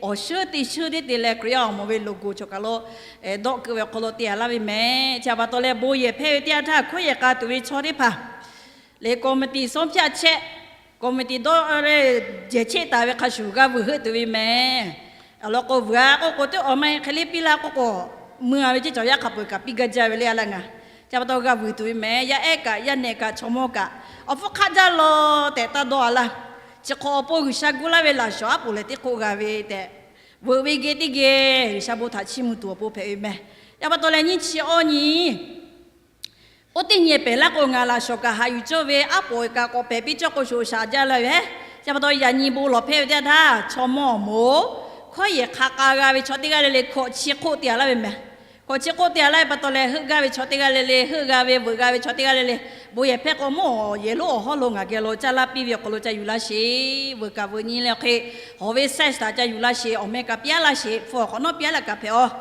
awˬ shuˉ teˇ shuˉ teˇ te leh Hkriꞈ yaˇ awˬ moˍ ve logo chaw kaˬ lo dawˆ keu ve awˬ hk'aw lo te a laˇ ve mehˍ. Chi htaꞈ pa taw leh bon yehˬ hpehˇ ve teˇ yanˇ htaˇ hkawˉ yehˬ k'a tuˬ ve chaw teˇ hpaˍ lehˬ, ကော်မတီ ဆုံးဖြတ်ချက်, ကော်မတီ dawˇ leh jehˬ cheˆ taˍ ve hk'a shuˍ g'a vuiˬ heuˆ tuˬ ve mehˍ. Awˬ lawn k'o, vuiˬ-a k'oˆ k'o teˇ awˬ ma hk'e le piˇ laˇ k'oˆ k'o, mui-a ve ceˇ cawˬ yaˇ hk'a peu-eˬ kaꞈ piˇ gaˇ jaˇ ve le a laˇ ngaˬ. Chi pa taw g'a vuiˬ tuˬ ve mehˍ. Yaˇ ehˉ kaꞈ, yaˇ nehˬ kaꞈ, chaw mawˇ kaꞈ, awˬ hpfuhˇ hk'aˆ jaˇ law tehꞈ taˇ dawˇ a laˇ. Chi hk'awꞈ awˬ pon G'uiˬsha gu laˇ ve laꞈ shawˍ aˉ poꞈ lehˬ teˇ hk'oˆ g'a ve tehꞈ, veuꞈ ve geh teˇ geh G'uiˬsha bon htaꞈ chiˇ mvuh tuˬ awˬ pon hpehꞈ ve mehˍ. Chi pa taw leh nyiˇ chi awˇ nyi oˇ teˇ nyi pehˬ laˇ k'o, ngaˬ laꞈ shawˍ kaꞈ haꞈ yuˬ cawˇ ve, aˉ poꞈ kaꞈ k'awꞈ pehˬ piˇ cawˇ k'o, shoꞈ shaꞈ jaˇ laˇ ve. Chi pa taw yaꞈ nyi bon lawˬ hpehˇ ve teˇ yanˇ htaˇ, chaw mawˇ awˬ moˍ hkawˉ yehˬ hk'a k'a g'a ve chaw teˇ g'aˇ le le hkawꞈ chi hk'oˆ te a laˇ ve mehˍ. Hkawꞈ chi hk'oˆ te a laˇ ve pa taw leh, heuˆ gaˇ ve chaw teˇ g'aˇ le le, heuˆ g'a ve veuꞈ g'a ve chaw teˇ g'aˇ le le, bon yehˬ hpehˇ k'o, mawˇ yehˬ lonˉ awˬ hawˉ lo ngaˬ geh lo caˇ laˇ piˇ ve awˬ hk'aw lo ca yuˬ laˇ sheˍ. Veuꞈ kaꞈ veuꞈ nyi leh awˬ hk'e, hawˬ ve size htaꞈ ca yuˬ laˇ sheˍ. Awˬ meh kaꞈ piˇ-a laˇ sheˍ. Hpu awˬ hk'awꞈ nawˉ piˇ-a laˇ kaꞈ hpehꞈ-aw.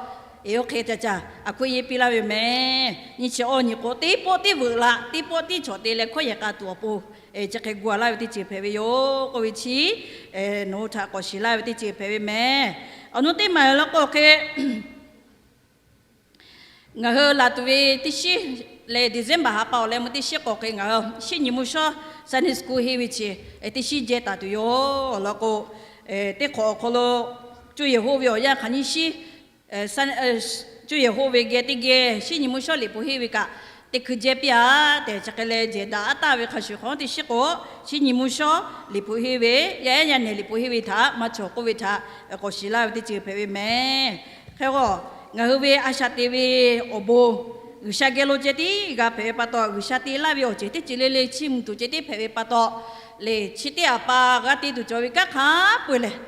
Eˬ, oˇ hk'e ca ca aˬ hkuiˆ yeˇ piˇ laˇ ve mehˍ. Nyiˇ chi awˇ nyi k'o, teˇ pawˆ teˇ veuꞈ la, teˇ pawˆ teˇ chawꞈ te leh hkawˉ yehˬ k'a tuˬ awˬ pon, chi hk'e gu a laˇ ve teˇ ceuˬ hpehꞈ ve yoˬ k'oˆ ve chi, nawˬ hui htaꞈ k'awꞈ shiˍ laˇ ve teˇ ceuˬ hpehꞈ ve mehˍ. Awˬ nu teˇ maˬ law k'o hk'e, ngaˬ hui laˬ tuˬ ve teˇ shiˉ leh December ha pa awˬ leh mvuhˇ teˇ shiˉ k'awꞈ hk'e ngaˬ hui Shiˉnyi Mvuhˇ shawˉ Sunday School henˇ ve chi teˇ shiˉ jehˇ taˍ tuˬ yoˬ. Awˬ lawn k'o, teˇ hk'awꞈ awˬ hk'aw lo cuˇ yehˬ hoˆ ve awˬ yanˇ hk'aˬ nyiˇ shiˉ, cuˇ yehˬ hoˆ ve geh teˇ geh Shiˉnyi Mvuhˇ shawˉ liꞈ hpu henˇ ve kaꞈ teˇ hkui jehˇ piˇ-a tehꞈ, chi hk'e leh jehˬ daꞈ aˉ taˍ ve hk'a shuˍ hk'awꞈ nawˉ teˇ shiˉ k'o, Shiˉnyi Mvuhˇ shawˉ liꞈ hpu henˇ ve, yaˇ ehˉ yaˇ nehˬ liꞈ hpu henˇ ve htaꞈ maˇ cawˬ k'oˆ ve htaꞈ k'awꞈ shiˍ laˇ ve teˇ ceuˬ hpehꞈ ve mehˍ. Hk'e k'o, ngaˬ hui ve a shaꞈ teꞈ ve awˬ bon G'uiˬsha geh lo ceh tiˉ g'a hpehꞈ ve pa taw, G'uiˬsha te laˇ ve awˬ ceuˬ teˇ ceuˬ le le chiˇ mvuh tuˬ ceh tiˉ hpehꞈ ve pa taw, lehˬ chi teˇ aꞈ pa g'a te tuˬ cawˬ ve kanˉ hk'a peu-eˬ lehˬ,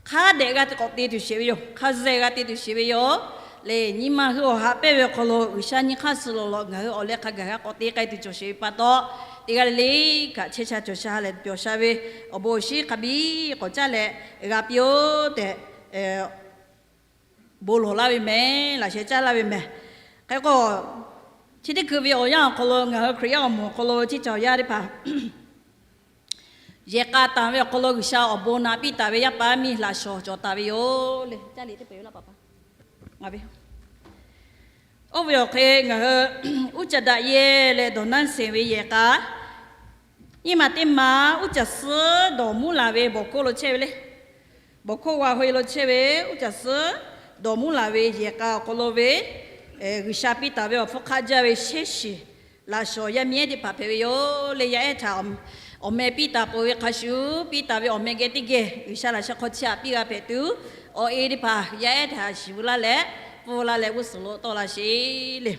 hk'a dehꞈ g'a te k'awꞈ te tuˬ sheˍ ve yoˬ. Hk'a zeh g'a te tuˬ sheˍ ve yoˬ. Lehˬ nyi ma hui awˬ haꞈ pehnˇ ve awˬ hk'aw lo G'uiˬsha nyi hk'aˇ suh lawˬ lawꞈ ngaˬ hui awˬ leh hk'a gaˬ g'a k'awꞈ te k'ai tuˬ cawˬ sheˍ ve pa taw, teˇ g'aˇ le le kaꞈ chehˇ sha cawˬ sha leh pyawˬ sha ve awˬ bon awˬ shinˉ hk'a biˇ k'awꞈ caˉ leh g'a piˇ-oˆ tehꞈ, bon lawˬ laˇ ve mehˍ, laꞈ sheh caˇ laˇ ve mehˍ. Hk'e k'o, chi teˇ hkui ve awˬ yanˇ awˬ hk'aw lo ngaˬ hui Hkriꞈ yaˇ awˬ moˍ awˬ hk'aw lo chi cawˬ yaˇ teˇ hpaˍ yehˬ k'a taˍ ve awˬ hk'aw lo G'uiˬsha awˬ bon naꞈ piˇ taˍ ve yaˇ paˍ yaˇ miˇ laꞈ shawˍ cawˬ taˍ ve yoˬ le. Oˇ ve awˬ hk'e ngaˬ hui uˉ caˍ daꞈ yehˇ leh dawˬ nanˉ seˍ ve yehˬ k'a, nyiˇ maˬ teˇ maˬ uˉ caˍ suhˉ dawˬ mvuhˇ laˬ ve bawˬ hk'oˆ lo chehˇ ve le. Bawˬ hk'oˆ g'a haweh lo chehˇ ve uˉ caˍ suhˉ dawˬ mvuhˇ laˬ ve yehˬ k'a awˬ hk'aw lo ve G'uiˬsha piˇ taˍ ve awˬ hpfuhˇ hk'aˆ jaˇ ve shehˉ shiˍ laꞈ shawˍ yaˇ miˇ ehˉ teˇ hpaˍ hpehꞈ ve yoˬ le. Yaˇ ehˉ htaꞈ awˬ meh piˇ taˍ peuˬ ve hk'a shuˍ, piˇ taˍ ve awˬ meh geh teˇ geh G'uiˬsha laꞈ sheh hk'aw chiˇ aꞈ piˇ g'a hpehꞈ tuˬ, awˬ e teˇ hpaˍ yaˇ ehˉ htaꞈ shiˍ veu laˇ leh, pfuhˇ laˇ leh g'uˇ suhˍ lo tawˆ la sheˍ le.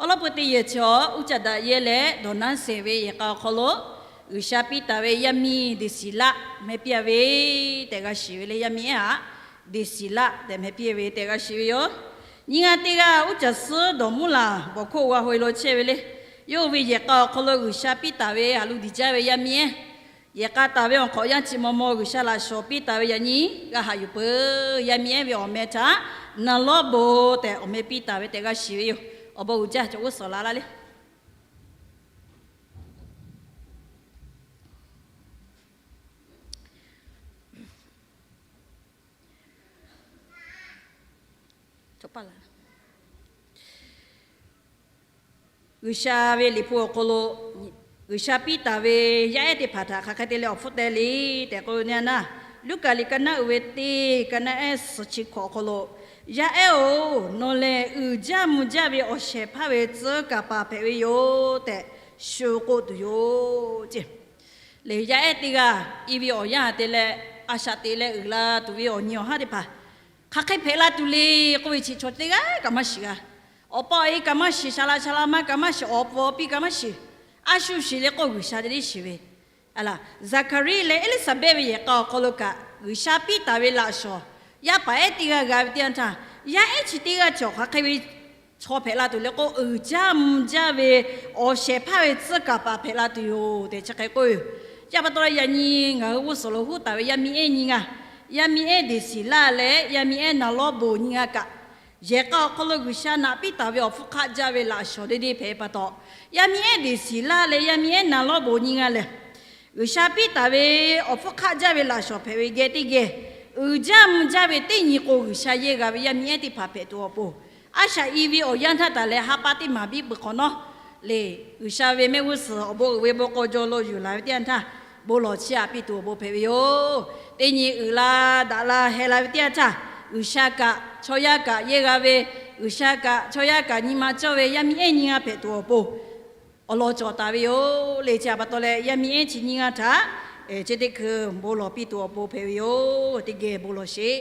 Awˬ lawn peu teˇ yehˬ chi awˬ uˉ caˍ daꞈ yehˇ leh dawˬ nanˉ seˍ ve yehˬ k'a awˬ hk'aw lo G'uiˬsha piˇ taˍ ve yaˇ miˇ Deˍsiˍlaˆ meh piˇ a ve tehꞈ g'a shiˍ ve le. Yaˇ miˇ ehˉ aꞈ Deˍsiˍlaˆ tehꞈ meh piˇ ve tehꞈ g'a shiˍ ve yoˬ. Nyi g'aˇ teˇ g'aˇ uˉ caˍ suhˉ dawˬ mvuhˇ laˬ bawˬ hk'oˆ g'a haweh lo chehˇ ve le. Yawˇ hui ve yehˬ k'a awˬ hk'aw lo G'uiˬsha piˇ taˍ ve haꞈ lu diˬ jaˇ ve yaˇ miˇ ehˉ, yehˬ k'a taˍ ve awˬ hk'awꞈ yanˇ chi maw maw G'uiˬsha laꞈ shawˍ piˇ taˍ ve yaꞈ nyi g'a haꞈ yuˬ peuˬ. Yaˇ miˇ ehˉ ve awˬ meh htaꞈ Naˍlawˇbonˍ tehꞈ awˬ meh piˇ taˍ ve tehꞈ g'a shiˍ ve yoˬ. Awˬ bon uiˍ jaˇ, cawˬ g'uˇ suhˍ la laˇ le. G'uiˬsha ve liꞈ hpu awˬ hk'aw lo G'uiˬsha piˇ taˍ ve yaˇ ehˉ teˇ hpaˍ htaꞈ hk'aˬ hk'e te leh awˬ hpfuhˇ teh le tehꞈ k'oˆ ve teˇ yanˇ, Luˉkaꞈ liꞈ ka naˉ uiˍ ve teˇ, ka naˉ ehˉ suhˍ chi hkawꞈ awˬ hk'aw lo, Yaˇ ehˉ-oˬ, nawˬ lehˬ uiˍ jaˇ mvuh jaˇ ve awˬ shehˍ hpaˇ ve tcuhˉ kaˍ paˍ hpehꞈ ve yoˬ tehꞈ shu k'oˆ tuˬ yoˬ ceˇ. Lehˬ yaˇ ehˉ teˇ g'aˇ i ve awˬ yanˇ te leh, a shaꞈ teꞈ leh uiˍ la tuˬ ve awˬ nyi awˬ haˉ teˇ hpaˍ hk'aˬ hk'e hpehꞈ la tuˬ le k'oˆ ve chi chaw teˇ g'aˇ kaꞈ maˇ shiˍ g'a. Awˬ pa awˬ e kaꞈ maˇ shiˍ, shaˍ laꞈ shaˍ laꞈ ma kaꞈ maˇ shiˍ, awˬ puˍ awˬ piˇ kaꞈ maˇ shiˍ. A shu shiˍ leh k'oˆ G'uiˬsha te tiˉ shiˍ ve. Aˬ laˬ, Zaˍhkaˍriˆ leh Eˇliˇsaˍbehˆ ve yehˬ k'a awˬ hk'aw lo kaꞈ G'uiˬsha piˇ taˍ ve laꞈ shawˍ yaˇ paˍ ehˉ teˇ g'aˇ g'a ve teˇ yanˇ htaˇ, yaˇ ehˉ chi teˇ g'aˇ cawˬ hk'aˬ hk'e ve chaw hpehꞈ la tuˬ le k'o, uiˍ jaˇ mvuh jaˇ ve awˬ shehˍ hpaˇ ve tcuhˉ kaˍ paˍ hpehꞈ la tuˬ yoˬ tehꞈ chi hk'e k'oˆ ve yoˬ. Chi pa taw leh yaꞈ nyi ngaˬ hui g'uˇ suhˍ lo huˉ taˍ ve yaˇ miˇ ehˉ nyi ngaˇ, yaˇ miˇ ehˉ Deˍsiˍlaˆ leh yaˇ miˇ ehˉ Naˍlawˇbonˍ nyi ngaˇ kaꞈ, yehˬ k'a awˬ hk'aw lo G'uiˬsha naꞈ piˇ taˍ ve awˬ hpfuhˇ hk'aˆ jaˇ ve laꞈ shawˍ deˇ deˇ hpehꞈ pa taw, yaˇ miˇ ehˉ Deˍsiˍlaˆ leh yaˇ miˇ ehˉ Naˍlawˇbonˍ nyi ngaˇ lehˬ, G'uiˬsha piˇ taˍ ve awˬ hpfuhˇ hk'aˆ jaˇ ve laꞈ shawˍ hpehꞈ ve geh teˇ geh uiˍ jaˇ mvuh jaˇ ve teˇ nyi k'o, G'uiˬsha yehˇ g'a ve yaˇ miˇ ehˉ teˇ hpaˍ hpehꞈ tuˬ awˬ pon, a shaꞈ i ve awˬ yanˇ htaˇ taˍ leh ha pa teˇ maˬ biˇ peuˬ hk'awꞈ nawˉ le, G'uiˬsha ve mehˆ g'uˇ suhˍ awˬ bon uiˍ ve bon k'aw jaw lo yuˬ laˬ ve teˇ yanˇ htaˇ, bon lawˬ chiˇ aꞈ piˇ tuˬ awˬ pon hpehꞈ ve yoˬ. Teˇ nyi uiˍ la daꞈ la heh la ve teˇ yanˇ htaˇ, G'uiˬsha kaꞈ chaw yaˇ kaꞈ yehˇ g'a ve, G'uiˬsha kaꞈ chaw yaˇ kaꞈ nyi ma cawˇ ve yaˇ miˇ ehˉ nyi g'a hpehꞈ tuˬ awˬ pon awˬ lawn cawˬ taˍ ve yoˬ le. Chi htaꞈ pa taw leh yaˇ miˇ ehˉ chi nyi g'a htaꞈ chi teˇ hkui bon lawˬ piˇ tuˬ awˬ pon hpehꞈ ve yoˬ. Teˇ geh bon lawˬ sheˍ.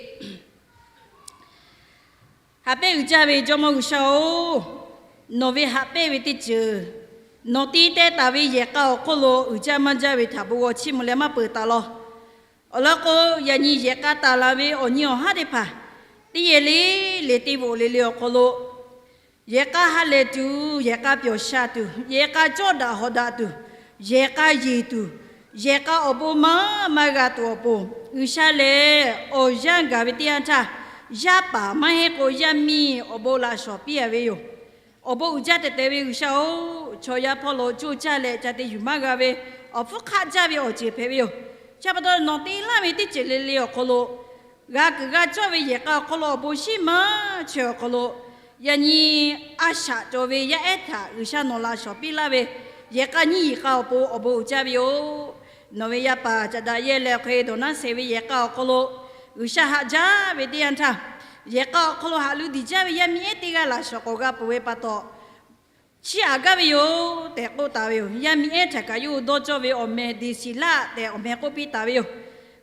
Haꞈ pehnˇ uiˍ jaˇ ve Jawˇmawˇ G'uiˬsha-oˬ, nawˬ ve haꞈ pehnˇ ve teˇ ceuˬ, nawˬ te teh taˍ ve yehˬ k'a awˬ hk'oˆ lo uiˍ jaˇ maˇ jaˇ ve htaꞈ bon g'aw chiˇ mvuh leh maˇ peuˬ taˍ law. Awˬ lawn k'o, yaꞈ nyi yehˬ k'a taˍ laˬ ve awˬ nyi awˬ haˉ teˇ hpaˍ, teˇ yehˬ le le teˇ voꞈ le le awˬ hk'aw lo yehˬ k'a ha lehˬ tuˬ, yehˬ k'a pyawˬ sha tuˬ, yehˬ k'a cawˇ daꞈ hawꞈ daꞈ tuˬ, yehˬ k'a yeˬ tuˬ, yehˬ k'a awˬ bon maˇ maˇ g'a tuˬ awˬ pon, G'uiˬsha lehˬ awˬ yanˇ gaˬ ve teˇ yanˇ htaˇ, yaˇ paˍ maˇ heˆ k'o yaˇ miˇ awˬ bon laꞈ shawˍ piˇ a ve yoˬ. Awˬ bon uiˍ jaˇ tehꞈ tehꞈ ve G'uiˬsha-oˬ, chaw yaˇ hpawˇ lo coˇ caˇ leh ca te yuˬ maˇ g'a ve awˬ hpfuhˇ hk'aˆ jaˇ ve awˬ ceuˬ hpehꞈ ve yoˬ. Chi pa taw nawˬ te laˇ ve teˇ ceuˬ le le awˬ hk'aw lo g'a kuiˬ g'a cawˇ ve yehˬ k'a awˬ hk'aw lo awˬ bon shiˉ maˇ chaweh awˬ hk'aw lo, yaꞈ nyi a shaꞈ cawˬ ve yaˇ ehˉ htaꞈ G'uiˬsha nawˬ laꞈ shawˍ piˇ laˇ ve yehˬ k'a nyiˇ yehˬ k'a awˬ pon awˬ bon uiˍ jaˇ ve yoˬ. Nawˬ ve yaˇ paˍ caꞈ daꞈ yehˇ leh hk'e dawˬ naˉ shehˍ ve yehˬ k'a awˬ hk'aw lo G'uiˬsha haꞈ jaˇ ve teˇ yanˇ htaˇ, yehˬ k'a awˬ hk'aw lo haꞈ lu diˬ jaˇ ve yaˇ miˇ ehˉ teˇ g'aˇ laꞈ shawˍ k'awꞈ g'a peuˬ ve pa taw, chiˇ aꞈ gaˇ ve yoˬ tehꞈ k'oˆ taˍ ve yoˬ. Yaˇ miˇ ehˉ htaꞈ kaꞈ yawˇ hui dawˇ cawˇ ve awˬ meh Deˍsiˍlaˆ tehꞈ awˬ meh k'oˆ piˇ taˍ ve yoˬ.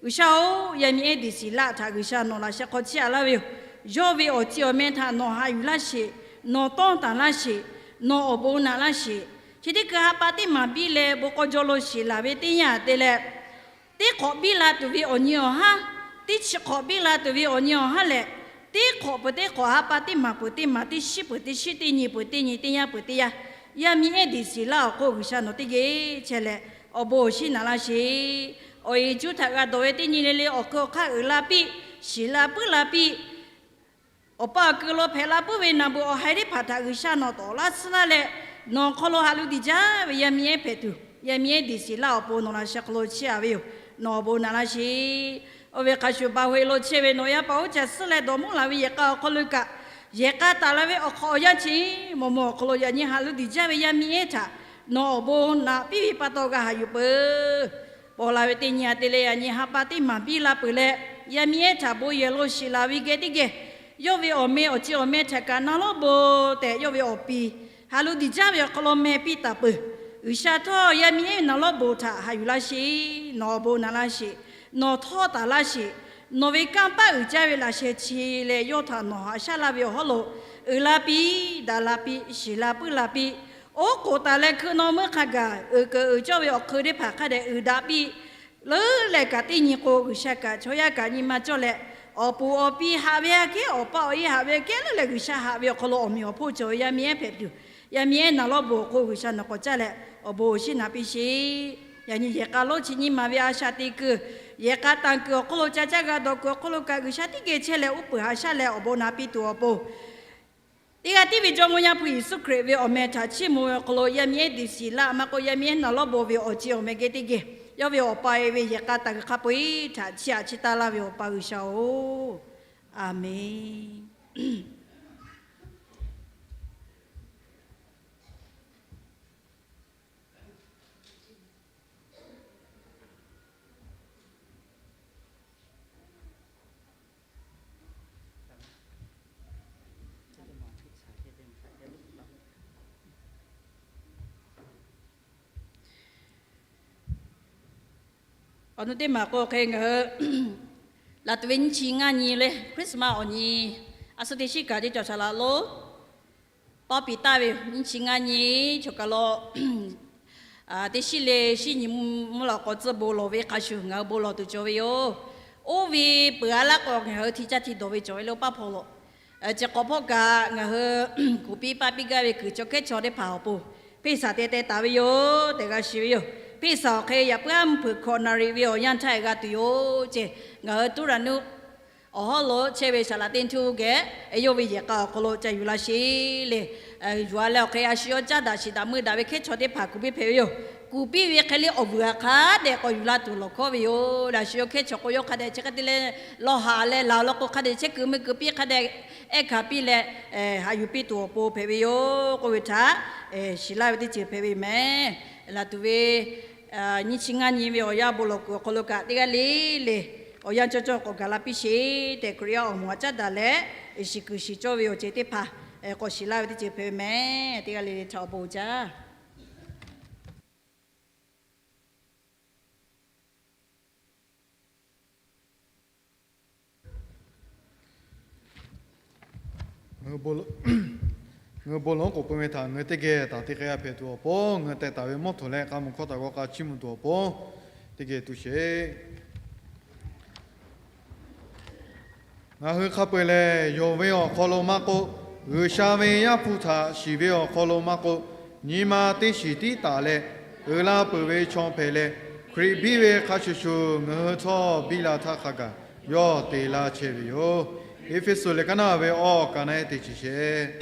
G'uiˬsha-oˬ, yaˇ miˇ ehˉ Deˍsiˍlaˆ htaꞈ G'uiˬsha nawˬ laꞈ sheh hk'aw chiˇ aꞈ laˇ ve yoˬ. Yawˇ ve awˬ ti awˬ meh htaꞈ nawˬ haꞈ yuˬ laˇ sheˍ, nawˬ tawˇ taˍ laˇ sheˍ, nawˬ awˬ bon naꞈ laˇ sheˍ. Chi teˇ hkui ha pa teˇ maˬ biˇ leh bon k'aw jaw lo shiˍ laˬ ve teˇ yanˇ te leh, teˇ hk'awꞈ biˇ la tuˬ ve awˬ nyi awˬ haˉ, teˇ chi hk'awꞈ biˇ la tuˬ ve awˬ nyi awˬ haˉ lehˬ, teˇ hk'awꞈ peuˬ teˇ hk'awꞈ, ha pa teˇ maˬ peuˬ teˇ maˬ, teˇ shiˉ peuˬ teˇ shiˉ, teˇ nyi peuˬ teˇ nyi, teˇ yanˇ peuˬ teˇ yanˇ, yaˇ miˇ ehˉ Deˍsiˍlaˆ awˬ hk'oˆ G'uiˬsha nawˬ teˇ geh chehˇ leh awˬ bon awˬ shiˉ naꞈ laˇ sheˍ. Awˬ e cuˉ htaꞈ g'a dawˬ ve teˇ nyi le le awˬ hk'eun awˬ hk'aˇ uiˍ la piˇ, shiˍ la puiˉ la piˇ, awˬ pa awˬ kuiˬ lo hpehꞈ la puiˉ ve naˬ beuꞈ awˬ haiˬ teˇ hpaˍ htaꞈ G'uiˬsha nawˬ tawˍ laˇ suhˉ laˇ leh, nawˬ hk'aw lo haꞈ lu diˬ jaˇ ve yaˇ miˇ ehˉ hpehꞈ tuˬ, yaˇ miˇ ehˉ Deˍsiˍlaˆ awˬ pon nawˬ laꞈ sheh hk'aw lo chiˇ aꞈ ve yoˬ. Nawˬ awˬ bon naꞈ laˇ sheˍ. Oˇ ve hk'a shuˍ baˬ hoꞈ e lo chehˇ ve nawˬ yaˇ paˍ oˇ ca suhˉ leh dawˬ mawˇ laˬ ve yehˬ k'a awˬ hk'aw lo kaꞈ, yehˬ k'a taˍ la ve awˬ hk'awꞈ awˬ yanˇ chi mawˬ mawˬ awˬ hk'aw lo yaꞈ nyi haꞈ lu diˬ jaˇ ve yaˇ miˇ ehˉ htaꞈ nawˬ awˬ bon naꞈ piˇ ve pa taw g'a haꞈ yuˬ peuˬ. Paw la ve teˇ nyi aꞈ te leh yaꞈ nyi ha pa teˇ maˬ biˇ la peuˬ leh, yaˇ miˇ ehˉ htaꞈ bon yehˬ lo shiˍ laˬ ve geh teˇ geh, yawˇ ve awˬ meh awˬ ti awˬ meh htaꞈ kaꞈ na lawˉ bon tehꞈ yawˇ ve awˬ pi haꞈ lu diˬ jaˇ ve awˬ hk'aw lo meh piˇ taˍ peuˬ. G'uiˬsha htawˇ yaˇ miˇ ehˉ na lawˉ bon htaꞈ haꞈ yuˬ laˇ sheˍ. Nawˬ awˬ bon naꞈ laˇ sheˍ. Nawˬ htawˇ taˍ laˇ sheˍ. Nawˬ ve kanˇ paˆ uiˍ jaˇ ve laꞈ sheh chi leh yawˇ htaꞈ nawˬ haꞈ shaˉ laˇ ve awˬ hawˉ lo uiˍ la piˇ, daꞈ la piˇ, shiˍ la puiˉ la piˇ, oˉ k'oˍ taˍ leh hkui naw meuˇ hk'a gaˬ uiˍ keunˍ uiˍ cawˇ ve awˬ hk'eun teˇ hpaˍ hk'a dehꞈ uiˍ daꞈ piˇ. Leuˉ leh kaꞈ teˇ nyi k'o, G'uiˬsha kaꞈ chaw yaˇ kaꞈ nyi ma cawˇ leh, awˬ puˍ awˬ pi haꞈ ve aꞈ kehˉ, awˬ pa awˬ e haꞈ ve aꞈ kehˉ leuˉ leh G'uiˬsha haꞈ ve awˬ hk'aw lo awˬ meꞈ awˬ hponˇ cawˬ ve yaˇ miˇ ehˉ hpehꞈ tuˬ, yaˇ miˇ ehˉ naˍ lawˉ bon awˬ hk'oˆ G'uiˬsha nawˬ k'awꞈ caˇ leh awˬ bon awˬ shiˉ naꞈ piˇ sheˍ. Yaꞈ nyi yehˬ k'a lonˉ chi nyiˇ maˬ ve a shaꞈ te kuiˬ, yehˬ k'a tanˬ kuiˬ awˬ hk'oˆ lo ca caˇ g'a dawˬ kuiˬ awˬ hk'oˆ lo kaꞈ G'uiˬsha teˇ geh chehˇ leh uˉ peunˍ haꞈ shaˉ leh awˬ bon naꞈ piˇ tuˬ awˬ pon, teˇ g'aˇ tiˉ ve Jawˇmawˇ Yaˇ hpu Yeˍsuˆ Hkriꞈ ve awˬ meh htaꞈ chiˇ mvuh ve awˬ hk'aw lo yaˇ miˇ ehˉ Deˍsiˍlaˆ maˇ k'oˆ, yaˇ miˇ ehˉ naˍ lawˉ bon ve awˬ ceuˬ awˬ meh geh teˇ geh, yawˇ ve awˬ pa e ve yehˬ k'a tanˬ kuiˬ hk'a peu-eˬ htaꞈ chiˇ aꞈ chiˇ taˇ laˇ ve awˬ pa G'uiˬsha-oˬ, Aˍmenˍ. Awˬ nu teˇ maˬ k'o hk'e ngaˬ hui laˬ tuˬ ve nyiˇ chi ngaˇ nyi leh Christmas awˬ nyi a suh teˇ shiˉ kaꞈ teˇ cawˬ shaˍ laꞈ lo tawˇ piˍ taˍ ve yoˬ. Nyiˇ chi ngaˇ nyi chaw kaˬ lo teˇ shiˉ le shiˉ nyi mvuhˇ lawꞈ k'aw tcuhˇ bon lawˬ ve hk'a shuˍ ngaˬ hui bon lawˬ tuˬ cawˬ ve yoˬ. Oˇ ve peuˬ a laˇ k'o ngaˬ hui hti caˇ hti dawˬ ve cawˬ ve le paˇ hpaw lo. Chi hk'awꞈ hpawˇ kaꞈ ngaˬ hui kuˬ piˇ paˇ piˇ gaˇ ve kuiˬ chaw kehˉ chaw teˇ hpaˍ awˬ pon hpeˇ saˍ te teh taˍ ve yoˬ tehꞈ g'a shiˍ ve yoˬ. Hpeˇ saˍ awˬ hk'e yaꞈ puiˉ a mvuhˇ hpeuꞈ hkawꞈ naˍ riˍ ve awˬ yanˇ htaˇ g'a tuˬ yoˬ ceˇ. Ngaˬ hui tuˉ raꞈ nuˆ awˬ hawˉ lo chehˇ ve saˍ laꞈ teˇ ntuˇ geh yawˇ ve yehˬ k'a awˬ hk'aw lo ca yuˬ laˇ sheˍ le. Yuˬ a leh awˬ hk'e a shu yawˇ caˇ daꞈ shiˍ daꞈ meuˇ daꞈ ve hkehˉ chaw teˇ hpaˍ kuˬ piˇ hpehꞈ ve yoˬ. kuˬ piˇ ve hk'e le awˬ vuiˬ a hk'a dehꞈ k'awꞈ yuˬ la tuˬ lawˬ hkawˉ ve yoˬ. Laꞈ shi awˬ hkehˇ chaw k'o yawˇ hk'a dehꞈ chi hk'e te leh, lawˬ haꞈ leh laˬ law k'o hk'a dehꞈ chehˇ kuiˬ mui kuiˬ piˇ hk'a dehꞈ ehˉ hkanˍ piˇ leh, haꞈ yuˬ piˇ tuˬ awˬ pon hpehꞈ ve yoˬ k'oˆ ve htaꞈ shiˍ laˇ ve teˇ ceuˬ hpehꞈ ve yoˬ mehˍ. Laˬ tuˬ ve nyiˇ chi ngaˇ nyi ve awˬ yanˇ bon lawˬ kuiˬ awˬ hk'aw lo kaꞈ teˇ g'aˇ le le awˬ yanˇ cawˇ cawˇ k'awꞈ gaˬ la piˇ sheˍ tehꞈ, Hkriꞈ yaˇ awˬ moˍ aꞈ caˉ daꞈ leh shiˍ kuiˬ shiˍ cawˇ ve awˬ ceuˬ teˇ hpaˍ k'awꞈ shiˍ laˇ ve teˇ ceuˬ hpehꞈ ve mehˍ. Teˇ g'aˇ le le htaꞈ awˬ bon uiˍ jaˇ. Ngaˬ hui bon lawˬ k'oˍ pui ve htaꞈ ngaˬ hui teˇ geh taˍ te k'ai a hpehꞈ tuˬ awˬ pon, ngaˬ hui teh taˍ ve mawˇ htoꞈ leh k'a muiˬ hkawˇ taˍ g'aw k'a chiˇ mvuh tuˬ awˬ pon, teˇ geh tu sheˍ. Ngaˬ hui hk'a peu-eˬ lehˬ, yonˍ ve awˬ hk'aw lo maˇ k'oˆ, G'uiˬsha ve Yaˇ hpu htaꞈ shiˍ ve awˬ hk'aw lo maˇ k'oˆ, nyi ma teˇ shiˍ tiˉ taˍ leh uiˍ la peuˬ ve chaw hpehꞈ leh, Hkriꞈ biˇ ve hk'a shuˍ shuˍ ngaˬ hui htawˇ biˇ la htaˇ hk'a gaˬ yawˇ te laˇ chehˇ ve yoˬ. Eˇfeˇsuꞈ lehˬ kaˇ naˇ ve awˬ kaꞈ naˆ eˉ teˇ chi sheˍ.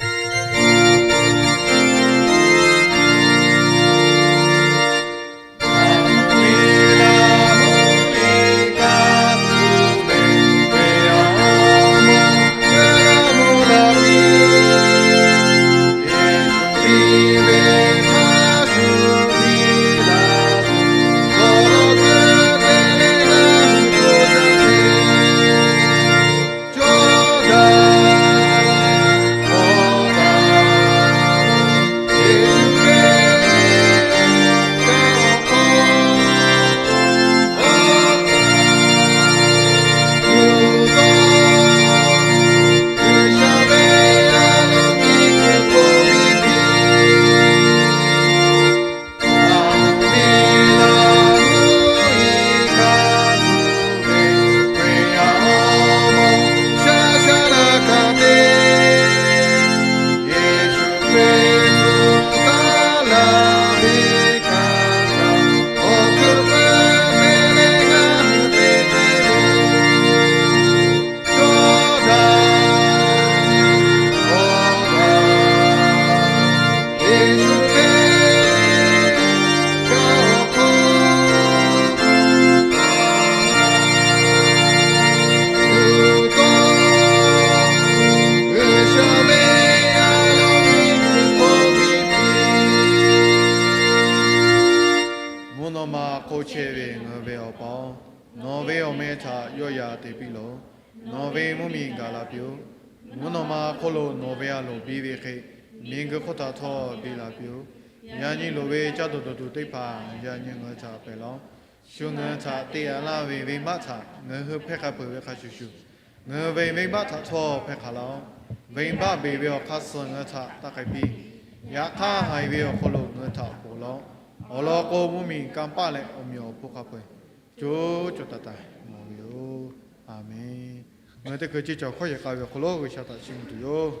Mvuhˇ naw ma hk'oˆ chehˇ ve ngaˬ hui ve Awˬ pa-oˬ, nawˬ ve awˬ meh htaꞈ yawˆ yan te piˇ lawˬ. Nawˬ ve mvuhˇ miˬ gaˬ la piˇ-oˆ. Mvuhˇ naw ma hk'oˆ lo nawˬ ve a loˍ biˇ ve hk'e, miˬguiˬ hk'oˆ htaꞈ htawˇ biˇ la piˇ-oˆ. Yaꞈ nyi loˍ ve caˇ tuˬ dawˬ tuˬ teˇ hpaˍ yaꞈ nyi ngaˬ hui htaꞈ pehˬ laˇ-oˆ. Shu ngaˬ hui htaꞈ te-a laˇ ve venˇbaˆ htaꞈ ngaˬ hui hpehˇ hk'a peuˬ ve hk'a shuˍ shuˍ, ngaˬ hui ve venˇbaˆ htaꞈ htawˇ hpehˇ hk'aˬ laˇ-oˆ. Venˇbaˆ beˬ ve awˬ hk'aˇ suh ngaˬ hui htaꞈ taˇ k'ai piˇ. Yaꞈ hk'aˇ, haiˬ ve awˬ hk'aw lo ngaˬ hui htaꞈ ponˬ laˇ-oˆ. Awˬ lawn k'o, mvuhˇ miˬ kanˇ paˆ leh awˬ meꞈ awˬ hponˇ hk'a peu-eˬ co co taiˍ taiˍ mawˬ ve yoˬ. A menˬ. Ngaˬ hui teˇ hkui ceˇ cawˬ hkawˇ yehˬ k'a ve awˬ hk'aw lo G'uiˬsha htaꞈ chiˇ mvuh tuˬ yoˬ.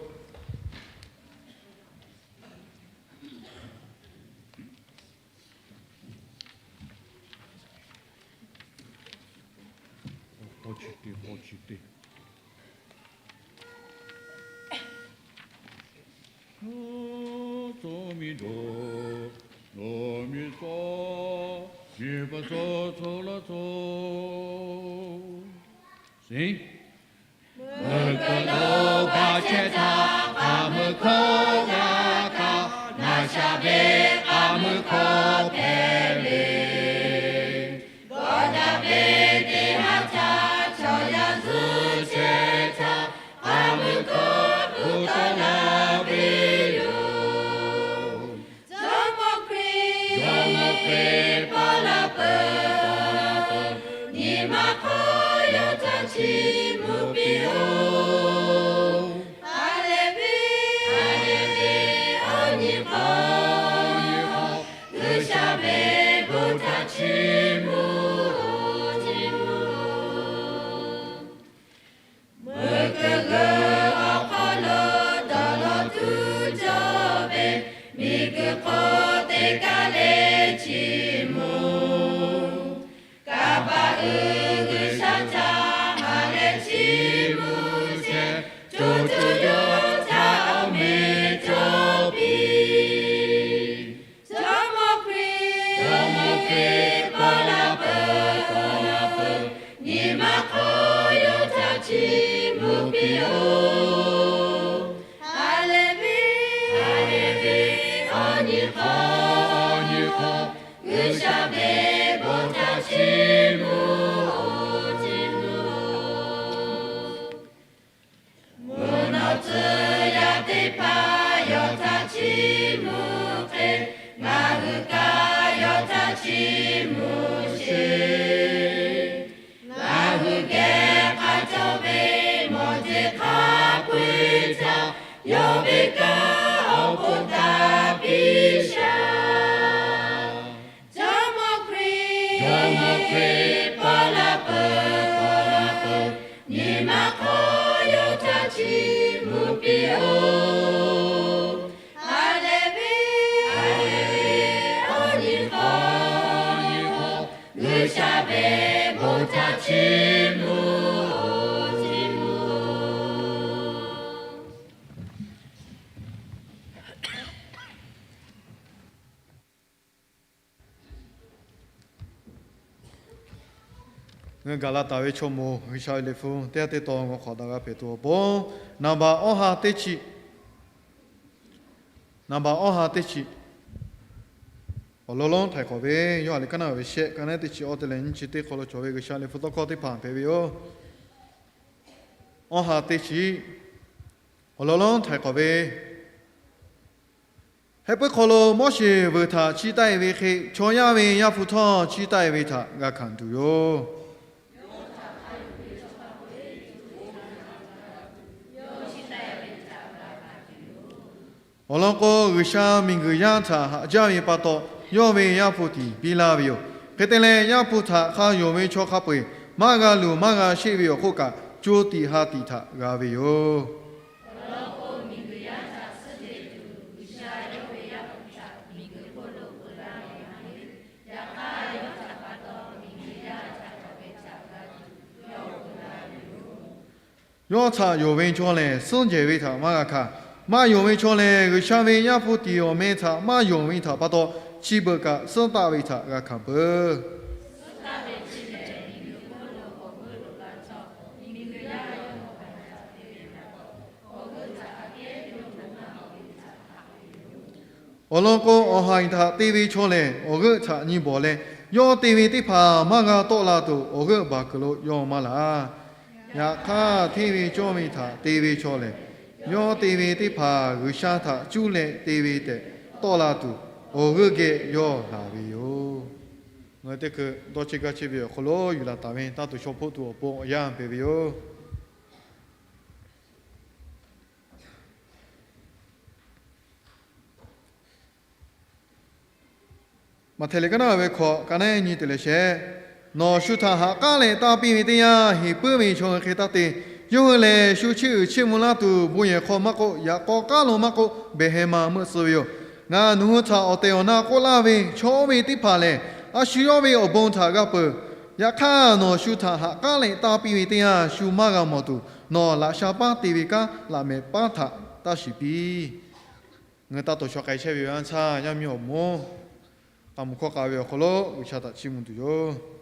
Meuˬ keuˬ lo baˬ chehˇ htaˇ, k'aˍ meuˇ hkawˇ g'a kaꞈ, naˬ shaˍ ve k'aˍ meuˇ hkawˇ hpehꞈ ve. Gawˇ daꞈ ve teˇ maˇ htaꞈ chaw yaˇ zuhˆ chehˇ htaˇ, k'aˍ meuˇ hkawˇ uˉ tawˆ la ve yoˬ. Jawˇmawˇ Hkriꞈ, Jawˇmawˇ Hkriꞈ paw la peuˬ, nyi ma hk'aw yawˇ htaꞈ chiˇ mvuh piˇ-oˆ. piˇ-oˬ. Haˍleˍluˍyaˇ, Haˍleˍluˍyaˇ, awˬ nyi hk'aw, awˬ nyi hk'aw, G'uiˬsha ve bon htaꞈ chiˇ mvuh-oˬ, chiˇ mvuh-oˬ. Mvuhˇ naw tcuh yaˇ teˇ hpaˍ yawˇ htaꞈ chiˇ mvuh hk'e, ngaˬ hui kaꞈ yawˇ htaꞈ chiˇ mvuh sheˍ. Ngaˬ hui geh hk'a cawˬ ve mawˬ jeˬ hk'a peu-eˬ htaꞈ yawˇ ve kanˉ awˬ hk'oˆ taˍ piˇ shaˍ. Jawˇmawˇ Hkriꞈ, Jawˇmawˇ Hkriꞈ paw la peuˬ, paw la peuˬ, nyi ma hk'aw yawˇ htaꞈ chiˇ mvuh piˇ-oˬ. Haˍleˍluˍyaˇ, Haˍleˍluˍyaˇ, awˬ nyi hk'aw, awˬ nyi hk'aw, G'uiˬsha ve bon htaꞈ chiˇ mvuh-oˬ, chiˇ mvuh-oˬ. Ngaˬ hui gaˬ la taˍ ve chaw mawˬ G'uiˬsha ve liꞈ hpu teˇ g'aˇ teˇ taw ngaw hk'awꞈ daꞈ g'a hpehꞈ tuˬ awˬ pon, naˍ baꞈ awˇ ha teˇ chi, naˍ baꞈ awˇ ha teˇ chi, awˬ lawn lonˉ htaiˍ hk'awꞈ ve Yoˇhanˬ liꞈ kaˉ naˉ ve shehˆ, ka naˉ teˇ chi awˇ te leh nyiˇ chi teˇ hk'aw lo cawˬ ve G'uiˬsha liꞈ hpu tawˇ hkawˇ teˇ hpaˍ hpehꞈ ve yoˬ. Awˇ ha teˇ chi, awˬ lawn lonˉ htaiˍ hk'awꞈ ve, Heh puiˉ hk'aw lo Moˉseˍ vuiˬ htaꞈ chiˇ taˆ-e ve hk'e, chaw yaˇ ve Yaˇ hpu htawˇ chiˇ taˆ-e ve htaꞈ g'a hkanˍ tuˬ yoˬ. Awˬ lawn k'o, G'uiˬsha miˬguiˬ yaˇ htaꞈ haꞈ jaˇ ve pa taw, yawˇ ve Yaˇ hpu tiˍ piˇ laˇ ve yoˬ. Hk'e te leh, Yaˇ hpu htaꞈ hk'a yonˍ ve chaw hk'a peu-eˬ maˇ g'a luˬ maˇ g'a sheˆ ve awˬ hk'oˆ kaꞈ, co tiꞈ ha tiꞈ htaꞈ g'a ve yoˬ. Yawˇ htaꞈ yonˍ ve chaw lehˬ, suhˉ jehˬ ve htaꞈ maˇ g'a hkanˍ. Maˇ yonˍ ve chaw lehˬ, G'uiˬsha ve Yaˇ hpu tiˍ awˬ meh htaꞈ maˇ yonˍ ve htaꞈ pa taw, chi beuꞈ kaꞈ suhˉ taˆ ve htaꞈ g'a hkanˍ peuˬ. Awˬ lawn k'o, awˬ ha htaꞈ te ve chaw lehˬ, awˬ g'euˆ htaꞈ nyi bawˬ leh, yawˇ te ve teˇ hpaˍ maˇ g'a tawˆ la tuˬ, awˬ g'euˆ baˬ kuiˬ lo yawˇ maˇ laˬ. Yaꞈ hk'aˇ, hteˇ ve cawˇ ve htaꞈ te ve chaw lehˬ, yawˇ te ve teˇ hpaˍ G'uiˬsha htaꞈ cuˇ leh te ve tehꞈ tawˆ la tuˬ, awˬ g'euˆ geh yawˇ laˬ ve yoˬ. Ngaˬ hui teˇ hkui dawˇ cheˇ gaˇ cheˇ ve awˬ hk'aw lo yuˬ laˬ taˍ ve taˇ tuˬ shaw hpoˆ tuˬ awˬ pon awˬ yanˇ hpehꞈ ve yoˬ. Maꞈhtehˍ liꞈ kaˉ naˉ ve hkawꞈ, ka naˉ nyi te leh shehˍ, Nawˬ shu htaꞈ ha k'aˉ leh tanˇ piˇ ve teˇ yanˇ, heˍ puiˉ ve chaw hui hk'e taˇ te. Yawˇ hui lehˬ, shu chiˇ uiˍ chiˇ mvuh laˇ tuˬ, bon yehˬ hk'aw maˇ k'oˆ, yaꞈ k'aw k'aˉ lo maˇ k'oˆ, behˬ heh ma meuˆ tcuh ve yoˬ. Ngaˬ nawˬ hui htaꞈ awˬ tehˬ awˬ na k'oˆ laˇ ve, chaw oˇ ve teˇ hpaˍ lehˬ, a shu yawˇ ve awˬ bon htaꞈ g'a peuˬ. Yaꞈ hk'aˇ, nawˬ shu htaꞈ ha k'aˉ leh tanˇ piˇ ve teˇ yanˇ, shu maˇ g'a mawˬ tuˬ, nawˬ laꞈ sha paˉ te ve kanˉ laꞈ mehˍ paˉ htaꞈ taˇ shiˍ piˇ. Ngaˬ hui taˇ tawˍ shaw k'ai chehˇ ve yoˬ. Yaˇ htaˇ, yaˇ miˇ awˬ moˍ k'a muˬ hkawˇ k'a ve awˬ hk'aw lo G'uiˬsha htaꞈ chiˇ mvuh tuˬ yoˬ.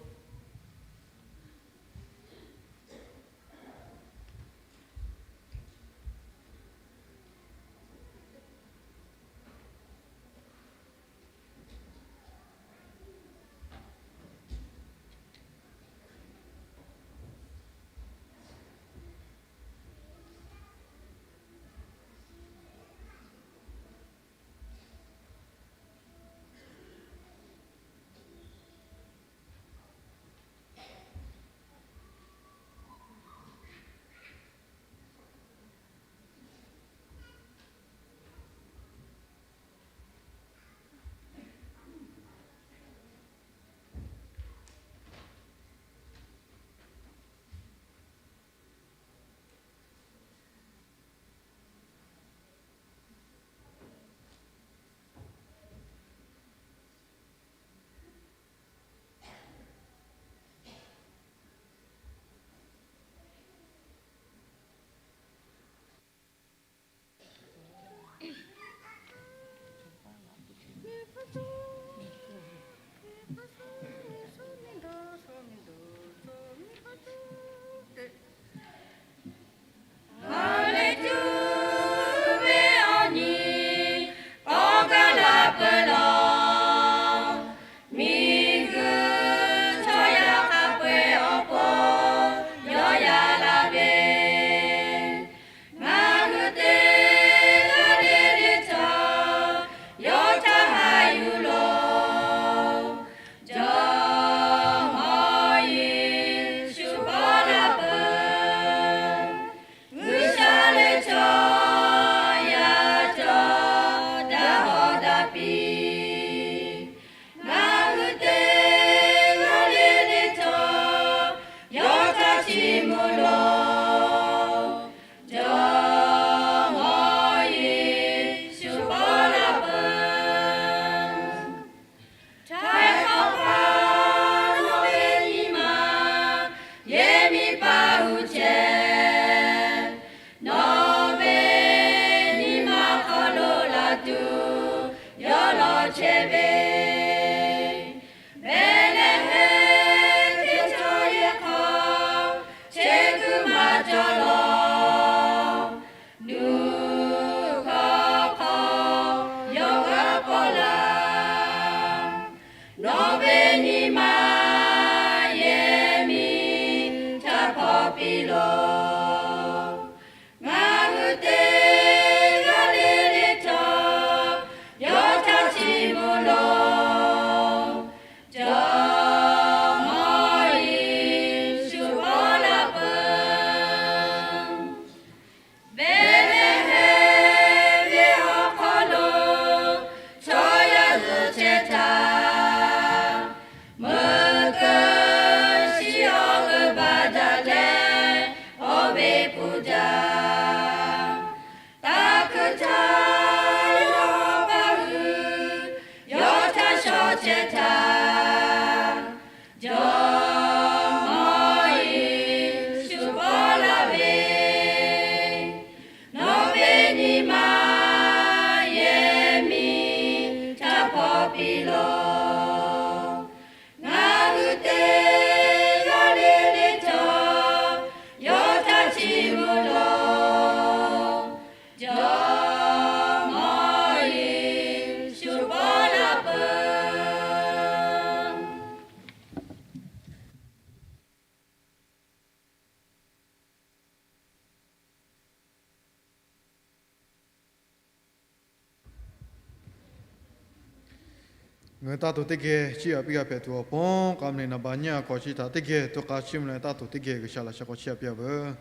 Ngaˬ hui taˇ to teˇ geh chiˇ aꞈ piˇ g'a hpehꞈ tuˬ awˬ pon, k'a meuꞈ naˍ baˬ nyiˇ a hk'awꞈ chi htaꞈ teˇ geh to k'a chiˇ mvuh leh taˇ to teˇ geh G'uiˬsha laꞈ sha k'awꞈ chiˇ aꞈ piˇ a veuˬ.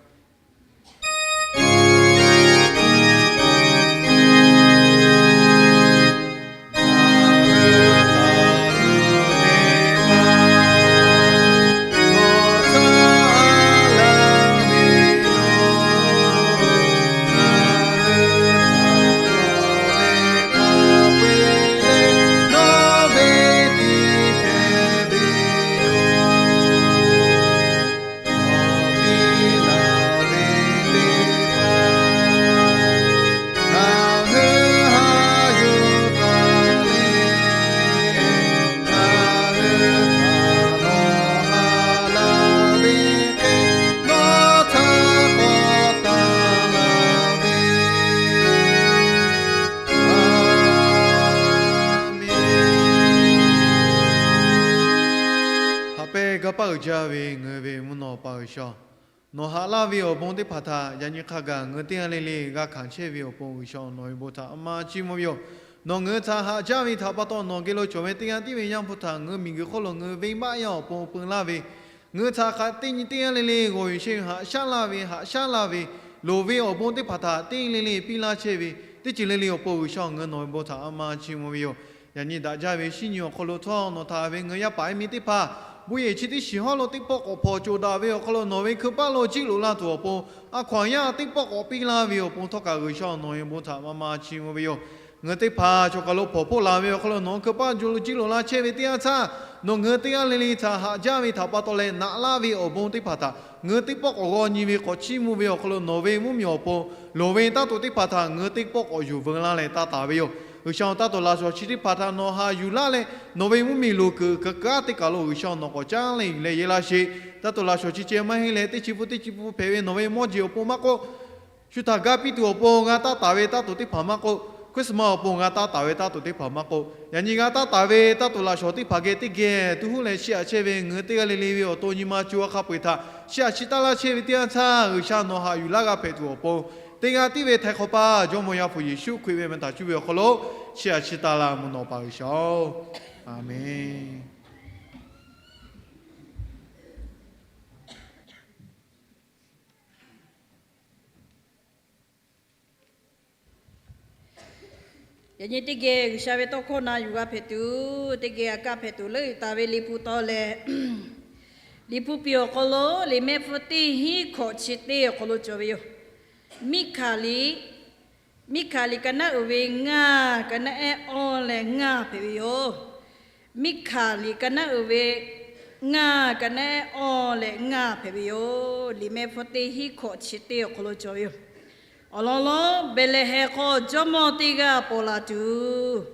Haꞈ pehnˇ gaˇ paˆ uiˍ jaˇ ve ngaˬ hui ve mvuhˇ naw pa G'uiˬsha, nawˬ haꞈ laˇ ve awˬ bon teˇ hpaˍ htaꞈ yaꞈ nyi hk'a gaˬ ngaˬ hui teˇ g'aˇ le le g'a hkanˍ chehˇ ve awˬ pon G'uiˬsha nawˬ ve bon htaꞈ a ma chiˇ mvuh ve yoˬ. Nawˬ ngaˬ hui htaꞈ haꞈ jaˇ ve htaꞈ pa taw nawˬ geh lo cawˬ ve teˇ g'aˇ tiˉ ve Yaˇ hpu htaꞈ ngaˬ hui miˬguiˬ hk'oˆ lo ngaˬ hui venˇbaˆ yaˇ awˬ pon peu laˇ ve, ngaˬ hui htaꞈ hk'aˬ teˇ nyi teˇ g'aˇ le le g'awˬ yuˬ chehˇ ve haꞈ shaˉ laˇ ve, haꞈ shaˉ laˇ ve, loˍ ve awˬ bon teˇ hpaˍ htaꞈ teˇ g'aˇ le le piˇ laˇ chehˇ ve teˇ ceuˬ le le awˬ pon G'uiˬsha ngaˬ hui nawˬ ve bon htaꞈ a ma chiˇ mvuh ve yoˬ. Yaꞈ nyi daꞈ jaˇ ve shinˉ nyi awˬ hk'aw lo htawˇ nawˬ htaꞈ ve ngaˬ hui yaˇ paˍ yaˇ miˇ teˇ hpaˍ bon yehˬ chi teˇ shiˍ hawˉ lo teˇ pawˆ k'awꞈ hpawnˬ coˬ daꞈ ve awˬ hk'aw lo nawˬ ve hkui paˇ lo jiˇ loꞈ la tuˬ awˬ pon, a hkaw anˬ yaˇ teˇ pawˆ k'awꞈ piˇ laˇ ve awˬ pon htawˇ kaꞈ G'uiˬsha nawˬ ve bon htaꞈ ma ma chiˇ mvuh ve yoˬ. Ngaˬ hui teˇ hpaˍ chaw kaˬ lo hpawnˬ hpoˆ laˬ ve awˬ hk'aw lo nawˬ hui hkui paˇ jo lo jiˇ loꞈ la chehˇ ve teˇ yanˇ htaˇ, nawˬ ngaˬ hui teˇ g'aˇ le le htaꞈ haꞈ jaˇ ve htaꞈ pa taw leh naꞈ laˇ ve awˬ bon teˇ hpaˍ htaꞈ ngaˬ hui teˇ pawˆ k'awꞈ g'aw nyi ve k'awꞈ chiˇ mvuh ve awˬ hk'aw lo nawˬ ve mvuhˇmiˬ awˬ pon loˍ ve taˇ to teˇ hpaˍ htaꞈ ngaˬ hui teˇ pawˆ k'awꞈ yuˬ veu laˇ leh taˇ taˍ ve yoˬ. G'uiˬsha taˇ to laꞈ shawnˍ chi teˇ hpaˍ htaꞈ nawˬ haꞈ yuˬ laˇ leh nawˬ ve mvuhˇmiˬ loˍ kuiˬ kaꞈ kaꞈ teˇ kaˬ lo G'uiˬsha nawˬ k'awꞈ caˉ leh yuˬ leh yehˇ laˇ sheˍ. Taˇ to laꞈ shawnˍ chi ceh maˇ heˆ leh teˇ chi pun teˇ chi pun hpehꞈ ve nawˬ ve mawˇ jeˬ awˬ pon maˇ k'oˆ, shu htaꞈ gaˇ piˇ tuˬ awˬ pon g'a taˇ taˍ ve taˇ to teˇ hpaˍ maˇ k'oˆ, Christmas awˬ pon g'a taˇ taˍ ve taˇ to teˇ hpaˍ maˇ k'oˆ, yaꞈ nyi g'a taˇ taˍ ve taˇ to laꞈ shawnˍ teˇ hpaˍ geh teˇ geh tu huˉ leh chiˇ aꞈ chehˇ ve ngaˬ hui teˇ g'aˇ le le ve awˬ to nyi ma co a hk'a peu-eˬ htaꞈ chiˇ aꞈ chiˇ taˇ laˇ chehˇ ve teˇ yanˇ htaˇ, G'uiˬsha nawˬ haꞈ yuˬ laˇ g'a hpehꞈ tuˬ awˬ pon, teˇ g'aˇ tiˉ ve htaiˍ hk'awꞈ pa Jawˇmawˇ Yaˇ hpu Yeˍsuˆ Hkriꞈ ve meh htaꞈ cuˇ ve awˬ hk'aw lo chiˇ aꞈ chiˇ taˇ laˇ mvuhˇ naw pa G'uiˬsha-oˬ, Aˍmenˬ. Yaꞈ nyi teˇ geh G'uiˬsha ve tawˇ hkawˇ na yuˬ g'a hpehꞈ tuˬ, teˇ geh a kaˇ hpehꞈ tuˬ leuˆ yuˬ taˍ ve Liꞈ hpu taw leh, Liꞈ hpu piˇ awˬ hk'aw lo Liꞈ mehˆ hpfuhˇ teˇ hinˉ hkawꞈ chi teˇ awˬ hk'aw lo cawˬ ve yoˬ. Miˇhkaˍ liꞈ, Miˇhkaˍ liꞈ ka naˉ uiˍ ve ngaˇ, ka naˉ ehˉ awˇ leh ngaˇ hpehꞈ ve yoˬ. Miˇhkaˍ liꞈ ka naˉ uiˍ ve ngaˇ, ka naˉ ehˉ awˇ leh ngaˇ hpehꞈ ve yoˬ. Liꞈ mehˆ hpfuhˇ teˇ hinˉ hkawꞈ chi teˇ awˬ hk'aw lo cawˬ ve yoˬ. Awˬ lawn lawn Behˍlehˍhehnˍ hk'aw jawˇmawˇ teˇ g'aˇ paw la tuˬ,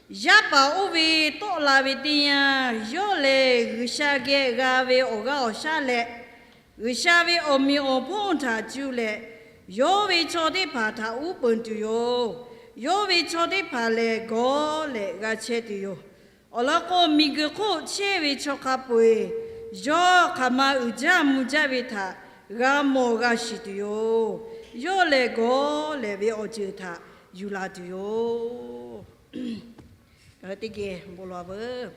yaˇ paˍ oˇ ve tawˆ la ve teˇ yanˇ, yawˇ lehˬ G'uiˬsha geh g'a ve awˬ g'aˇ awˬ shaˉ leh, G'uiˬsha ve awˬ meꞈ awˬ hponˇ htaꞈ cuˇ leh, yawˇ ve chaw teˇ hpaˍ htaꞈ uˉ peunˍ tuˬ yoˬ. Yawˇ ve chaw teˇ hpaˍ lehˬ gawˬ lehˬ g'a chehˇ tuˬ yoˬ. Awˬ lawn k'o, miˬguiˬ hk'oˆ chehˇ ve chaw hk'a peu-eˬ yawˇ hk'aˬ ma uiˍ jaˇ mvuh jaˇ ve htaꞈ g'a mawˬ g'a shiˍ tuˬ yoˬ. Yawˇ lehˬ gawˬ lehˬ ve awˬ ceuˬ htaꞈ yuˬ la tuˬ yoˬ. Teˇ geh bon lawˬ veuˬ.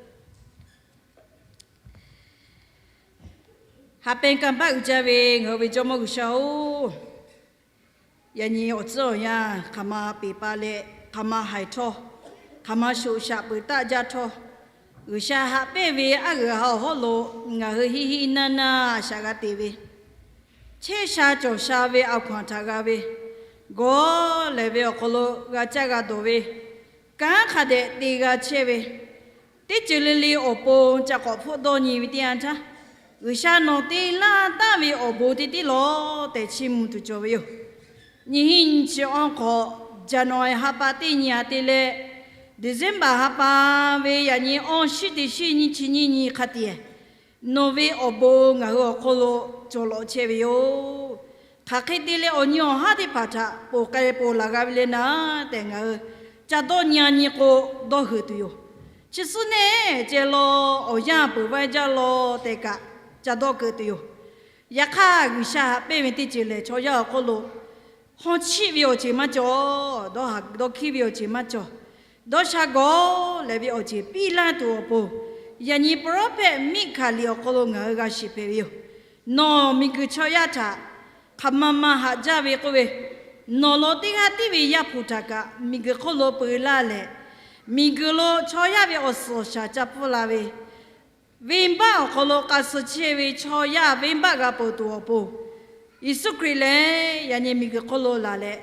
Haꞈ pehnˇ kanˇ paˆ uiˍ jaˇ ve ngaˬ hui ve Jawˇmawˇ G'uiˬsha-oˬ, yaꞈ nyi awˬ tcuhˉ awˬ yanˇ hk'aˬ ma peˍ pa leh, hk'aˬ ma haiˬ htawˇ, hk'aˬ ma shoꞈ shaꞈ peuˬ taˆ jaˇ htawˇ, G'uiˬsha haꞈ pehnˇ ve aˉ g'uiˬ ha awˬ hawˉ lo ngaˬ hui hiˆ hiˆ naˇ naˇ a shaꞈ g'a te ve, chehˇ sha cawˬ sha ve a hkaw-anˬ htaꞈ g'a ve, gawˬ lehˬ ve awˬ hk'aw lo g'a caˇ g'a dawˬ ve, kanˉ hk'a dehꞈ te g'a chehˇ ve, teˇ ceuˬ le le awˬ pon ca k'awꞈ hpfuhˆ dawˇ nyi ve teˇ yanˇ htaˇ, G'uiˬsha nawˬ te laˇ taˍ ve awˬ bon te tiˉ lawˬ tehꞈ chiˇ mvuh tuˬ cawˬ ve yoˬ. Nyiˇ hinˉ nyiˇ chi awˇ hk'awꞈ, January ha pa teˇ nyi a te leh, December ha pa ve yaꞈ nyi awˇ shiˉ teˇ shiˉ nyiˇ chi nyiˇ nyi hk'a tiꞈ, nawˬ ve awˬ bon ngaˬ hui awˬ hk'aw lo cawˬ lawꞈ chehˇ ve yoˬ. Hk'aˬ hk'e te leh awˬ nyi awˬ haˉ teˇ hpaˍ htaꞈ ponˬ k'ai ponˬ laˬ g'a ve le naˉ tehꞈ ngaˬ hui ca dawˇ nyi a nyi k'o, dawˇ heuˬ tuˬ yoˬ. Chi suhˉ neˇ ceh law, awˬ yanˇ peuˬ vaiˇ jaˇ law tehꞈ kaꞈ ca dawˇ keu tuˬ yoˬ. Yaꞈ hk'aˇ, G'uiˬsha haꞈ pehnˇ ve teˇ ceuˬ lehˬ, chaw yaˇ awˬ hk'oˆ lo hawˇ chiˆ ve awˬ ceuˬ maˇ cawˬ. Dawˇ haˍ dawˇ hkiˉ ve awˬ ceuˬ maˇ cawˬ. Dawˇ sha gawˬ leh ve awˬ ceuˬ piˇ laˇ tuˬ awˬ pon, yaꞈ nyi ပရောဖက် Miˉhkaˍliˍ awˬ hk'aw lo ngaˬ hui g'a shiˍ hpehꞈ ve yoˬ. Nawˬ miˬguiˬ chaw yaˇ htaꞈ hk'aˬ ma ma haꞈ jaˇ ve k'oˆ ve, nawˬ lo teˇ g'aˇ tiˉ ve Yaˇ hpu htaꞈ kaꞈ miˬguiˬ hk'oˆ lo peu laˇ leh, miˬguiˬ lo chaw yaˇ ve awˬ suhˍ awˬ shaˍ ca pfuhˇ la ve, venˇbaˆ awˬ hk'aw lo k'a suh chehˇ ve chaw yaˇ venˇbaˆ g'a peuˬ tuˬ awˬ pon, Yeˍsuˆ Hkriꞈ lehˬ yaꞈ nyi miˬguiˬ hk'oˆ lo laˬ leh,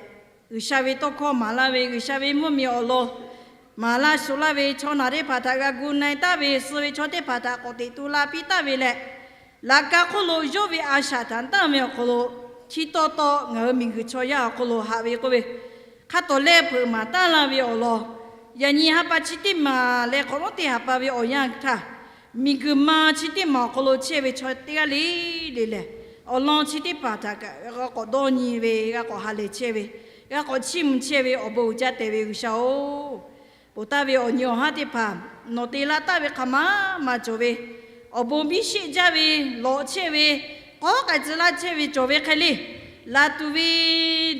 G'uiˬsha ve tawˇ hkawˇ maˍ laˇ ve, G'uiˬsha ve mvuhˇmiˬ awˬ lawn maˍ laˇ shuˍ laˇ ve, chaw naˬ teˇ hpaˍ htaꞈ g'a gu na-e taˍ ve, suh ve chaw teˇ hpaˍ htaꞈ k'awꞈ teꞈ tu la piˇ taˍ ve leh, laꞈ ka hk'oˆ lo yawˇ ve a shaꞈ htaꞈ tanˇ ve awˬ hk'aw lo, chi taw taw ngaˬ hui miˬguiˬ chaw yaˇ awˬ hk'aw lo haꞈ ve k'oˆ ve, hk'a tawˍ lehˇ hpeuꞈ maˍ taˍ laˇ ve awˬ lawn, yaꞈ nyi ha pa chi teˇ maˬ leh hk'awꞈ nawˉ teˇ ha pa ve awˬ yanˇ htaˇ, miˬguiˬ ma chi teˇ maˬ awˬ hk'aw lo chehˇ ve chaw teˇ g'aˇ le le lehˬ, awˬ lawn chi teˇ hpaˍ htaꞈ kaꞈ g'a k'awꞈ dawˇ nyi ve, g'a k'awꞈ ha lehˬ chehˇ ve, g'a k'awꞈ chiˇ mvuh chehˇ ve awˬ bon uiˍ jaˇ tehꞈ ve G'uiˬsha-oˬ, ponˬ taˍ ve awˬ nyi awˬ haˉ teˇ hpaˍ nawˬ te laˇ taˍ ve hk'aˬ ma ma cawˬ ve, awˬ bon biˇ sheˆ jaˇ ve, lawꞈ chehˇ ve, k'awˉ k'ai tcuh laˇ chehˇ ve cawˬ ve hk'e le, laˬ tuˬ ve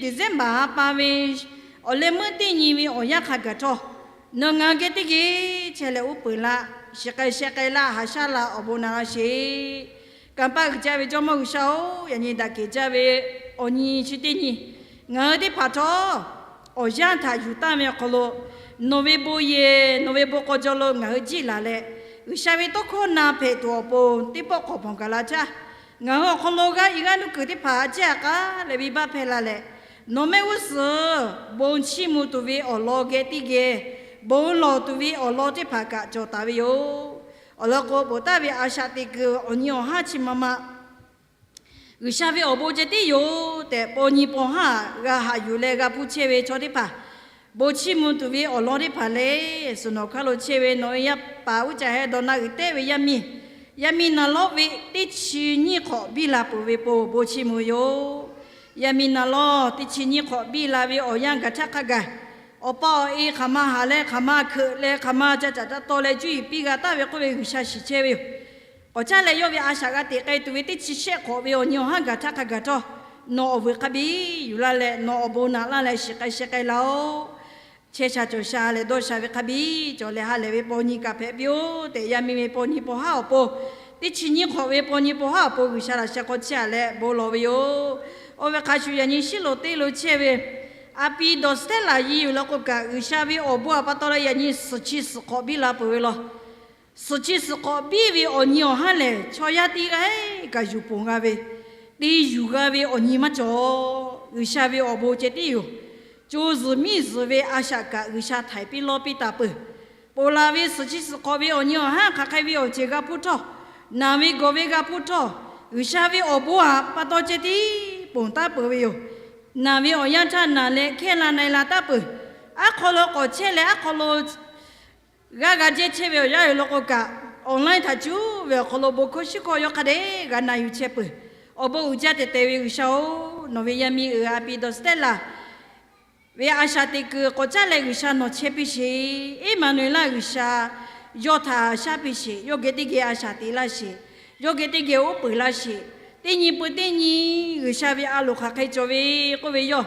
December ha pa ve awˬ leh meuˇ teˇ nyi ve awˬ yanˇ hk'a gaˬ htawˇ, nawˬ ngaˬ hui geh teˇ geh chehˇ leh uˉ peunˍ laˇ, shiˍ k'ai sheh k'ai laˇ, haꞈ shaˉ laˇ, awˬ bon naꞈ laˇ sheˍ. Kanˇ paˆ uiˍ jaˇ ve Jawˇmawˇ G'uiˬsha-oˬ, yaꞈ nyi daꞈ kehˬ jaˇ ve awˬ nyi chi teˇ nyi ngaˬ hui teˇ hpaˍ htawˇ awˬ yanˇ htaꞈ yuˬ taˍ ve awˬ hk'aw lo, nawˬ ve bon yehˬ, nawˬ ve bon k'aw jaw lo ngaˬ hui jiˆ laˬ leh, G'uiˬsha ve tawˇ hkawˇ na hpehꞈ tuˬ awˬ pon teˇ pawˆ k'awꞈ hpawnˬ gaˬ la htaˇ, ngaˬ hui awˬ hk'aw lo g'aˇ i g'aˇ nuˇ kuiˬ teˇ hpaˍ a ciˉ a k'aˉ leh venˇbaˆ hpehˇ laˇ leh, nawˬ mehˆ g'uˇ suhˍ bon chiˇ mvuh tuˬ ve awˬ lawn geh teˇ geh, bon lawˬ tuˬ ve awˬ lawn teˇ hpaˍ kaꞈ cawˬ taˍ ve yoˬ. Awˬ lawn k'o, ponˬ taˍ ve a shaꞈ teꞈ kuiˬ awˬ nyi awˬ haˉ chi ma ma G'uiˬsha ve awˬ bon ceh tiˉ yoˬ tehꞈ, paw nyi paw haˉ g'a haꞈ yuˬ leh g'a hpuˇ chehˇ ve chaw teˇ hpaˍ, bon chiˇ mvuh tuˬ ve awˬ lawn teˇ hpaˍ lehˬ, suhˍ nawˬ hk'aˇ lo chehˇ ve nawˬ ve yaˇ paˍ uˉ caˇ heh dawˬ na uiˍ tehˇ ve yaˇ miˇ, yaˇ miˇ naˍ lawˇ ve teˇ chi nyiˇ hk'awꞈ biˇ la peuˬ ve pon bon chiˇ mvuh yoˬ. Yaˇ miˇ naˍ lawˇ teˇ chi nyiˇ hk'awꞈ biˇ la ve awˬ yanˇ gaˬ htaˇ hk'a gaˬ, awˬ pa awˬ e hk'aˬ ma haˍ leh hk'aˬ ma hkeuꞈ leh hk'aˬ ma ca caꞈ ca taw leh cuˇ yiˍ piˇ g'a taˍ ve k'oˆ ve G'uiˬsha shiˍ chehˇ ve yoˬ. K'awꞈ caˉ leh yawˇ ve a shaꞈ g'a teꞈ k'ai tuˬ ve teˇ chi shehˆ hk'awꞈ ve awˬ nyi awˬ haˉ gaˬ htaˇ hk'a gaˬ htawˇ, nawˬ awˬ vuiˬ hk'a biˇ yuˬ laˇ leh nawˬ awˬ bon naꞈ laˇ leh shiˍ k'ai sheh k'ai laˇ-oˆ. Chehˇ sha cawˬ sha leh dawˇ sha ve hk'a biˇ cawˬ leh ha lehˬ ve paw nyi kaꞈ hpehꞈ piˇ-oˆ tehꞈ, yaˇ miˇ ve paw nyi paw haˉ awˬ pon, teˇ chi nyiˇ hk'awꞈ ve paw nyi paw haˉ awˬ pon G'uiˬsha laꞈ sheh hk'aw chehˇ a leh bon lawˬ ve yoˬ. Oˇ ve hk'a shuˍ yaꞈ nyi Shiˉloꞈ teˇ lo chehˇ ve a pi dawˬ stehˉ laˬ yi yoˬ law k'o kaꞈ, G'uiˬsha ve awˬ bon a pa taw leh yaꞈ nyi suhˍ chi suhˍ hk'awꞈ biˇ la peuˬ ve law. Suhˍ chi suhˍ hk'awꞈ biˇ ve awˬ nyi awˬ haˉ lehˬ, chaw yaˇ teˇ g'aˇ kaꞈ yuˬ ponˬ g'a ve, te yuˬ g'a ve awˬ nyi maˇ cawˬ. G'uiˬsha ve awˬ bon ceh tiˉ yoˬ. Co zuhˬ miˇ zuhˬ ve a shaꞈ kaꞈ G'uiˬsha htaiˍ piˇ lawˇ piˇ taˍ peuˬ. Ponˬ laˬ ve suhˍ chi suhˍ hk'awꞈ ve awˬ nyi awˬ haˉ hk'aˬ hk'e ve awˬ ceuˬ g'a hpuˇ htawˇ, naˬ ve gawˬ ve g'a hpuˇ htawˇ, G'uiˬsha ve awˬ bon a pa taw ceh tiˉ ponˬ taˍ peuˬ ve yoˬ. Naˬ ve awˬ yanˇ htaˇ naˬ leh hkehˇ la na-e la taˍ peuˬ. Aˉ hk'aw lo k'awꞈ chehˇ leh aˉ hk'aw lo g'aˇ g'a jehˇ chehˇ ve awˬ yanˇ yoˬ law k'o kaꞈ, online htaꞈ cuˉ ve awˬ hk'aw lo bon hkawˇ shiˉ hkawˇ yawˇ hk'a dehꞈ g'a na yuˬ chehˇ peuˬ. Awˬ bon uiˍ jaˇ tehꞈ tehꞈ ve G'uiˬsha-oˬ, nawˬ ve yaˇ miˇ uiˍ a pi dawˬ stehˉ laˬ ve a shaꞈ teꞈ kuiˬ k'awꞈ caˉ leh G'uiˬsha nawˬ chehˇ piˇ sheˍ. Eˇmaˍnuˍeˍlaˆ G'uiˬsha yawˇ htaꞈ shaˉ piˇ sheˍ. Yawˇ geh teˇ geh a shaꞈ teꞈ laˇ sheˍ. Yawˇ geh teˇ geh uˉ peunˍ laˇ sheˍ. Teˇ nyi peuˬ teˇ nyi G'uiˬsha ve a loˍ hk'aˬ hk'e cawˬ ve k'oˆ ve yawˇ,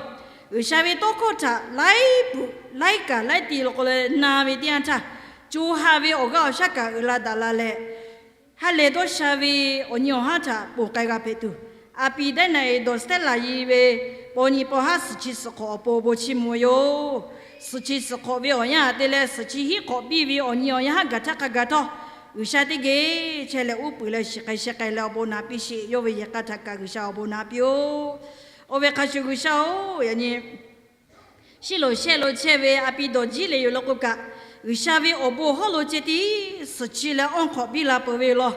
G'uiˬsha ve tawˇ hkawˇ htaꞈ laiˉ peuˬ laiˉ kaꞈ laiˉ ti lo k'o leh na ve teˇ yanˇ htaˇ, co ha ve awˬ g'aˇ awˬ shaˉ kaꞈ uiˍ la daꞈ la leh, ha lehˬ dawˇ sha ve awˬ nyi awˬ haˉ htaꞈ ponˬ k'ai g'a hpehꞈ tuˬ, a pi dehˉ na-e dawˬ stehˉ laˬ yi ve paw nyi paw haˉ suhˍ chi suhˍ hk'awꞈ awˬ pon bon chiˇ mvuh yoˬ. Suhˍ chi suhˍ hk'awꞈ ve awˬ yanˇ a te leh suhˍ chi hiˉ hk'awꞈ biˇ ve awˬ nyi awˬ yanˇ haˉ gaˬ htaˇ hk'a gaˬ htawˇ, G'uiˬsha teˇ geh chehˇ leh uˉ peunˍ leh shiˍ k'ai sheh k'ai leh awˬ bon naꞈ piˇ sheˍ. Yawˇ ve yehˬ k'a htaꞈ kaꞈ G'uiˬsha awˬ bon naꞈ piˇ-oˆ. Oˇ ve hk'a shuˍ G'uiˬsha-oˬ, yaꞈ nyi Shiˉloꞈ shehˆ lo chehˇ ve a pi dawˬ jiˉ le yoˬ law k'o kaꞈ, G'uiˬsha ve awˬ bon hawˉ lo ceh tiˉ suhˍ chi leh awˇ hk'awꞈ biˇ la peuˬ ve yoˬ law.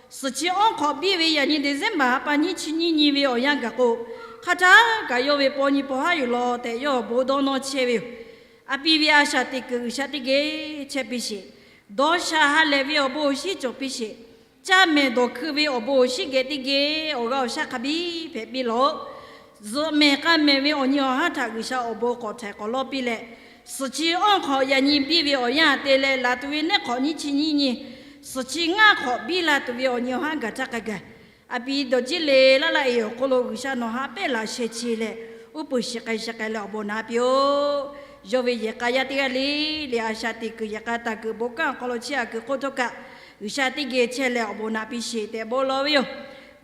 Suhˍ chi awˇ hk'awꞈ biˇ ve yaꞈ nyi December ha pa nyiˇ chi nyiˇ nyi ve awˬ yanˇ gaˬ k'o, hk'a htaˇ kaꞈ yawˇ ve paw nyi paw haˉ yoˬ law tehꞈ yawˇ awˬ bon dawˇ nawˇ chehˇ ve yoˬ. A pi ve a shaꞈ teꞈ kuiˬ G'uiˬsha teˇ geh chehˇ piˇ sheˍ. Dawˇ sha ha lehˬ ve awˬ bon awˬ shinˉ cawˬ piˇ sheˍ. Caˇ mehˍ dawˬ hkui ve awˬ bon awˬ shinˉ geh teˇ geh awˬ g'aˇ awˬ shaˉ hk'a biˇ hpehꞈ piˇ lawˬ. Zuhꞈ mehˍ k'a mehˍ ve awˬ nyi awˬ haˉ htaꞈ G'uiˬsha awˬ bon k'awꞈ htaiˍ k'awꞈ lawˇ piˇ leh, suhˍ chi awˇ hk'awꞈ yaꞈ nyi biˇ ve awˬ yanˇ te leh laˬ tuˬ ve neˉ hk'awꞈ nyiˇ chi nyiˇ nyi, suhˍ chi ngaˇ hk'awꞈ biˇ la tuˬ ve awˬ nyi awˬ haˉ gaˬ htaˇ k'a gaˬ, a pi dawˬ jiˉ le laˇ laˇ-e awˬ hk'aw lo G'uiˬsha nawˬ ha pehˇ laꞈ sheh chi leh, uˉ peunˍ shiˍ k'ai shiˍ k'ai leh awˬ bon naꞈ piˇ-oˆ. Yawˇ ve yehˬ k'a yaˇ teˇ g'aˇ le le a shaꞈ teꞈ kuiˬ yehˬ k'a taˍ kuiˬ bon kanˉ awˬ hk'aw lo chehˇ a kuiˬ hk'oˆ htawˇ kaꞈ, G'uiˬsha teˇ geh chehˇ leh awˬ bon naꞈ piˇ sheˍ tehꞈ bon lawˬ ve yoˬ.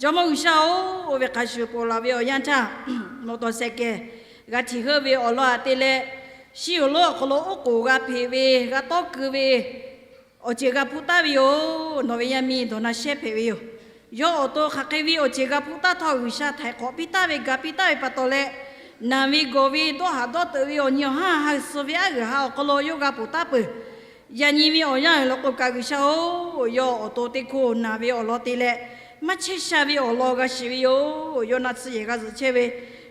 Jawˇmawˇ G'uiˬsha-oˬ, oˇ ve hk'a shuˍ ponˬ laˬ ve awˬ yanˇ htaˇ, nawˬ tawˍ sehˍ kehˬ g'a htiꞈ heuˆ ve awˬ lawn aꞈ te leh, shiˉ awˬ lonˉ awˬ hk'aw lo oˉ k'oˍ g'a hpeꞈ ve, g'a tawˇ keu ve awˬ ceuˬ g'a hpuˇ taˉ ve yoˬ. Nawˬ ve yaˇ miˇ dawˬ na shehˇ hpehꞈ ve yoˬ. Yawˇ awˬ to hk'aˬ hk'e ve awˬ ceuˬ g'a hpuˇ taˉ htawˇ, G'uiˬsha htaiˍ hk'awꞈ piˇ taˍ ve, ga piˇ taˍ ve pa taw leh, naˬ ve gawˬ ve dawˇ haˍ dawˇ teuꞈ ve awˬ nyi awˬ haˉ ha suh ve aˉ g'uiˬ ha awˬ hk'aw lo yawˇ g'a ponˬ taˉ peuˬ. Yaꞈ nyi ve awˬ yanˇ awˬ lawn k'o kaꞈ, G'uiˬsha-oˬ, yawˇ awˬ to teˇ hkoˇ naˬ ve awˬ lawn te leh, maˇ chehˇ sha ve awˬ lawn g'a shiˍ ve yoˬ. Yawˇ naˆ tsuhˇ yehˬ g'a zuhꞈ chehˇ ve,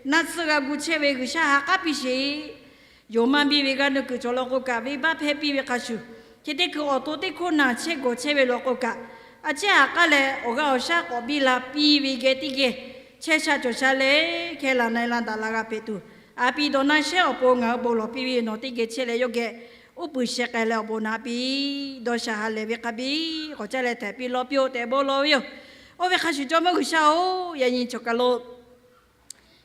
naˆ tsuhˇ g'a gu chehˇ ve, G'uiˬsha ha k'aˉ piˇ sheˍ. Yonˍ maˇ biˇ ve g'aˇ nuˇ kuiˬ cawˬ lawn k'o kaꞈ, venˇbaˆ hpehˇ piˇ ve hk'a shuˍ, chi teˇ hkui awˬ to teˇ hkoˇ naˬ chehˇ gawˬ chehˇ ve lawn k'o kaꞈ, a ciˉ ha k'aˉ leh awˬ g'aˇ awˬ shaˉ k'awꞈ biˇ la piˇ ve geh teˇ geh, chehˇ sha cawˬ sha leh hkehˇ laˬ na e la daꞈ la g'a hpehꞈ tuˬ, a piˇ dawˬ na shehˇ awˬ pon ngaˬ hui bon lawˬ piˇ ve yoˬ. Nawˬ teˇ geh chehˇ leh yawˇ geh uˉ peunˍ shehˍ k'ai leh awˬ bon naꞈ piˇ, dawˇ sha ha lehˬ ve hk'a biˇ k'awꞈ caˇ leh htaiˍ piˇ lawˇ piˇ-oˆ tehꞈ bon lawˬ ve yoˬ. Oˇ ve hk'a shuˍ Jawˇmawˇ G'uiˬsha-oˬ, yaꞈ nyi cawˬ kaˬ lo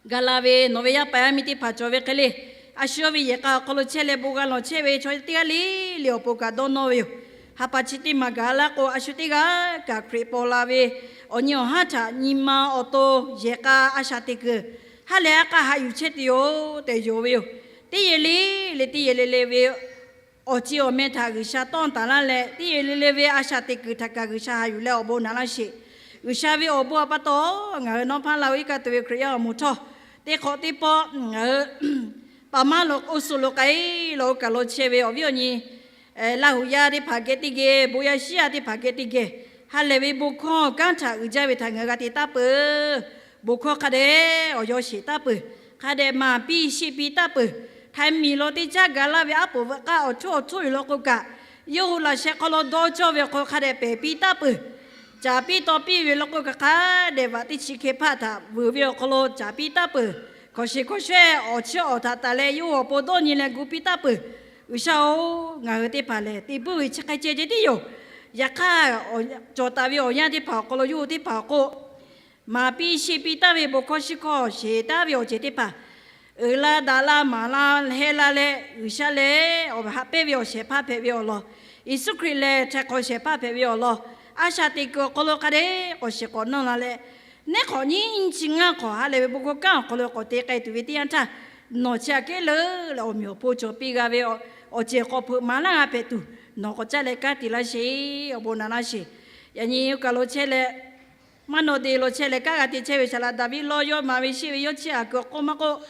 ga la ve nawˬ ve yaˇ paˍ yaˇ miˇ teˇ hpaˍ cawˬ ve hk'e le, a shu yawˇ ve yehˬ k'a awˬ hk'aw lo chehˇ leh bon g'a lawˬ chehˇ ve chaw teˇ g'aˇ le le awˬ pon kaꞈ dawˇ nawˇ ve yoˬ. Ha pa chi teˇ maˬ gaˬ laˇ k'o, a shu teˇ g'aˇ kaꞈ Hkriꞈ paw la ve awˬ nyi awˬ haˉ htaꞈ nyi ma awˬ to yehˬ k'a a shaꞈ teꞈ kuiˬ ha lehˬ a k'a haꞈ yuˬ chehˇ tuˬ yoˬ tehꞈ yonˍ ve yoˬ. Teˇ yehˬ le le, teˇ yehˬ le le ve awˬ ci awˬ meh htaꞈ G'uiˬsha tawˇ taˍ laˇ leh, teˇ yehˬ le le ve a shaꞈ teꞈ kuiˬ htaꞈ kaꞈ G'uiˬsha haꞈ yuˬ leh awˬ bon naꞈ laˇ sheˍ. G'uiˬsha ve awˬ bon awˬ pa taw, ngaˬ hui nawˇ hpaˇ la-o iˉ kaˆ tuˬ ve Hkriꞈ yaˇ awˬ moˍ htawˇ, teˇ hk'awꞈ teˇ pawˆ ngaˬ hui paˍ maˇ lo oˇ suhˍ lo k'ai lo oˇ kaˬ lo chehˇ ve awˬ viˉ awˬ nyi Laˇ huˍ yaˇ teˇ hpaˍ geh teˇ geh, bon yaˇ shiˉ yaˇ teˇ hpaˍ geh teˇ geh, ha lehˬ ve bon hkawˇ kanˉ htaꞈ uiˍ jaˇ ve htaꞈ ngaˬ hui g'a te taˉ peuˬ. Bon hkawˇ hk'a dehꞈ awˬ yawˇ sheˍ taˉ peuˬ. Hk'a dehꞈ maˍ piˇ sheˆ piˇ taˉ peuˬ. Htaiˍ miˬ lo teˇ caˉ gaˬ laˇ ve aˉ poꞈ veuꞈ k'aˇ awˬ htuˉ awˬ htuˉ yoˬ law k'o kaꞈ, yawˇ hui laꞈ sheh hk'aw lo dawˇ cawˇ ve awˬ hk'aw lo hk'a dehꞈ pehˬ piˇ taˉ peuˬ. Caˍ piˇ taw piˇ ve law k'o kaꞈ, hk'a dehꞈ vaꞈ teˇ chi hk'e hpaˆ htaꞈ vuiˬ ve awˬ hk'aw lo caˍ piˇ taˉ peuˬ. Hkawnˍ sheˍ hkawnˍ shehˆ awˬ chiˇ awˬ htaꞈ taˍ leh yawˇ hui awˬ pon dawˇ nyi leh gu piˇ taˉ peuˬ. G'uiˬsha-oˬ, ngaˬ hui teˇ hpaˍ lehˬ te puiˉ ve chi hk'e ceh ceh tiˉ yoˬ. Yaꞈ hk'aˇ, cawˬ taˍ ve awˬ yanˇ teˇ hpaˍ awˬ hk'aw lo yawˇ hui teˇ hpaˍ awˬ hk'oˆ maˍ piˇ sheˆ piˇ taˍ ve bon hkawˇ shiˉ hkawˇ sheˍ taˍ ve awˬ ceuˬ teˇ hpaˍ uiˍ la daꞈ la maˍ la heh la leh, G'uiˬsha lehˬ awˬ haꞈ pehnˇ ve awˬ shehˍ hpaˇ hpehꞈ ve awˬ lawn, Yeˍsuˆ Hkriꞈ lehˬ htaiˍ hk'awꞈ shehˍ hpaˇ hpehꞈ ve awˬ lawn, a shaꞈ teꞈ kuiˬ awˬ hk'aw lo hk'a dehꞈ k'awꞈ shiˍ k'awꞈ nawˇ la leh, neˉ hk'awꞈ nyiˇ chi ngaˇ hk'awꞈ ha lehˬ ve bon hkawˇ kanˉ awˬ hk'aw lo k'awꞈ te k'ai tuˬ ve teˇ yanˇ htaˇ, nawˬ chi aꞈ kehˉ leuˉ leh awˬ meꞈ awˬ hponˇ cawˬ piˇ g'a ve awˬ ceuˬ k'awꞈ hpeuꞈ maˍ laˇ g'a hpehꞈ tuˬ, nawˬ k'awꞈ caˇ leh kanˉ te laˇ sheˍ. Awˬ bon naꞈ laˇ sheˍ. Yaꞈ nyi oˇ kaˬ lo chehˇ leh, maˇ naw de lo chehˇ leh kanˉ g'a te chehˇ ve saˍ laꞈ Daˍviˆ lawˇ yawˇ maˍ ve sheˆ ve yawˇ chi aꞈ kuiˬ awˬ hk'oˆ maˇ k'oˆ,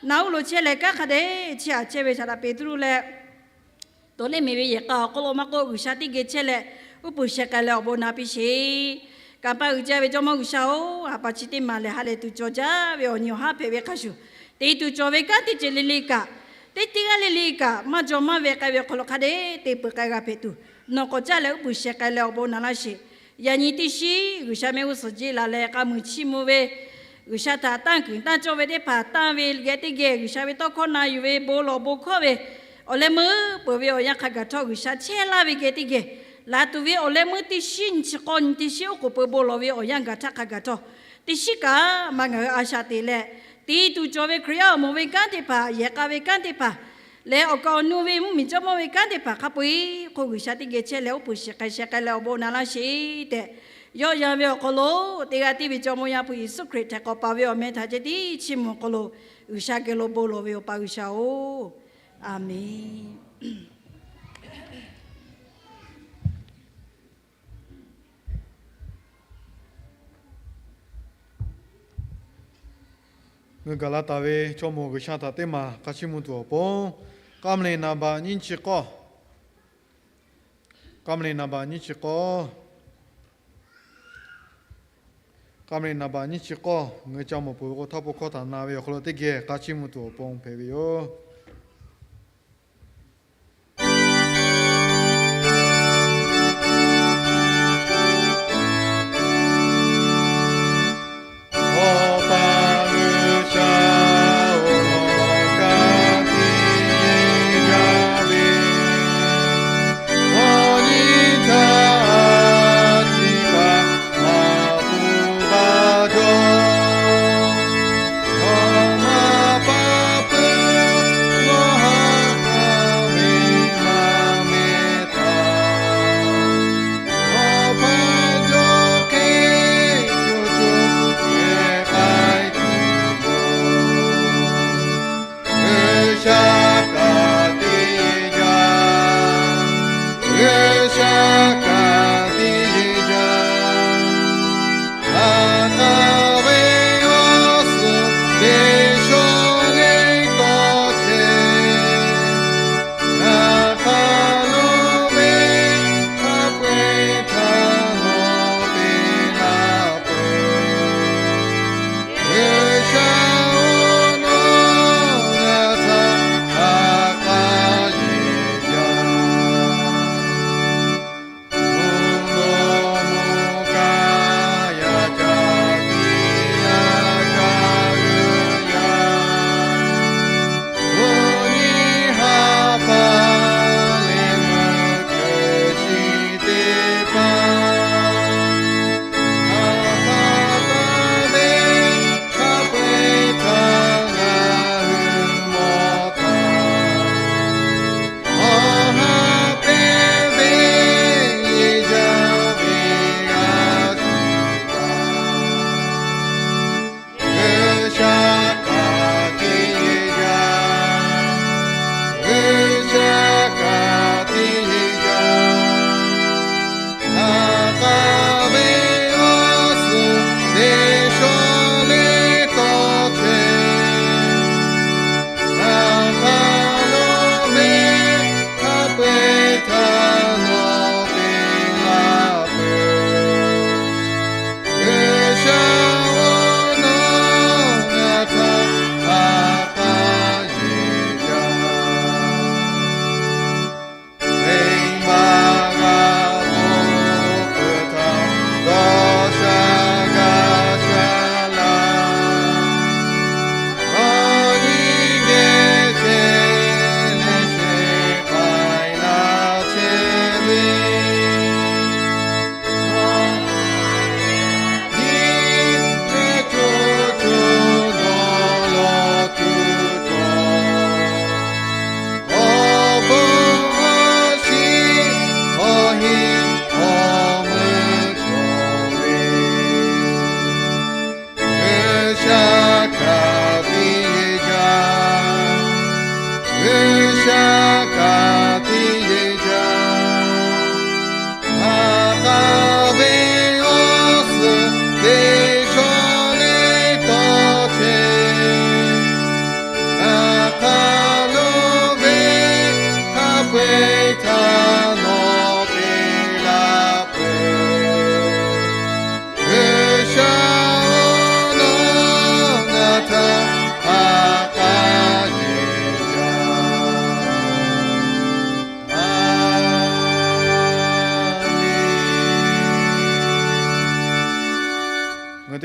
naˍ uˉ lo chehˇ leh kanˉ hk'a dehꞈ chi aꞈ chehˇ ve saˍ laꞈ Peˍtruˆ leh, Tawˍleˍmiˍ ve yehˬ k'a awˬ hk'oˆ lo maˇ k'oˆ, G'uiˬsha teˇ geh chehˇ leh uˉ peunˍ sheh k'ai leh awˬ bon naꞈ piˇ sheˍ. Kanˍ paˆ uiˍ jaˇ ve Jawˇmawˇ G'uiˬsha-oˬ, ha pa chi teˇ maˬ lehˬ ha lehˬ tuˬ cawˬ jaˇ ve awˬ nyi awˬ haˉ hpehꞈ ve hk'a shuˍ, te tuˬ cawˬ ve kanˉ teˇ ceuˬ le le kaꞈ, teˇ teˇ g'aˇ le le kaꞈ maˇ jaw maˇ ve k'ai ve awˬ hk'aw lo hk'a dehꞈ te peuˬ k'ai g'a hpehꞈ tuˬ, nawˬ k'awꞈ caˇ leh uˉ peunˍ sheh k'ai leh awˬ bon naꞈ laˇ sheˍ. Yaꞈ nyi teˇ shiˉ G'uiˬsha mehˆ g'uˇ suhˍ jeˇ laˬ leh k'a muiˬ chiˇ mvuh ve G'uiˬsha htaꞈ tanˇ kuiˬ tanˇ cawˇ ve teˇ hpaˍ tanˇ ve geh teˇ geh, G'uiˬsha ve tawˇ hkawˇ na yuˬ ve bon lawˬ bon hkawˇ ve awˬ leh meuˇ peuˬ ve awˬ yanˇ hk'a gaˬ htawˇ, G'uiˬsha chehˇ laˇ ve geh teˇ geh, laˬ tuˬ ve awˬ leh meuˇ teˇ shiˉ nyi chi k'awˇ nyi teˇ shiˉ oˉ k'oˍ pui bon lawˬ ve awˬ yanˇ gaˬ htaˇ hk'a gaˬ htawˇ, teˇ shiˉ kaꞈ maˇ ngaˬ hui a shaꞈ teꞈ leh, te tuˬ cawˬ ve Hkriꞈ yaˇ awˬ moˍ ve kanˉ teˇ hpaˍ, yehˬ k'a ve kanˉ teˇ hpaˍ leh awˬ kaˍ awˬ nu ve mvuhˇmiˬ jawˇmawˇ ve kanˉ teˇ hpaˍ hk'a peu-eˬ hk'oˆ G'uiˬsha teˇ geh chehˇ leh uˉ peunˍ sheh k'ai sheh k'ai leh awˬ bon naꞈ laˇ sheˍ tehꞈ, yawˆ yan ve awˬ hk'aw lo teˇ g'aˇ tiˉ ve Jawˇmawˇ Yaˇ hpu Yeˍsuˆ Hkriꞈ htaiˍ hk'awꞈ paˍ ve awˬ meh htaꞈ ceh tiˉ chiˇ mvuh awˬ hk'aw lo G'uiˬsha geh lo bon lawˬ ve awˬ pa G'uiˬsha-oˬ, Aˍmenˍ. Ngaˬ hui gaˬ la taˍ ve chaw mawˬ G'uiˬsha htaꞈ teˇ maˬ hk'a chiˇ mvuh tuˬ awˬ pon, K'aˇ mvuh liꞈ naˍ baꞈ nyiˇ chi k'awˇ, K'aˇ mvuh liꞈ naˍ baꞈ nyiˇ chi k'awˇ, K'aˇ mvuh liꞈ naˍ baꞈ nyiˇ chi k'awˇ, ngaˬ hui ca mawˬ peuˬ ve k'o, htaˇ po hkawˇ htaꞈ na ve awˬ hk'aw lo teˇ geh hk'a chiˇ mvuh tuˬ awˬ pon hpehꞈ ve yoˬ.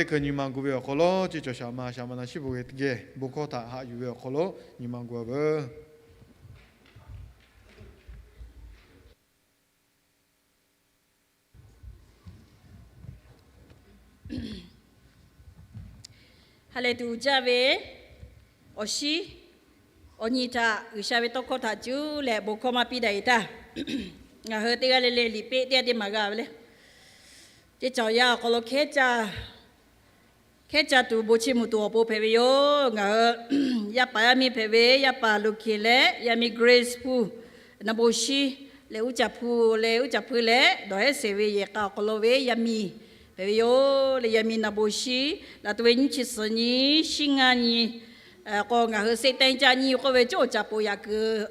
Kuiˬ nyi ma gu ve awˬ hk'aw lo, chi cawˬ shaˍ ma shaˍ ma na shiˉ bvuhꞈ ve teˇ geh bon hkawˇ htaꞈ haꞈ yuˬ ve awˬ hk'aw lo nyi ma gu-a veuˬ. Ha lehˬ tuˬ jaˇ ve awˬ shiˉ awˬ nyi htaꞈ G'uiˬsha ve tawˇ hkawˇ htaꞈ cuˇ leh bon hkawˇ maˇ piˇ daꞈ-e htaˇ, ngaˬ hui teˇ g'aˇ le le liꞈ peˆ teˇ g'aˇ teˇ maˬ g'a ve le. Ceˇ caˬ awˬ yanˇ awˬ hk'aw lo hkehˉ caˇ, hkehˉ caˇ tuˬ bon chi mvuhˇ tuˬ awˬ pon hpehꞈ ve yoˬ. Ngaˬ hui yaˇ paˍ yaˇ miˇ hpehꞈ ve, yaˇ paˍ Luˬ hkiˬ leh yaˇ miˇ Grace Hpu, na bon shiˉ leh uˉ caˍ hpu leh uˉ caˍ hpu leh dawˬ hehˉ sheˍ ve yehˬ k'a awˬ hk'aw lo ve yaˇ miˇ hpehꞈ ve yoˬ le. Yaˇ miˇ na bon shiˉ laˬ tuˬ ve nyiˇ chi suhˍ nyi, shiˉ ngaˇ nyi k'o, ngaˬ hui Satan caˇ nyi k'oˆ ve cawˇ caˍ poˬ yaꞈ kuiˬ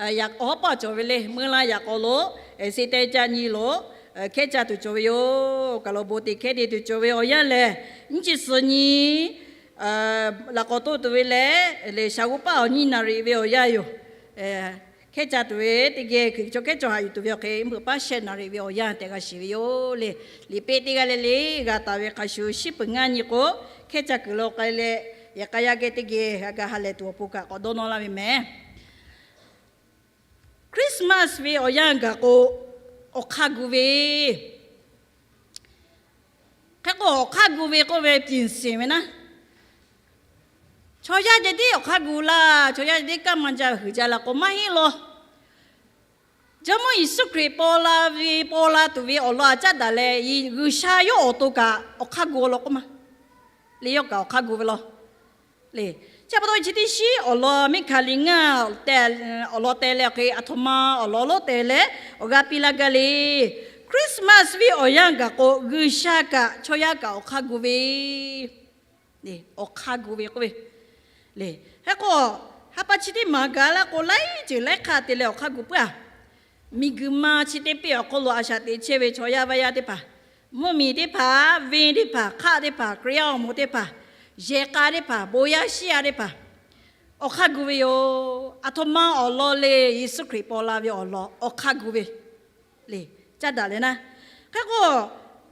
awˬ hawˉ paˇ cawˬ ve le. Meuˇ laˇ yaꞈ k'aw lo Satan caˇ nyi lo hkehˉ caˇ tuˬ cawˬ ve yoˬ. Kaˬ lo bon te hkehˉ te tuˬ cawˬ ve awˬ yanˇ lehˬ, nyiˇ chi suhˍ nyi laꞈ k'awꞈ toˆ tuˬ ve leh, lehˬ shaˍ g'oˇ paˆ awˬ nyiˇ naˍ riˍ ve awˬ yanˇ yoˬ. Hkehˉ caˇ tuˬ ve teˇ geh kuiˬ chaw hkehˉ chaw haꞈ yuˬ tuˬ ve awˬ hk'e, mvuhˇ paˉ shehˆ naˍ riˍ ve awˬ yanˇ tehꞈ g'a shiˍ ve yoˬ le. Liꞈ peˆ teˇ g'aˇ le le g'a taˍ ve hk'a shuˍ, shiˉ peuˬ ngaˇ nyi k'o, hkehˉ caˇ kuiˬ lo k'ai leh, yehˬ k'a yaˇ geh teˇ geh g'a ga ha lehˬ tuˬ awˬ pon kaꞈ k'awꞈ dawˇ nawˇ laˇ ve mehˍ. Christmas ve awˬ yanˇ gaˬ k'o, awˬ hk'aˇ gu ve, hk'e k'o awˬ hk'aˇ gu ve k'oˆ ve piˍ seˍ ve naˉ, chaw yaˇ ceh tiˉ awˬ hk'aˇ gu laˇ, chaw yaˇ ceh tiˉ kanˉ maˇ jaˇ ve huiˍ jaˇ la k'o maˇ heˆ law. Jawˇmawˇ Yeˍsuˆ Hkriꞈ paw la ve, paw la tuˬ ve awˬ lawn aꞈ caˉ daꞈ leh, G'uiˬsha yawˇ awˬ to kaꞈ awˬ hk'aˇ gu law k'oˆ ma le. Yawˇ kaꞈ awˬ hk'aˇ gu ve law le. Chi pa taw chi teˇ shiˉ awˬ lawn miˇ hkanˍ liꞈ ngaˇ awˬ lawn teh leh awˬ hk'e, aˬ htoꞈ ma awˬ lawn lonˉ teh leh awˬ g'aˇ piˇ laˇ gaˇ le. Christmas ve awˬ yanˇ gaˬ k'o, G'uiˬsha kaꞈ chaw yaˇ kaꞈ awˬ hk'aˇ gu ve, awˬ hk'aˇ gu ve k'oˆ ve le. Hk'e k'o, ha pa chi teˇ maˬ gaˬ laˇ k'o, laiˉ ceuˬ laiˉ hk'aˇ te leh awˬ hk'aˇ gu puiˉ-a. Miˬguiˬ ma chi teˇ peˆ awˬ hk'oˆ lo a shaꞈ teꞈ chehˇ ve chaw yaˇ vaˇ yaˇ teˇ hpaˍ, mvuhˇmiˬ teˇ hpaˍ, venˇ teˇ hpaˍ, hk'aˆ teˇ hpaˍ, Hkriꞈ yaˇ awˬ moˍ teˇ hpaˍ, yehˬ k'a teˇ hpaˍ, bon yaˇ shiˉ yaˇ teˇ hpaˍ, awˬ hk'aˇ gu ve yoˬ. Aˬ htoꞈ ma awˬ lawn le, Yeˍsuˆ Hkriꞈ paw la ve awˬ lawn awˬ hk'aˇ gu ve le, caˇ daꞈ leh naˉ. Hk'e k'o,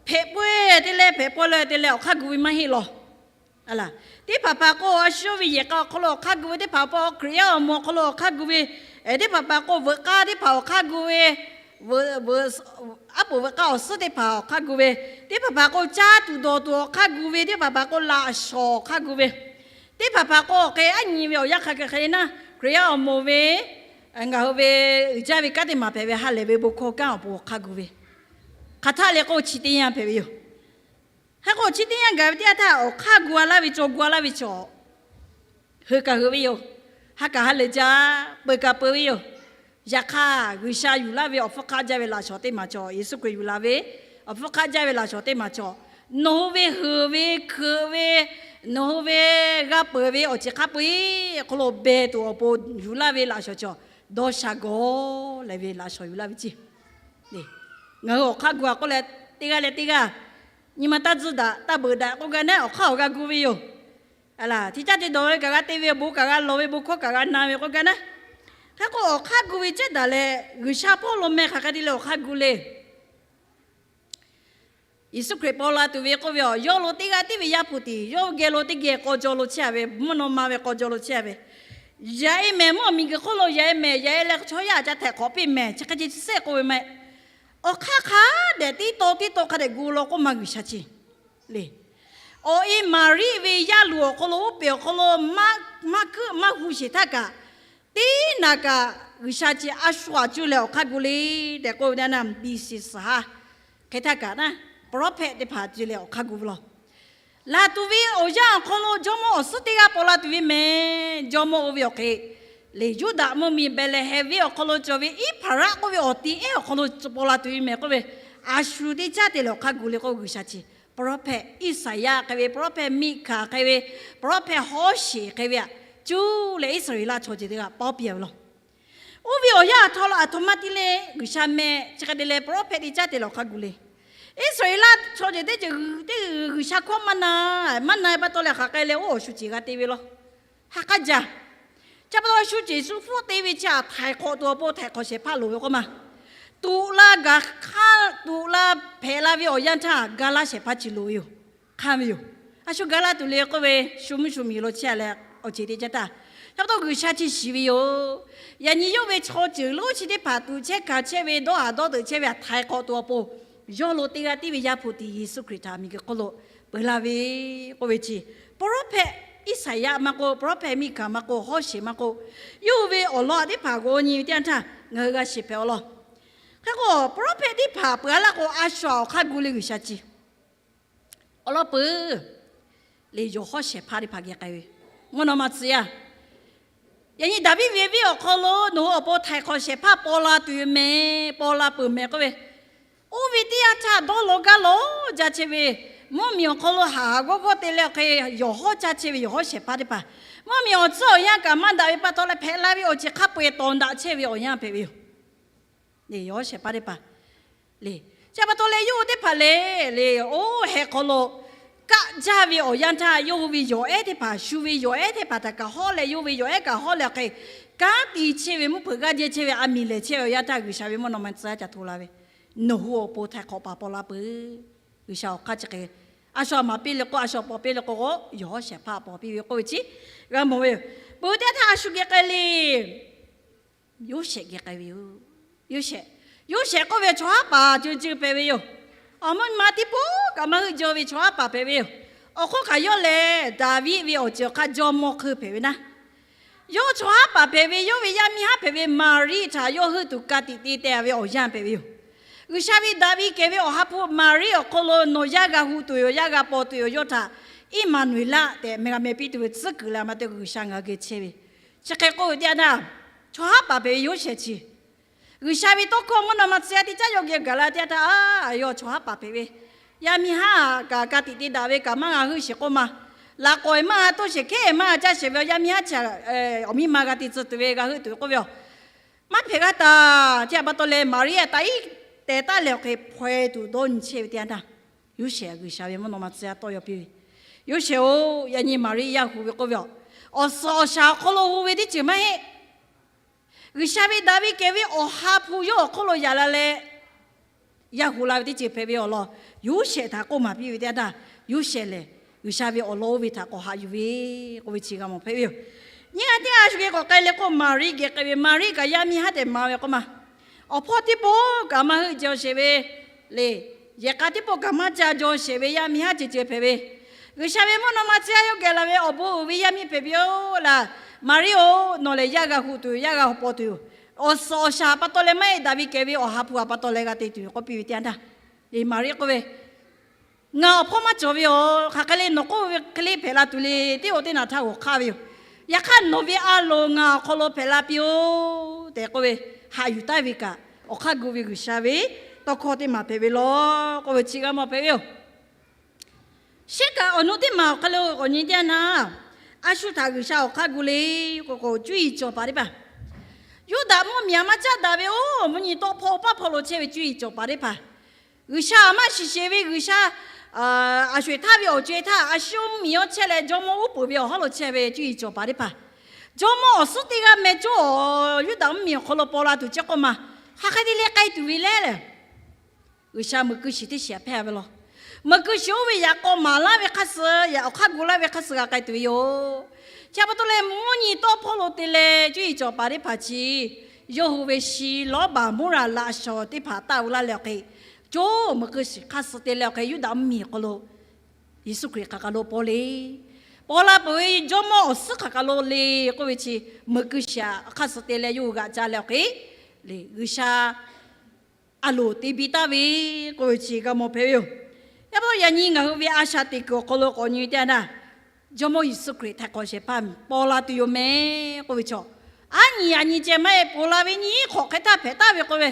hpehꞈ pawehˇ te leh hpehꞈ pawehˇ leh te leh awˬ hk'aˇ gu ve maˇ heˆ law. Teˇ hpaˍ hpaˍ k'o, a shu yawˇ ve yehˬ k'a awˬ hk'aw lo awˬ hk'aˇ gu ve, teˇ hpaˍ pa Hkriꞈ yaˇ awˬ moˍ awˬ hk'aw lo awˬ hk'aˇ gu ve, teˇ hpaˍ hpaˍ k'o, veuꞈ k'aˇ teˇ hpaˍ awˬ hk'aˇ gu ve, aˉ poꞈ veuꞈ k'aˇ awˬ suhˉ teˇ hpaˍ awˬ hk'aˇ gu ve, teˇ hpaˍ hpaˍ k'o, caˇ tuˬ dawˬ tuˬ awˬ hk'aˇ gu ve, teˇ hpaˍ hpaˍ k'o, laꞈ shawnˍ awˬ hk'aˇ gu ve, teˇ hpaˍ hpaˍ k'o, awˬ hk'e aˉ nyi ve awˬ yanˇ hk'a hk'e hk'e le naˉ, Hkriꞈ yaˇ awˬ moˍ ve, ngaˬ hui ve uiˍ jaˇ ve kanˉ teˇ maˬ hpehꞈ ve ha lehˬ ve bon hkawˇ kanˉ awˬ pon awˬ hk'aˇ gu ve, hk'aˬ htaˇ le k'o chi teˇ yanˇ hpehꞈ ve yoˬ. Hk'e k'o, chi teˇ yanˇ gaˬ ve teˇ yanˇ htaˇ awˬ hk'aˇ gu-a laˇ ve, caw gu-a laˇ ve chaw, heuˬ kaꞈ heuˬ ve yoˬ. Ha kaꞈ ha lehˬ jaˇ, peuˬ kaꞈ peuˬ ve yoˬ. Yaꞈ hk'aˇ, G'uiˬsha yuˬ laˇ ve awˬ hpfuhˇ hk'aˆ jaˇ ve laꞈ shawnˍ teˇ maˬ chaw, Yeˍsuˆ Hkriꞈ yuˬ laˬ ve awˬ hpfuhˇ hk'aˆ jaˇ ve laꞈ shawnˍ teˇ maˬ chaw, nawˬ hui ve heuˬ ve hkeuꞈ ve, nawˬ hui ve g'a peuˬ ve awˬ ceuˬ hk'a peu-eˬ awˬ hk'aw lo beh tuˬ awˬ pon yuˬ laˇ ve laꞈ shawnˍ chaw, dawˇ sha gawˬ leh ve laꞈ shawnˍ yuˬ laˇ ve ceˇ. Ngaˬ hui awˬ hk'aˇ gu-a k'oˆ leh, teˇ g'aˇ leh teˇ g'aˇ nyi ma taˇ tzuhˇ daꞈ, taˇ beuꞈ daꞈ k'oˆ gaˇ naˉ, awˬ hk'aˇ awˬ g'a gu ve yoˬ. Aˬ laˬ, hti caˇ te dawˬ ve kaꞈ g'a te ve, bon kaꞈ g'a lawˬ ve, bon hkawˇ kaꞈ g'a na ve k'oˆ gaˇ naˉ. Hk'e k'o, awˬ hk'aˇ gu ve cehˉ daꞈ leh, G'uiˬsha hpawˇ lo meh hk'aˬ hk'e te leh awˬ hk'aˇ gu le. Yeˍsuˆ Hkriꞈ paw la tuˬ ve k'oˆ ve, yawˇ lo teˇ g'aˇ tiˉ ve Yaˇ hpu tiˍ, yawˇ geh lo teˇ geh k'aw jaw lo chehˇ-a ve, mvuhˇ naw ma ve k'aw jaw lo chehˇ-a ve, yaꞈ-e mehˍ, mvuhˇ miˬguiˬ hk'oˆ lo yaꞈ-e mehˍ, yaꞈ-e leh chaw yaˇ ca htehꞈ hk'awꞈ piˇ mehˍ, chi hk'e ce chi sehˆ k'oˆ ve maˇ heˆ. Awˬ hk'aˇ hk'a dehꞈ tiˉ taw tiˉ taw hk'a dehꞈ gu law k'oˆ ma G'uiˬsha ce le. Awˬ e Maˍriˆ ve yaˇ luˬ awˬ hk'aw lo, uˉ peꞈ awˬ hk'aw lo maˇ kuˆ maˇ hu sheˍ htaˇ kaꞈ, teˇ naˍ kaꞈ G'uiˬsha ce a shu aꞈ cuˇ leh awˬ hk'aˇ gu le tehꞈ k'oˆ ve teˇ naˇ, B C suhˍ ha hk'e htaˇ kaꞈ naˉ, prophet teˇ hpaˍ cuˇ leh awˬ hk'aˇ gu ve law. Laˬ tuˬ ve awˬ yanˇ awˬ hk'aw lo jawˇmawˇ awˬ suhˉ teˇ g'aˇ paw la tuˬ ve mehˍ. Jawˇmawˇ oˇ ve awˬ hk'e le, Yuˇdaꞈ mvuhˇmiˬ Behˍlehˍhehnˍ venˇ awˬ hk'aw lo cawˬ ve Iˉhpaˍraˆ k'oˆ ve awˬ ti ehˉ awˬ hk'aw lo paw la tuˬ ve mehˍ k'oˆ ve, a shu teˇ caˉ te leh awˬ hk'aˇ gu le k'o, G'uiˬsha ce prophet Iˉsaˍyaˆ hk'e ve, prophet Miˇhkaˍ hk'e ve, prophet Hawˉsheˍ hk'e ve aꞈ cuˇ leh Iˉsaˍreˍlaˆ chaw ceuˬ teˇ g'aˇ pawˇ piˇ-a ve law. Oˇ ve awˬ yanˇ aˬ htoꞈ ma te le, G'uiˬsha meh chi hk'e te leh prophet teˇ caˉ te leh awˬ hk'aˇ gu le. Iˉsaˍreˍlaˆ chaw ceuˬ teˇ ceuˬ teˇ G'uiˬsha hkawˇ maˇ na, maˇ na-e pa taw leh hk'aˬ hk'e leh oˇ awˬ shu ceˬ g'a te ve law. Ha k'aˇ jaˇ. Chi pa taw shu ceˬ shu hpfuhˆ te ve chi aꞈ htaiˍ hk'awꞈ tuˬ awˬ pon htaiˍ hk'awꞈ shehˍ hpaˇ loˍ ve k'oˆ ma. Tuꞈ la gaˬ hk'aˇ, tuꞈ la hpehꞈ la ve awˬ yanˇ htaˇ ga laˇ shehˍ hpaˇ chi loˍ ve yoˬ. hk'anˇ ve yoˬ. A shu gaˬ la tuˬ le k'oˆ ve, shu mvuhˇ shu miˬ lo chehˇ leh awˬ ceuˬ te caˇ htaˇ, yaꞈ pa taw G'uiˬsha chi shiˍ ve yoˬ. Yaꞈ nyi yawˇ ve chaw ceuˬ lonˉ chi teˇ hpaˍ tuꞈ chehˇ kaˬ chehˇ ve, dawˇ haˍ dawˇ teuꞈ chehˇ ve htaꞈ htaiˍ hk'awꞈ tuˬ awˬ pon, yawˇ lo teˇ g'aˇ tiˉ ve Yaˇ hpu tiꞈ Yeˍsuˆ Hkriꞈ htaꞈ miˬguiˬ hk'oˆ lo peuˬ la ve k'oˆ ve chi, prophet Iˉsaˍyaˆ maˇ k'oˆ, prophet Miˇhkaˍ maˇ k'oˆ, Hawˉsheˍ maˇ k'oˆ, yawˇ hui ve awˬ lawn teˇ hpaˍ g'aw nyi ve teˇ yanˇ htaˇ ngaˬ hui g'a shiˍ hpehꞈ awˬ lawn. Hk'e k'o, prophet teˇ hpaˍ peuˬ a laˇ k'o, a shu awˬ hk'aˇ gu le G'uiˬsha chi awˬ lawn peuˬ le. Yawˬ hawˉ shehˍ hpaˇ teˇ hpaˍ geh k'ai ve, mvuhˇ naw ma tcuh yaˇ. Yaꞈ nyi Daˍviˆ ve venˇ awˬ hk'aw lo nawˬ hui awˬ pon htaiˍ hk'awꞈ shehˍ hpaˇ paw la tuˬ yoˬ mehˍ, paw la peuˬ mehˍ k'oˆ ve, oˇ ve teˇ yanˇ htaˇ dawˇ law gaˇ law jaˇ chehˇ ve, mvuhˇmiˬ awˬ hk'aw lo haˍ haˍ g'awˇ g'awˇ te leh hk'e yawˬ hawˉ caˇ chehˇ ve yawˬ hawˉ shehˍ hpaˇ teˇ hpaˍ, mvuhˇmiˬ awˬ tcuhˉ awˬ yanˇ kaꞈ maˇ daꞈ ve pa taw leh hpehꞈ la ve awˬ ceuˬ hk'a peu-eˬ tawˍ daꞈ chehˇ ve awˬ yanˇ hpehꞈ ve yoˬ. Yawˬ hawˉ shehˍ hpaˇ teˇ hpaˍ le. Chi pa taw leh yawˇ hui teˇ hpaˍ le, le, oˇ heh hk'aw lo kaˆ jaˇ ve awˬ yanˇ htaˇ, yawˇ hui ve yawˬ ehˉ teˇ hpaˍ, shu ve yawˬ ehˉ teˇ hpaˍ htaꞈ kaꞈ hawˉ leh, yawˇ ve yawˬ ehˉ kaꞈ hawˉ leh hk'e kanˉ te chehˇ ve, mvuhˇ hpeuꞈ g'aˇ jehˇ chehˇ ve, a miˬ lehˬ chehˇ ve awˬ yanˇ htaˇ, G'uiˬsha ve mvuhˇ naw ma tcuh yaˇ ca hto la ve, nawˬ hui awˬ pon htaiˍ hk'awꞈ paˍ paw la peuˬ. G'uiˬsha awˬ hk'aˇ chi hk'e, a shu a maˍ piˇ le k'o, a shu a paw piˇ le k'o, yawˬ hawˉ shehˍ hpaˇ paw piˇ ve k'oˆ ve chi g'a mawˬ ve yoˬ. Peuˬ ve teˇ yanˇ htaˇ a shu geh k'ai le. Yoˇsehꞈ geh k'ai ve yoˬ. Yoˇsehꞈ, Yoˇsehꞈ k'oˆ ve chaw haˉ paˍ ceuˬ ceuˬ hpehꞈ ve yoˬ. Awˬ mvuhˇ nyi ma teˇ pawˆ kaꞈ maˇ heuˆ jaw ve chaw haˉ paˍ hpehꞈ ve yoˬ. Awˬ hk'oˆ kaꞈ yawˇ lehˬ Daˍviˆ ve awˬ ceuˬ awˬ hk'aˇ jawˇmawˇ hk'eun hpehꞈ ve naˉ, yawˇ chaw haˉ paˍ hpehꞈ ve, yawˇ ve yaˇ miˇ haˉ hpehꞈ ve Maˍriˆ htaꞈ yawˇ heuˆ tuˬ ka tiꞈ te teh ve awˬ yanˇ hpehꞈ ve yoˬ. G'uiˬsha ve daꞈ ve kehˬ ve Awˬ ha hpu Maˍriˆ awˬ hk'aw lo nawˬ yaˇ g'a hu tuˬ yoˬ, yaˇ g'a paw tuˬ yoˬ, yawˇ htaꞈ Iˉmaˍnuˍeˍlaˆ tehꞈ mehˬ g'a meh piˇ tuˬ ve tcuhˉ kuiˬ leh a ma te G'uiˬsha ngaˬ hui geh chehˇ ve. Chi hk'e k'oˆ ve teˇ yanˇ htaˇ, chaw haˉ paˍ hpehꞈ ve Yoˇsehꞈ chi G'uiˬsha ve tawˇ hkawˇ mvuhˇ naw ma tcuh yaˇ teˇ caˉ yawˇ geh gaˬ la teˇ yanˇ htaˇ, a, yawˇ chaw haˉ paˍ hpehꞈ ve, yaˇ miˇ haˉ kaꞈ ka tiꞈ te daꞈ ve kaꞈ maˇ g'a heuˆ sheˍ k'oˆ ma. Laꞈ k'awꞈ maˇ g'a toˇ sheˍ, hkehˉ maˇ g'a caˇ sheˍ ve, yaˇ miˇ haˉ chi awˬ miˇ ma g'a te tcuh tuˬ ve g'a heuˆ tuˬ ve k'oˆ ve yoˬ. Maˇ hpehꞈ g'a taˍ. Chi pa taw leh Maˍriˆ a taꞈ iˉ tehꞈ taˉ leh awˬ hk'e hpaw-e tuˬ dawˇ nyi chehˇ ve teˇ yanˇ htaˇ, Yoˇsehꞈ G'uiˬsha ve mvuhˇ naw ma tcuh yaˇ tawˇ yaw piˇ ve, Yoˇsehꞈ-oˬ, yaꞈ nyi Maˍriˆ yaˇ hu ve k'oˆ ve yoˬ. Awˬ suhˍ awˬ shaˍ awˬ hk'aw lo hu ve teˇ ceuˬ maˇ heˆ. G'uiˬsha ve daꞈ ve kehˬ ve Awˬ ha hpu yawˇ awˬ hk'oˆ lo yaꞈ la leh yaˇ hu la ve teˇ ceuˬ hpehꞈ ve awˬ lawn Yoˇsehꞈ htaꞈ k'oˆ maˍ piˇ ve teˇ yanˇ htaˇ, Yoˇsehꞈ lehˬ G'uiˬsha ve awˬ lawn oˇ ve htaꞈ k'awꞈ haꞈ yuˬ ve k'oˆ ve chi g'a mawˬ hpehꞈ ve yoˬ. Nyiˇ g'aˇ teˇ g'aˇ shu geh k'awꞈ k'ai le k'o, Maˍriˆ geh k'ai ve, Maˍriˆ kaꞈ yaˇ miˇ haˉ tehꞈ ma ve k'oˆ ma. Awˬ hpawˇ teˇ pawˆ kaꞈ maˇ heuˆ jaw sheˍ ve le. Yehˬ k'a teˇ pawˆ kaꞈ maˇ ca jaw sheˍ ve yaˇ miˇ haˉ ceuˬ ceuˬ hpehꞈ ve, G'uiˬsha ve mvuhˇ naw ma tcuh yaˇ yawˇ geh la ve awˬ bon uiˍ ve yaˇ miˇ hpehꞈ ve yoˬ laˇ. Maˍriˆ-oˬ, nawˬ lehˬ yaˇ g'a hu tuˬ yoˬ, yaˇ g'a paw tuˬ yoˬ. Awˬ suhˍ awˬ shaˍ pa taw leh maˇ heˆ, daꞈ ve kehˬ ve Awˬ ha hpu a pa taw leh g'a te tuˬ yoˬ k'oˆ piˇ ve teˇ yanˇ htaˇ, Maˍriˆ k'oˆ ve, Ngaˬ awˬ hpawˇ maˇ cawˬ ve yoˬ. Hk'aˬ hk'e le, nawˬ k'oˆ ve hk'e le hpehꞈ la tuˬ le. Teˇ g'aˇ teˇ naꞈ htaˇ g'awˬ hk'aˇ ve yoˬ. Yaꞈ hk'aˇ nawˬ ve a loˍ ngaˬ awˬ hk'aw lo hpehꞈ la piˇ-oˆ tehꞈ k'oˆ ve, haꞈ yuˬ taˍ ve kaꞈ awˬ hk'aˇ gu ve G'uiˬsha ve tawˇ hkawˇ teˇ maˬ hpehꞈ ve law k'oˆ ve chi g'a mawˬ hpehꞈ ve yoˬ. Shehˉ kaꞈ awˬ nu teˇ maˬ awˬ hk'aw lo k'awꞈ nyi teˇ yanˇ htaˇ, a shu htaꞈ G'uiˬsha awˬ hk'aˇ gu le k'o k'o, cuˇ yiˍ cawˬ paˍ teˇ hpaˍ, Yuˇdaꞈ mvuhˇmiˬ a maˇ caˉ daꞈ ve oˇ mvuhˇ nyi tawˆ hpawˇ paˆ hpawˇ lo chehˇ ve cuˇ yiˍ cawˬ paˍ teˇ hpaˍ, G'uiˬsha a maˇ shiˍ sheˍ ve, G'uiˬsha a sho-eˬ htaˇ ve awˬ co-e htaˇ a shu mvuhˇmiˬ awˬ chehˇ leh jawˇmawˇ uˉ peunˍ ve awˬ hawˉ lo chehˇ ve cuˇ yiˍ cawˬ paˍ teˇ hpaˍ, jawˇmawˇ awˬ suhˉ teˇ g'aˇ meh cawˇ Yuˇdaꞈ mvuhˇmiˬ awˬ hk'aw lo paw la tuˬ chehˇ k'oˆ ma. Hk'aˬ hk'e te leh k'ai tuˬ ve le. G'uiˬsha meuꞈ keu shiˍ teˇ shiˍ hpehˇ ve law. Meuꞈ keu shiˍ oˇ ve yaꞈ k'aw maˍ laˇ ve hk'aˇ suh, yaꞈ awˬ hk'aˇ gu laˇ ve hk'aˇ suh g'a k'ai tuˬ ve yoˬ. Chi pa taw leh mvuhˇ nyi tawˆ hpawˇ lo te leh cuˇ yiˍ cawˬ paˍ teˇ hpaˍ chi, yawˇ hui ve shi lawˉ baˬ muˉ raˬ laꞈ shawˍ teˇ hpaˍ taˆ u laˇ leh awˬ hk'e, co meuꞈ keu shiˍ hk'aˇ suh te leh awˬ hk'e Yuˇdaꞈ mvuhˇmiˬ awˬ hk'aw lo Yeˍsuˆ Hkriꞈ hk'aˬ kaˬ lo paw le. Paw la peuˬ ve jawˇmawˇ awˬ suhˉ hk'aˬ kaˬ lo le k'oˆ ve chi, meuꞈ keu shiˍ hk'aˇ suh te leh yawˇ hui g'aꞈ ca leh awˬ hk'e, G'uiˬsha a loˍ te biˇ taˍ ve k'oˆ ve chi g'a mawˬ hpehꞈ ve yoˬ. Yaˇ paˍ yaꞈ nyi ngaˬ hui ve a shaꞈ teꞈ kuiˬ awˬ hk'aw lo k'awꞈ nyi teˇ yanˇ htaˇ, jawˇmawˇ Yeˍsuˆ Hkriꞈ htaiˍ hk'awꞈ shehˍ hpaˇ paw la tuˬ yoˬ mehˍ k'oˆ ve chaw, aˉ nyi aˬ nyi ceh maˇ heˆ, paw la ve nyi hk'awꞈ hk'e htaˇ hpehꞈ taˍ ve k'oˆ ve,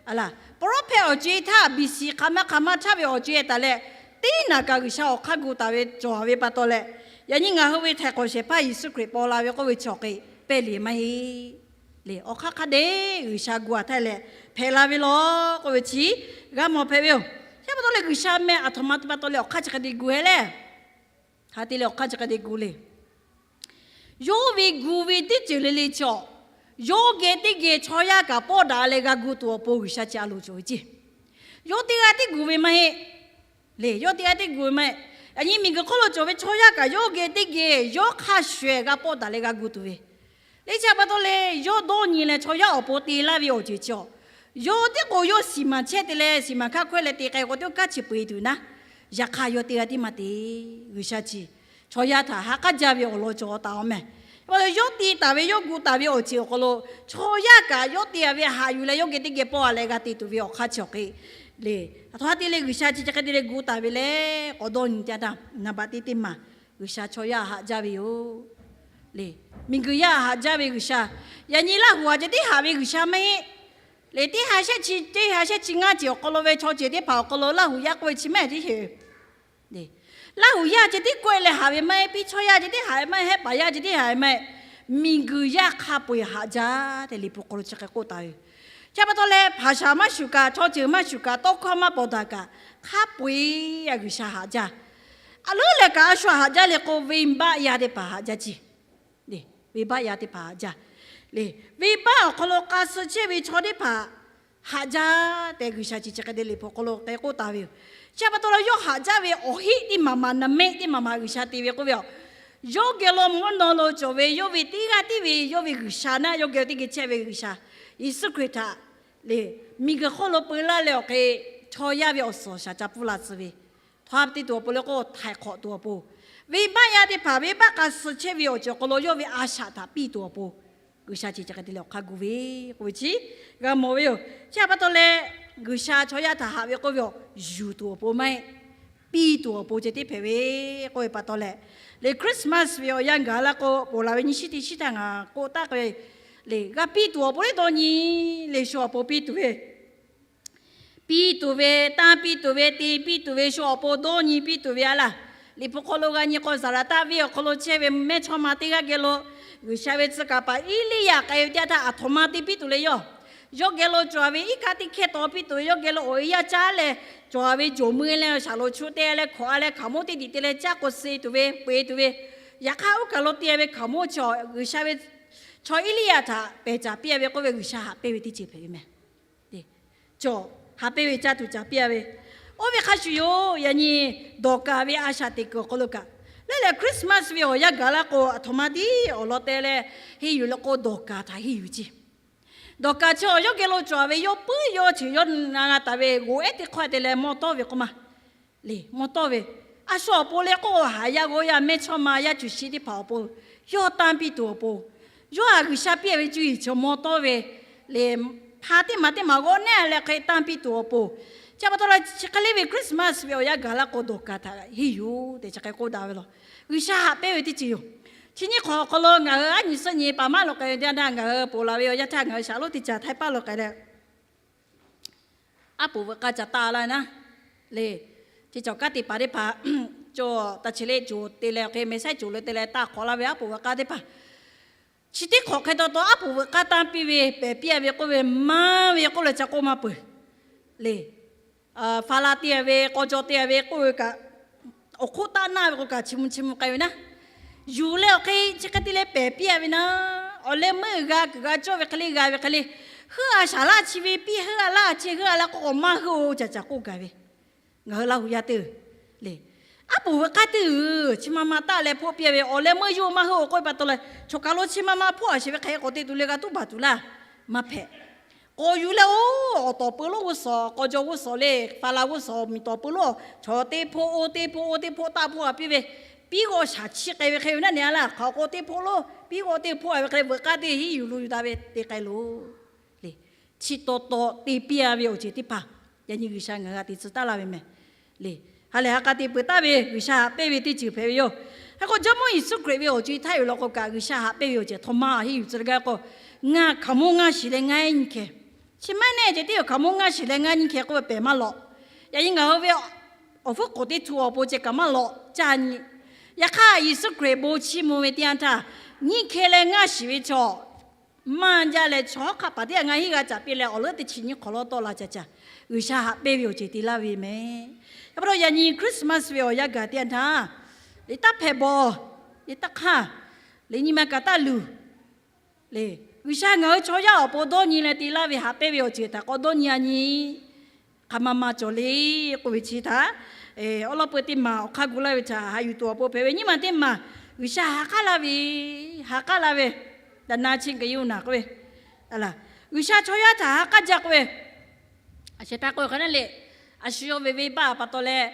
a laˬ, prophet awˬ co-e htaˇ B C hk'aˬ ma hk'aˬ ma htaˇ ve awˬ co-e taˍ leh, teˇ naꞈ kaꞈ G'uiˬsha awˬ hk'aˇ gu taˍ ve cawˬ ve pa taw leh, yaꞈ nyi ngaˬ hui ve htaiˍ hk'awꞈ shehˍ hpaˇ Yeˍsuˆ Hkriꞈ paw la ve k'oˆ ve chaw hk'e pehˇ le maˇ heˆ. Le awˬ hk'aˇ hk'a dehꞈ G'uiˬsha gu a htaˇ leh hpehꞈ la ve law k'oˆ ve chi g'a mawˬ hpehꞈ ve yoˬ. Chi pa taw leh G'uiˬsha meh aˬ htoꞈ ma te pa taw leh awˬ hk'aˇ chi hk'e te gu hehˉ le. Hk'aˬ hk'e te leh awˬ hk'aˇ chi hk'e te gu le. Yawˇ ve gu ve teˇ ceuˬ le le chi awˬ, yawˇ geh teˇ geh chaw yaˇ kaꞈ pawˆ daꞈ leh g'a gu tuˬ awˬ pon G'uiˬsha chi a loˍ cawˬ ve ceˇ. Yawˇ teˇ g'aˇ tiˉ gu ve maˇ heˆ. Le yawˇ teˇ g'aˇ tiˉ gu ve maˇ heˆ. Yaꞈ nyi miˬguiˬ hk'oˆ lo cawˬ ve chaw yaˇ kaꞈ yawˇ geh teˇ geh yawˇ hk'a shuˍ g'a pawˆ daꞈ leh g'a gu tuˬ ve, le chi pa taw leh yawˇ dawˇ nyi leh chaw yaˇ awˬ pon te laˇ ve awˬ ceuˬ chi awˬ, yawˇ teˇ k'o yawˇ shiˍ maˍ chehˇ te leh shiˍ maˍ hk'aˇ hkawehˇ leh te k'ai k'o teˇ g'aˇ kaˉ chi peu-eˬ tuˬ naˉ, yaꞈ hk'aˇ yawˇ teˇ g'aˇ tiˉ maˇ te. G'uiˬsha chi chaw yaˇ htaꞈ ha k'aˉ jaˇ ve awˬ lawn cawˬ taˍ-oˬ mehˬ. Chi pa taw yawˇ te taˍ ve yawˇ gu taˍ ve awˬ ceuˬ awˬ hk'aw lo chaw yaˇ kaꞈ yawˇ te taˍ ve haꞈ yuˬ leh yawˇ geh teˇ geh pawˆ leh g'a te tuˬ ve awˬ hk'aˇ chi awˬ hk'e le, a htoꞈ ma te leh G'uiˬsha chi chi hk'e te leh gu taˍ ve le, k'awꞈ dawˇ nyi teˇ yanˇ htaˇ naˍ baꞈ teˇ teˇ maˬ G'uiˬsha chaw yaˇ haꞈ jaˇ ve yoˬ. Le, miˬguiˬ yaˇ haꞈ jaˇ ve G'uiˬsha, yaꞈ nyi Laˇhuˍ aꞈ ceh tiˉ haꞈ ve G'uiˬsha maˇ heˆ. Le, teˇ ha shehˆ chi teˇ ha shehˆ chi ngaˇ ceuˬ awˬ hk'aw lo ve chaw ceuˬ teˇ hpaˍ awˬ hk'aw lo Laˇhuˍ yaˇ k'oˆ ve chi maˇ heˆ tiˉ sheˍ. Laˇhuˍ yaˇ ceh tiˉ k'oˆ leh haꞈ ve maˇ heˆ, piˇ chawˇ yaˇ ceh tiˉ haꞈ ve maˇ heˆ, hehˆ paˍ yaˇ ceh tiˉ haꞈ ve maˇ heˆ. Miˬguiˬ yaˇ hk'a peu-eˬ haꞈ jaˇ tehꞈ Liꞈ hpu hk'aw lo chi hk'e k'oˆ taˍ ve yoˬ. Chi pa taw leh hpaˍ shaˍ maˇ shuˍ kaꞈ, chaw ceuˬ maˇ shuˍ kaꞈ, tawˇ hkawˇ maˇ pawnˍ daꞈ kaꞈ, hk'a peu-eˬ G'uiˬsha haꞈ jaˇ. A leuˉ leh kaꞈ a shu haꞈ jaˇ le k'o, venˇbaˆ yaˇ teˇ hpaˍ haꞈ jaˇ ce. Venˇbaˆ yaˇ teˇ hpaˍ haꞈ jaˇ. Le, venˇbaˆ awˬ hk'aw lo k'a suh chehˇ ve chaw teˇ hpaˍ haꞈ jaˇ tehꞈ G'uiˬsha chi chi hk'e te Liꞈ hpu hk'aw lo k'e k'oˆ taˍ ve yoˬ. Chi pa taw leh yawˇ haꞈ jaˇ ve awˬ heˆ teˇ maˬ maˬ, naˍ mehˆ teˇ maˬ maˬ G'uiˬsha te ve k'oˆ ve yoˬ. Yawˇ geh lo mvuhˇ naw lo cawˬ ve yawˇ ve teˇ g'aˇ tiˉ ve yawˇ ve G'uiˬsha naˆ, yawˇ geh teˇ geh chehˇ ve G'uiˬsha Yeˍsuˆ Hkriꞈ htaꞈ le, miˬguiˬ hk'oˆ lo peu laˇ leh awˬ hk'e chaw yaˇ ve awˬ suhˍ awˬ shaˍ ca pfuhˇ la tcuh ve, htaꞈ te tuˬ awˬ pon le k'o, htaiˍ hk'awꞈ tuˬ awˬ pon, venˇbaˆ yaˇ teˇ hpaˍ venˇbaˆ k'a suh chehˇ ve awˬ ceuˬ awˬ hk'aw lo yawˇ ve a shaꞈ htaꞈ piˇ tuˬ awˬ pon, G'uiˬsha chi chi hk'e te leh awˬ hk'aˇ gu ve k'oˆ ve chi g'a mawˬ ve yoˬ. Chi pa taw leh G'uiˬsha chaw yaˇ htaꞈ haꞈ ve k'oˆ ve awˬ, yuˬ tuˬ awˬ pon maˇ heˆ, piˇ tuˬ awˬ pon ceh tiˉ hpehꞈ ve k'oˆ ve pa taw leh, le Christmas ve awˬ yanˇ gaˬ la k'o, ponˬ laˬ ve nyi shiˉ teˇ shiˉ htaˇ ngaˬ k'oˆ taˍ k'o, le g'a piˇ tuˬ awˬ pon le dawˇ nyi, le shu awˬ pon piˇ tuˬ ve piˇ tuˬ ve, tanˇ piˇ tuˬ ve, te piˇ tuˬ ve, shu awˬ pon dawˇ nyi piˇ tuˬ ve a laˇ. Liꞈ hpu hk'aw lo g'a nyi k'o, Zaˍlaˍtaˆ venˇ awˬ hk'aw lo chehˇ ve mehˇchawˇma teˇ g'aˇ geh lo G'uiˬsha ve tcuh kaˍ paˍ Eˇliˇyaꞈ k'ai ve teˇ yanˇ htaˇ, aˬ htoꞈ ma te piˇ tuˬ le yoˬ. Yawˇ geh lo cawˬ ve iˉ kaˆ teˇ hkehˇ taw piˇ tuˬ ve, yawˇ geh lo awˬ e yaˇ caˉ leh cawˬ ve jawˬ meuˇ leh shaˍ lo chu te leh hkawꞈ a leh hkaoˍmonˇ teˇ diꞈ te leh caˇ k'o suh tuˬ ve, peu eˬ tuˬ ve, yaꞈ hk'aˇ oˇ kaˬ lo te ve hkaoˍmonˇ chi G'uiˬsha ve chaw Eˇliˇyaꞈ htaꞈ pehˬ caˍ piˇ a ve k'oˆ ve, G'uiˬsha haꞈ pehnˇ ve teˇ ceuˬ hpehꞈ ve mehˬ. Cawˬ, haꞈ pehnˇ ve caˇ tuˬ caˍ piˇ a ve, oˇ ve hk'a shuˍ yoˬ. Yaꞈ nyi dawˬ kaˍ ve a shaꞈ teꞈ kuiˬ awˬ hk'aw lo kaꞈ, leuˉ lehˬ Christmas ve awˬ yanˇ gaˬ la k'o, aˬ htoꞈ ma tiˉ awˬ lawn te leh henˇ yuˬ le k'o, dawˬ kaˍ htaꞈ henˇ yuˬ ce. Dawˬ kaˍ chi awˬ yawˇ geh lo cawˬ ve yawˇ puiˉ yawˇ ceuˬ yawˇ na g'a taˍ ve g'oˬ ehˉ teˇ hk'awehˇ te leh mawˇ tawˇ ve k'oˆ ma le, mawˇ tawˇ ve, a shu awˬ pon le k'o, haˍ yaˇ g'awˇ yaˇ mehˇchawˇma yaˇ cuˬ shi teˇ hpaˍ awˬ pon, yawˇ tanˇ piˇ tuˬ awˬ pon, yawˇ htaꞈ G'uiˬsha piˇ a ve cuˇ yiˍ chi mawˇ tawˇ ve le, hpa teˇ maˬ teˇ maˬ g'awˇ nehˇ leh hk'e tanˇ piˇ tuˬ awˬ pon, chi pa taw leh chi hk'e le ve Christmas ve awˬ yanˇ gaˬ la k'o, dawˬ kaˍ htaꞈ henˇ yuˬ tehꞈ chi hk'e k'oˆ daꞈ ve law. G'uiˬsha haꞈ pehnˇ ve teˇ ceuˬ yoˬ. Chi nyiˇ hk'awꞈ awˬ hk'aw lo ngaˬ hui aˉ nyi suhˉ nyi paˍ maˇ lawꞈ k'ai ve teˇ yanˇ htaˇ, ngaˬ hui ponˬ laˬ ve awˬ yanˇ htaˇ ngaˬ hui shaˍlonˉ teˇ caˬ htaiˇ paˇ lawꞈ k'ai leh, aˉ poꞈ veuꞈ k'aˇ ca taˇ laˇ naˉ le. Chi cawˬ kanˉ te paˍ teˇ hpaˍ cawˬ taˇ chi le coˬ te leh awˬ hk'e mehˬ saiˉ coˬ le te leh taˇ hk'awꞈ laˇ ve aˉ poꞈ veuꞈ k'aˇ teˇ hpaˍ, chi teˇ hk'awꞈ hk'e taw taw aˉ poꞈ veuꞈ k'aˇ tanˇ piˇ ve pehˬ piˇ a ve k'oˆ ve maˇ ve k'oˆ leh ca k'oˆ maˇ peuˬ le. Faˍ laˬ te a ve, k'aw jaw te a ve k'oˆ ve kaꞈ, awˬ hk'oˆ taˆ naˇ ve k'o kaꞈ chi mvuh chi mvuh k'ai ve naˉ, yuˬ leh awˬ hk'e chi hk'e te leh pehˬ piˇ a ve naˉ, awˬ leh meuˇ g'a kuiˬ g'a cawˇ ve hk'e le g'a ve hk'e le, heuˆ a shaˍ laˇ chi ve piˇ, heuˆ a laˇ chi heuˆ a laˇ k'oˆ k'o maˇ heuˆ-oˬ caꞈ caꞈ k'oˆ gaˬ ve. Ngaˬ hui Laˇhuˍ yaˇ teˇ le, aˉ poꞈ veuꞈ k'aˇ teˇ uiˍ chi ma ma taˆ leh hpoˆ piˇ a ve, awˬ leh meuˇ yuˬ maˇ heuˆ-oˬ k'oˆ ve pa taw leh, choˬ kaˬ lo chi ma ma hpoˆ a sheˍ ve hk'e k'awꞈ te tuˬ le g'a tuˉ baˬ tuˬ laˇ, maˇ hpehꞈ. K'awꞈ yuˬ leh oˬ, awˬ tawˍ peu lonˉ g'uˇ suhˍ, k'aw jaw g'uˇ suhˍ le, faˍ laˬ g'uˇ suhˍ miˬ tawˍ peu lonˉ, chaw teˇ hpoˆ oˇ teˇ hpoˆ oˇ teˇ hpoˆ taˆ hpoˆ a piˇ ve, piˇ g'awˇ shaˍ chiˇ k'ai ve hk'e ve naˉ ne a laˇ. Hk'aˬ k'o teˇ hpoˆ lonˉ piˇ g'awˇ teˇ hpoˆ a ve hk'e le, veuꞈ k'aˇ teˇ henˇ yuˬ lo yuˬ taˍ ve te k'ai loˬ le. Chi taw taw te piˇ a ve awˬ ceuˬ teˇ hpaˍ, yaꞈ nyi G'uiˬsha ngaˬ hui g'a te tcuh taˉ laˇ ve mehˬ le. Ha lehˬ ha k'a te peuˬ taˍ ve G'uiˬsha haꞈ pehnˇ ve teˇ ceuˬ hpehꞈ ve yoˬ. Hk'e k'o Jawˇmawˇ Yeˍsuˆ Hkriꞈ ve awˬ co e htaˇ yoˬ law k'o kaꞈ, G'uiˬsha haꞈ pehnˇ ve awˬ ceuˬ htaꞈ maˇ henˇ yuˬ tcuh leh gaˇ k'o, ngaˬ hkaoˍmonˇ ngaˇ shiˍ leh ngaˇ nyi hkeh, chi maˇ heˆ nehˇ ceh tiˉ yoˬ. Hkaoˍmonˇ ngaˇ shiˍ leh ngaˇ nyi hkeh k'oˆ ve pehˬ maˇ lawꞈ. Yaꞈ nyi ngaˬ hui ve awˬ hpfuhˇ k'oˍ teˇ htu awˬ pon ceh kaꞈ maˇ lawꞈ caˇ nyi. Yaꞈ hk'aˇ Yeˍsuˆ Hkriꞈ bon chiˇ mvuh ve teˇ yanˇ htaˇ, nyiˇ hkeh leh ngaˇ shiˍ ve chaw maˇ jaˇ leh, chaw hk'aˆ paˍ teˇ g'aˇ ngaˬ hiˆ g'a caꞈ piˇ leh, awˬ leuˉ teˇ chi nyiˇ hk'awꞈ lawˇ tawˆ la caꞈ caꞈ, G'uiˬsha haꞈ pehnˇ ve awˬ ceuˬ te laˇ ve mehˬ. Yaꞈ pa taw yaꞈ nyi Christmas ve awˬ yanˇ gaˬ teˇ yanˇ htaˇ, le taˇ hpehꞈ bawˬ, le taˇ hk'aˇ, le nyi ma kaꞈ taˇ luˬ le, G'uiˬsha ngaˬ hui chaw yaˇ awˬ pon dawˇ nyi leh te laˇ ve haꞈ pehnˇ ve awˬ ceuˬ htaꞈ k'awꞈ dawˇ nyi a nyi hk'aˬ ma ma cawˬ le k'oˆ ve chi htaꞈ awˉ lawˉ peu teˇ maˬ awˬ hk'aˇ gu laˇ ve htaꞈ haꞈ yuˬ tuˬ awˬ pon hpehꞈ ve. Nyiˇ maˬ teˇ maˬ, G'uiˬsha ha k'aˉ laˇ ve, ha k'aˉ laˇ ve, daꞈ na chi gaˬ yuˬ naˬ k'oˆ ve, G'uiˬsha chaw yaˇ htaꞈ ha k'aˉ jaˇ k'oˆ ve, a sheh htaˇ k'oˆ ve hk'a naˉ leh, a shu yawˇ ve venˇbaˆ pa taw leh,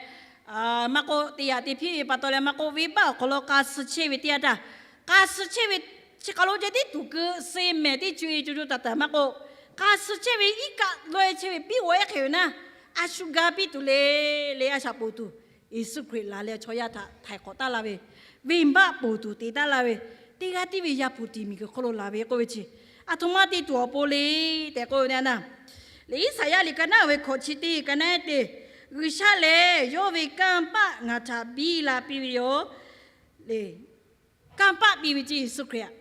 maˇ k'oˆ, teˇ yaꞈ teˇ hpiˇ ve pa taw leh maˇ k'oˆ, venˇbaˆ awˬ hk'aw lo k'a suh chehˇ ve teˇ yanˇ htaˇ, k'a suh chehˇ ve chi hk'aˬ lo ceh tiˉ tuˬ keu se mehˍ teˇ co e co co taˍ taˍ maˇ k'oˆ, k'a suh chehˇ ve iˉ kaˆ laweh chehˇ ve piˉ g'aw ehˉ hk'e ve naˉ, a shu ga piˇ tuˬ le, le a shaꞈ poˬ tuˬ, Yeˍsuˆ Hkriꞈ laˬ leh chaw yaˇ htaꞈ htaiˍ hk'awꞈ taˉ laˇ ve, venˇbaˆ poˬ tuˬ te taˉ laˇ ve, teˇ g'aˇ tiˉ ve Yaˇ hpu tiˍ miˬguiˬ hk'oˆ lo laˬ ve k'oˆ ve chi, aˬ htoꞈ ma te tuˬ awˬ pon le tehꞈ k'oˆ ve teˇ yanˇ, le Iˉsaˍyaˆ liꞈ ka naˉ ve hkawꞈ chi teˇ ka naˉ te, G'uiˬsha lehˬ yawˇ ve kanˇ paˆ ngaˬ htaꞈ biˇ la piˇ ve yoˬ. Le, kanˇ paˆ piˇ ve ceˇ Yeˍsuˆ Hkriꞈ aꞈ.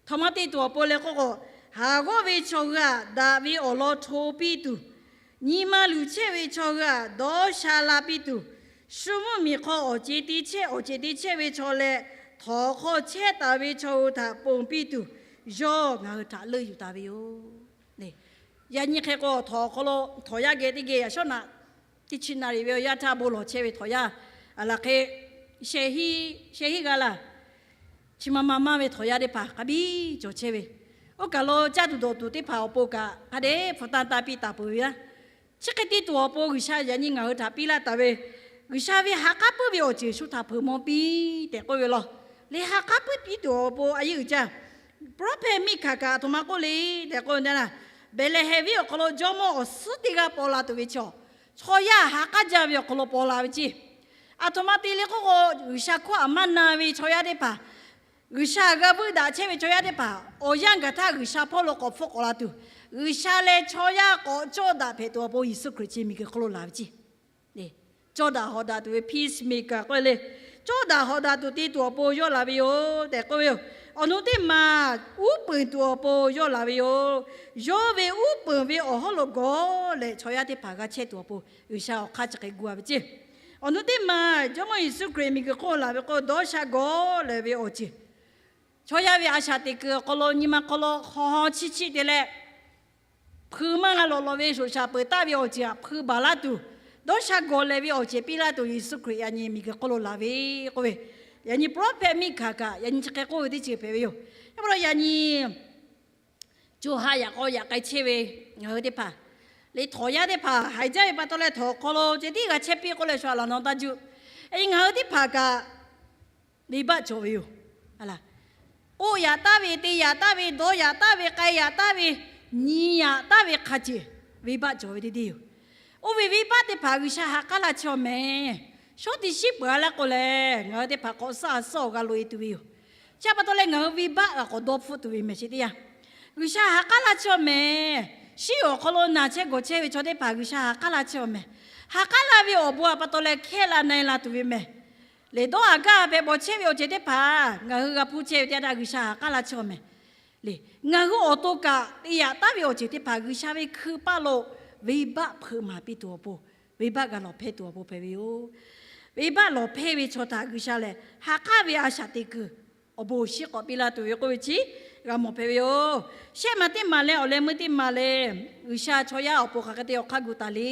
Aˬ htoꞈ ma te tuˬ awˬ pon leh k'oˆ k'o, haˍ g'awˇ ve chaw hui aꞈ daꞈ ve awˬ lawn hto piˇ tuˬ, nyi ma luˬ chehˇ ve chaw hui aꞈ dawˇ sha la piˇ tuˬ, shu mvuhˇmiˬ hk'aw awˬ ceˬ te chehˇ awˬ ceˬ te chehˇ ve chaw leh, htawnˍ hk'aw chehˇ taˍ ve chaw hui htaꞈ ponˬ piˇ tuˬ, yawˇ ngaˬ hui htaꞈ leuˆ yuˬ taˍ ve yoˬ. Yaꞈ nyi hk'e k'o, htawnˍ hk'aw lo htawnˍ yaˇ geh teˇ geh yaꞈ shawˉ naꞈ teˇ chi na riˍ ve awˬ yanˇ htaˇ bon lawˬ chehˇ ve htawnˍ yaˇ, a laˬ hk'e sheh hiˉ g'a laˇ. Chi ma ma maˇ ve htawnˍ yaˇ teˇ hpaˍ hk'a biˇ cawˬ chehˇ ve, oˇ kaˬ lo caˇ tuˬ dawˬ tuˬ teˇ hpaˍ awˬ pon kaꞈ hk'a dehꞈ hpu tan ta piˇ taˍ peuˬ ve yoˬ. Chi hk'e te tuˬ awˬ pon G'uiˬsha yaꞈ nyi ngaˬ hui htaꞈ piˇ laˇ taˍ ve, G'uiˬsha ve ha k'aˉ puiˉ ve awˬ ceuˬ shu htaꞈ hpeuꞈ maw piˇ tehꞈ k'oˆ ve law. Leh ha k'aˉ puiˉ piˇ tuˬ awˬ pon a yeˇ uiˍ jaˇ. Prophet Miˇhkaˍ kaꞈ aˬ htoꞈ ma k'oˆ le tehꞈ k'oˆ ve teˇ yanˇ, Behˍlehˍhehnˍ venˇ awˬ hk'aw lo jawˇmawˇ awˬ suhˉ teˇ g'aˇ paw la tuˬ ve chaw, chaw yaˇ ha k'aˉ jaˇ ve awˬ hk'aw lo paw la ve ceˇ. Aˬ htoꞈ ma te le k'oˆ k'o, G'uiˬsha hkawˇ aꞈ maˇ na ve chaw yaˇ teˇ hpaˍ, G'uiˬsha g'a vuiˇ daꞈ chehˇ ve chaw yaˇ teˇ hpaˍ awˬ yanˇ gaˬ htaˇ G'uiˬsha hpawˇ lo k'awꞈ hpfuhˆ k'awꞈ la tuˬ, G'uiˬsha leh chaw yaˇ k'awꞈ cawˇ daꞈ hpehꞈ tuˬ awˬ pon Yeˍsuˆ Hkriꞈ chi miˬguiˬ hk'oˆ lo laˬ ve ceˇ. Cawˇ daꞈ hawꞈ daꞈ tuˬ ve peacemaker k'oˆ ve le. Cawˇ daꞈ hawꞈ daꞈ tuˬ te tuˬ awˬ pon yawˇ laˬ ve yoˬ tehꞈ k'oˆ ve yoˬ. Awˬ nu teˇ maˬ uˉ peunˍ tuˬ awˬ pon yawˇ laˬ ve yoˬ. Yawˇ ve uˉ peunˍ ve awˬ hawˉ lo gawˬ leh chaw yaˇ teˇ hpaˍ g'a chehˇ tuˬ awˬ pon G'uiˬsha awˬ hk'aˇ chi hk'e gu a ve ceˇ. Awˬ nu teˇ maˬ Jawˇmawˇ Yeˍsuˆ Hkriꞈ miˬguiˬ hk'oˆ laˬ ve k'o, dawˇ sha gawˬ leh ve awˬ ceuˬ chaw yaˇ ve a shaꞈ teꞈ kuiˬ awˬ hk'aw lo nyi ma hk'aw lo haw haw chiˇ chiˇ te leh, hpui maˇ g'a lawꞈ lawꞈ ve shoꞈ shaˍ peuˬ taˍ ve awˬ ceuˬ htaꞈ hpui baˬ laˇ tuˬ, dawˇ sha gawˬ leh ve awˬ ceuˬ piˇ laˇ tuˬ, Yeˍsuˆ Hkriꞈ yaꞈ nyi miˬguiˬ hk'oˆ lo laˬ ve k'oˆ ve, yaꞈ nyi prophet Miˇhkaˍ kaꞈ yaꞈ nyi chi hk'e k'oˆ ve teˇ ceuˬ hpehꞈ ve yoˬ. Yaꞈ hk'aˇ yaꞈ nyi co ha yaꞈ k'aw yaꞈ k'ai chehˇ ve ngaˬ hui teˇ hpaˍ, le htawnˍ yaˇ teˇ hpaˍ haiˬ jaˇ ve pa taw leh htawnˍ hk'aw lo ceh tiˉ g'a chehˇ piˇ k'oˆ leh shu a laˬ naw taˇ juˆ. Yaꞈ nyi ngaˬ hui teˇ hpaˍ kaꞈ venˇbaˆ cawˬ ve yoˬ. K'oˆ yaꞈ taˍ ve, te yaꞈ taˍ ve, dawˇ yaꞈ taˍ ve, k'ai yaꞈ taˍ ve, nyi yaꞈ taˍ ve hk'a ceuˬ venˇbaˆ cawˬ ve teˇ deˇ yoˬ. Oˇ ve venˇbaˆ teˇ hpaˍ G'uiˬsha ha k'aˉ laˇ chehˇ awˬ mehˍ. Shawˉ tiꞈ shiˉ peuˬ a laˇ k'o lehˬ, ngaˬ hui teˇ hpaˍ k'awꞈ saˉ a suhˉ awˬ g'a loꞈ e tuˬ ve yoˬ. Chi pa taw leh ngaˬ hui venˇbaˆ g'a k'awꞈ dawˇ hpfuhˆ tuˬ ve mehˍ sheˍ teˇ yanˇ, G'uiˬsha ha k'aˉ laˇ chehˇ awˬ mehˍ. Shiˉ awˬ hk'aw lo naˬ chehˇ gawˬ chehˇ ve chaw teˇ hpaˍ G'uiˬsha ha k'aˉ laˇ chehˇ awˬ mehˍ. Ha k'aˉ laˇ ve awˬ bon a pa taw leh hkehˇ la na e la tuˬ ve mehˍ. Lehˬ dawˇ haˍ gaˇ hpehꞈ bawˬ chehˇ ve awˬ ceuˬ teˇ hpaˍ ngaˬ hui g'a hpuˇ chehˇ ve teˇ yanˇ htaˇ G'uiˬsha ha k'aˉ laˇ chehˇ awˬ mehˍ. Lehˬ ngaˬ hui awˬ to kaꞈ te yaꞈ taˍ ve awˬ ceuˬ teˇ hpaˍ G'uiˬsha ve hkui paˇ lo venˇbaˆ hpeuꞈ maˍ piˇ tuˬ awˬ pon, venˇbaˆ g'a lawˬ hpehˇ tuˬ awˬ pon hpehꞈ ve yoˬ. Venˇbaˆ lawˬ hpehˇ ve chaw htaꞈ G'uiˬsha lehˬ ha k'aˉ ve a shaꞈ teꞈ kuiˬ awˬ bon awˬ shinˉ k'awꞈ piˇ laˇ tuˬ ve k'oˆ ve chi g'a mawˬ hpehꞈ ve yoˬ. Shehˆ ma teˇ maˬ leh awˬ leh meuˇ teˇ maˬ lehˬ, G'uiˬsha chaw yaˇ awˬ pon hk'aˬ hk'e te awˬ hk'aˇ gu taˍ le.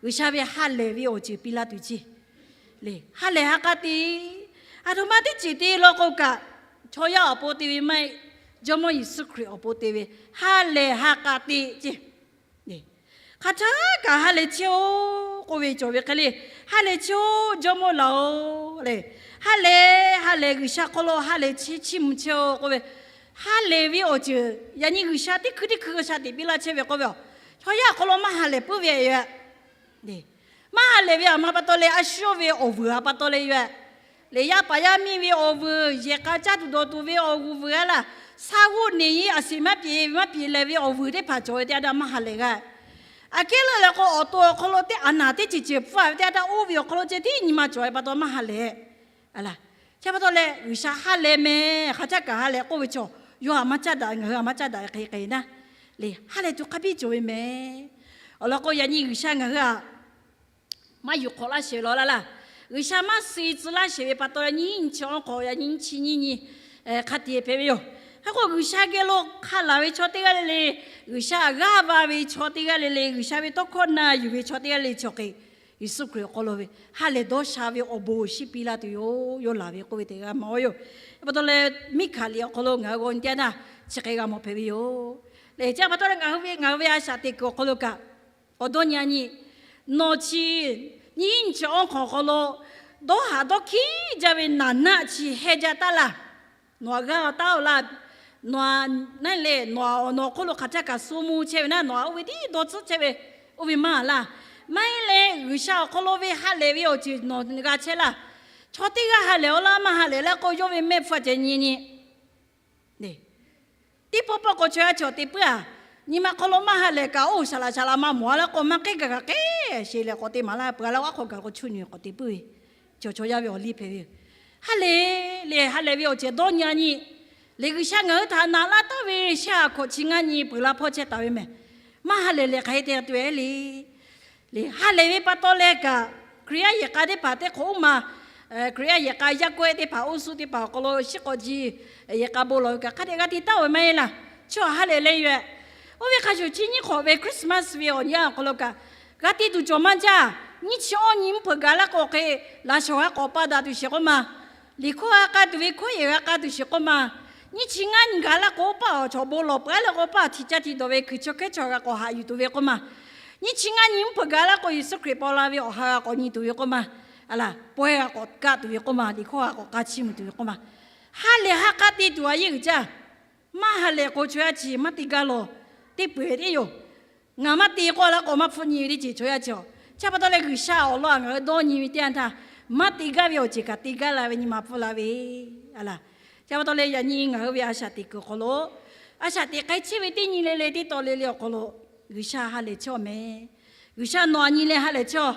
G'uiˬsha ve ha lehˬ ve awˬ ceuˬ piˇ laˇ tuˬ ceˇ. Lehˬ ha lehˬ ha k'a te, aˬ htoꞈ ma teˇ ceuˬ te law k'o kaꞈ, chaw yaˇ awˬ pon te ve maˇ heˆ. Jawˇmawˇ Yeˍsuˆ Hkriꞈ awˬ pon te ve ha lehˬ ha k'a te ceˇ. Hk'aˬ htaˇ kaꞈ ha lehˬ chehˇ-oˆ k'oˆ ve cawˬ ve hk'e le, ha lehˬ chehˇ-oˆ Jawˇmawˇ laˬ-oˬ le. Ha lehˬ ha lehˬ G'uiˬsha hk'aw lo ha lehˬ chehˇ chiˇ mvuh chehˇ-oˆ k'oˆ ve, ha lehˬ ve awˬ ceuˬ yaꞈ nyi G'uiˬsha teˇ hkui teˇ hkui g'a sha teꞈ piˇ laˇ chehˇ ve k'oˆ ve, chaw yaˇ awˬ hk'aw lo maˇ ha lehˬ puiˉ ve yoˬ. Maˇ ha lehˬ ve aˬ ma pa taw leh a shu yawˇ ve awˬ vuiˬ a pa taw leh yoˬ. Lehˬ yaˇ paˍ yaˇ miˇ ve awˬ vuiˬ, yehˬ k'a caˇ tuˬ dawˬ tuˬ ve awˬ vuiˬ a laˇ, shaˉ g'oˆ neˬ yeˇ a shiˍ maˇ piˍ maˇ piˍ lehˬ ve awˬ vuiˬ teˇ hpaˍ cawˬ ve teˇ yanˇ htaˇ maˇ ha lehˬ g'a. Aˬ kehˉ leuˆ leh k'o awˬ to awˬ hk'aw lo teˇ aˬ naˬ teˇ ceuˬ ceuˬ pfuhˇ ve teˇ yanˇ htaˇ oˇ ve awˬ hk'aw lo ceh tiˉ nyi ma cawˬ ve pa taw maˇ ha lehˬ. Chi pa taw leh G'uiˬsha ha lehˬ mehˍ, hk'aˬ htaˇ kaꞈ ha lehˬ k'oˆ ve chaw, yawˇ aˬ maˇ caˇ daꞈ, ngaˬ hui aˬ maˇ caˇ daꞈ hk'e k'ai naˉ. Lehˬ ha lehˬ tuˬ hk'a biˇ cawˬ ve mehˍ. Awˬ lawn k'o yaꞈ nyi G'uiˬsha ngaˬ hui aꞈ maˇ yuˬ hk'awꞈ laˇ shehˍ ve law laˇ laˇ. G'uiˬsha maˇ suh tcuh laˇ shehˍ ve pa taw nyi nyi chi awˬ hk'awꞈ yaꞈ nyi nyi chi nyi nyi hk'a te hpehꞈ ve yoˬ. Hk'e k'o G'uiˬsha geh lo hk'a laˬ ve chaw teˇ g'aˇ le le, G'uiˬsha g'aˇ va ve chaw teˇ g'aˇ le le, G'uiˬsha ve tawˇ hkawˇ na yuˬ ve chaw teˇ g'aˇ le le cawˬ hk'e, Yeˍsuˆ Hkriꞈ awˬ hk'aw lo ve ha lehˬ dawˇ sha ve awˬ bon awˬ shinˉ piˇ laˇ tuˬ yoˬ, yawˇ laˬ ve k'oˆ ve teˇ g'aˇ ma-oˬ yoˬ. Chi pa taw leh Miˉhkaˍliˍ awˬ hk'aw lo ngaˬ hui g'aw nyi teˇ yanˇ htaˇ chi hk'e g'a mawˬ hpehꞈ ve yoˬ. Lehˬ chi pa taw leh ngaˬ hui ve ngaˬ hui ve a shaꞈ teꞈ kuiˬ awˬ hk'aw lo kaꞈ, awˬ dawˇ nyi a nyi, nawˬ chi nyiˇ hinˉ nyiˇ chi awˇ hk'awꞈ awˬ hk'aw lo dawˇ haꞈ dawˇ hkiˉ jaˇ ve naˍ naˆ chi heh jaˇ taˉ laˇ. Nawˬ aꞈ g'aˇ taˉ-oˬ laˇ. Nawˬ aꞈ naˉ leh nawˬ aꞈ awˬ nawˬ hk'oˆ lo hk'aˬ htaˇ kaꞈ suh mvuh chehˇ ve naˉ, nawˬ aꞈ oˇ ve tiˉ dawˇ tcuhˉ chehˇ ve, oˇ ve maˇ laˇ. Maˇ heˆ leh G'uiˬsha awˬ hk'aw lo ve ha lehˬ ve awˬ ceuˬ nawˬ g'a chehˇ laˇ. Chaw teˇ g'aˇ ha lehˬ-oꞈ laˇ, maˇ ha lehˬ laˇ k'o, yawˇ ve mehˆ hpfuhˇ ceh nyi nyi Teˇ pawˆ pawˆ k'o chaw yaˇ chi awˬ te puiˉ-a. Nyi ma hk'aw lo maˇ ha lehˬ kaꞈ, oˇ shaˍ laꞈ shaˍ laꞈ ma mawˬ-a laˇ k'o, maˇ k'ehˉ gaˬ kaꞈ k'ehˉ sheˍ leh k'awꞈ te maˍ laˇ peuˬ-a laˇ, awˬ aˉ hk'aw gaˬ k'o chuˇ nyi k'awꞈ te puiˉ ve, chaw chaw yaˇ ve awˬ liˇ hpehꞈ ve yoˬ. Ha lehˬ lehˬ, ha lehˬ ve awˬ ceuˬ dawˇ nyi a nyi, lehˬ G'uiˬsha ngaˬ hui htaꞈ naꞈ laˇ taˍ ve shaˉ hkawꞈ chi ngaˇ nyi peuˬ la hpawˇ chehˇ taˍ ve mehˬ. Maˇ ha lehˬ lehˬ hk'aˬ hk'e te tuˬ-e le. Lehˬ ha lehˬ ve pa taw leh kaꞈ, Hkriꞈ yaˇ yehˬ k'a teˇ hpaˍ teˇ hk'awꞈ uˉ ma, Hkriꞈ yaˇ yehˬ k'a yaˇ kawehˆ teˇ hpaˍ oˇ suhˉ teˇ hpaˍ awˬ hk'aw lo shiˉ k'awꞈ ji yehˬ k'a bon lawˬ ve kaꞈ hk'a dehꞈ g'a te taˉ-oˬ ve maˇ heˆ laˇ. Chi ha lehˬ leh yoˬ-eh. Oˇ ve hk'a shuˍ chi nyiˇ hk'awꞈ ve Christmas ve awˬ nyi awˬ hk'aw lo kaꞈ, g'a te tuˬ cawˬ maˇ jaˇ. Nyiˇ chi awˇ nyi mvuhˇ hpeuꞈ gaˬ laˇ k'o hk'e, laꞈ shawnˍ g'a k'awꞈ pa daꞈ tuˬ sheˍ k'oˆ ma, liꞈ hkawˇ g'a k'a tuˬ ve hkawˇ yehˬ g'a k'a tuˬ sheˍ k'oˆ ma, nyiˇ chi ngaˇ nyi gaˬ laˇ k'o, oˇ paˆ awˬ chaw bon lawˬ peuˬ-a leh k'o, oˇ paˆ htiꞈ caˇ htiꞈ dawˬ ve hkui chaw hkehˉ chaw g'a k'awꞈ haꞈ yuˬ tuˬ ve k'oˆ ma, nyiˇ chi ngaˇ nyi mvuhˇ hpeuꞈ gaˬ laˇ k'o, Yeˍsuˆ Hkriꞈ paw la ve awˬ ha g'a k'awꞈ nyi tuˬ ve k'oˆ ma, a laˬ pawehˇ g'a k'awꞈ kaˆ tuˬ ve k'oˆ ma, liꞈ hkawˇ g'a k'awꞈ k'a chiˇ mvuh tuˬ ve k'oˆ ma, ha lehˬ ha k'a te tuˬ a yeˇ uiˍ jaˇ. Maˇ ha lehˬ k'o, chaw yaˇ chi maˇ te gaˇ lawˬ, teˇ peu-eˬ teˇ yoˬ. Ngaˬ maˇ te k'oˆ laˇ k'o, maˇ hpfuhˆ nyi ve teˇ ceuˬ chaw yaˇ chi-a. Chi pa taw leh G'uiˬsha awˬ lawn ngaˬ hui dawˇ nyi ve teˇ yanˇ htaˇ, maˇ te gaˇ ve awˬ ceuˬ kaꞈ te gaˇ la ve nyi ma pfuhˆ la ve, a laˬ. Chi pa taw leh yaꞈ nyi ngaˬ hui ve a shaꞈ teꞈ kuiˬ awˬ hk'aw lo, a shaꞈ teꞈ k'ai chehˇ ve teˇ nyi le le teˇ taw le le awˬ hk'aw lo, G'uiˬsha ha lehˬ chehˇ-aw mehˍ. G'uiˬsha nawˬ aꞈ nyi leh ha lehˬ chehˇ-aw.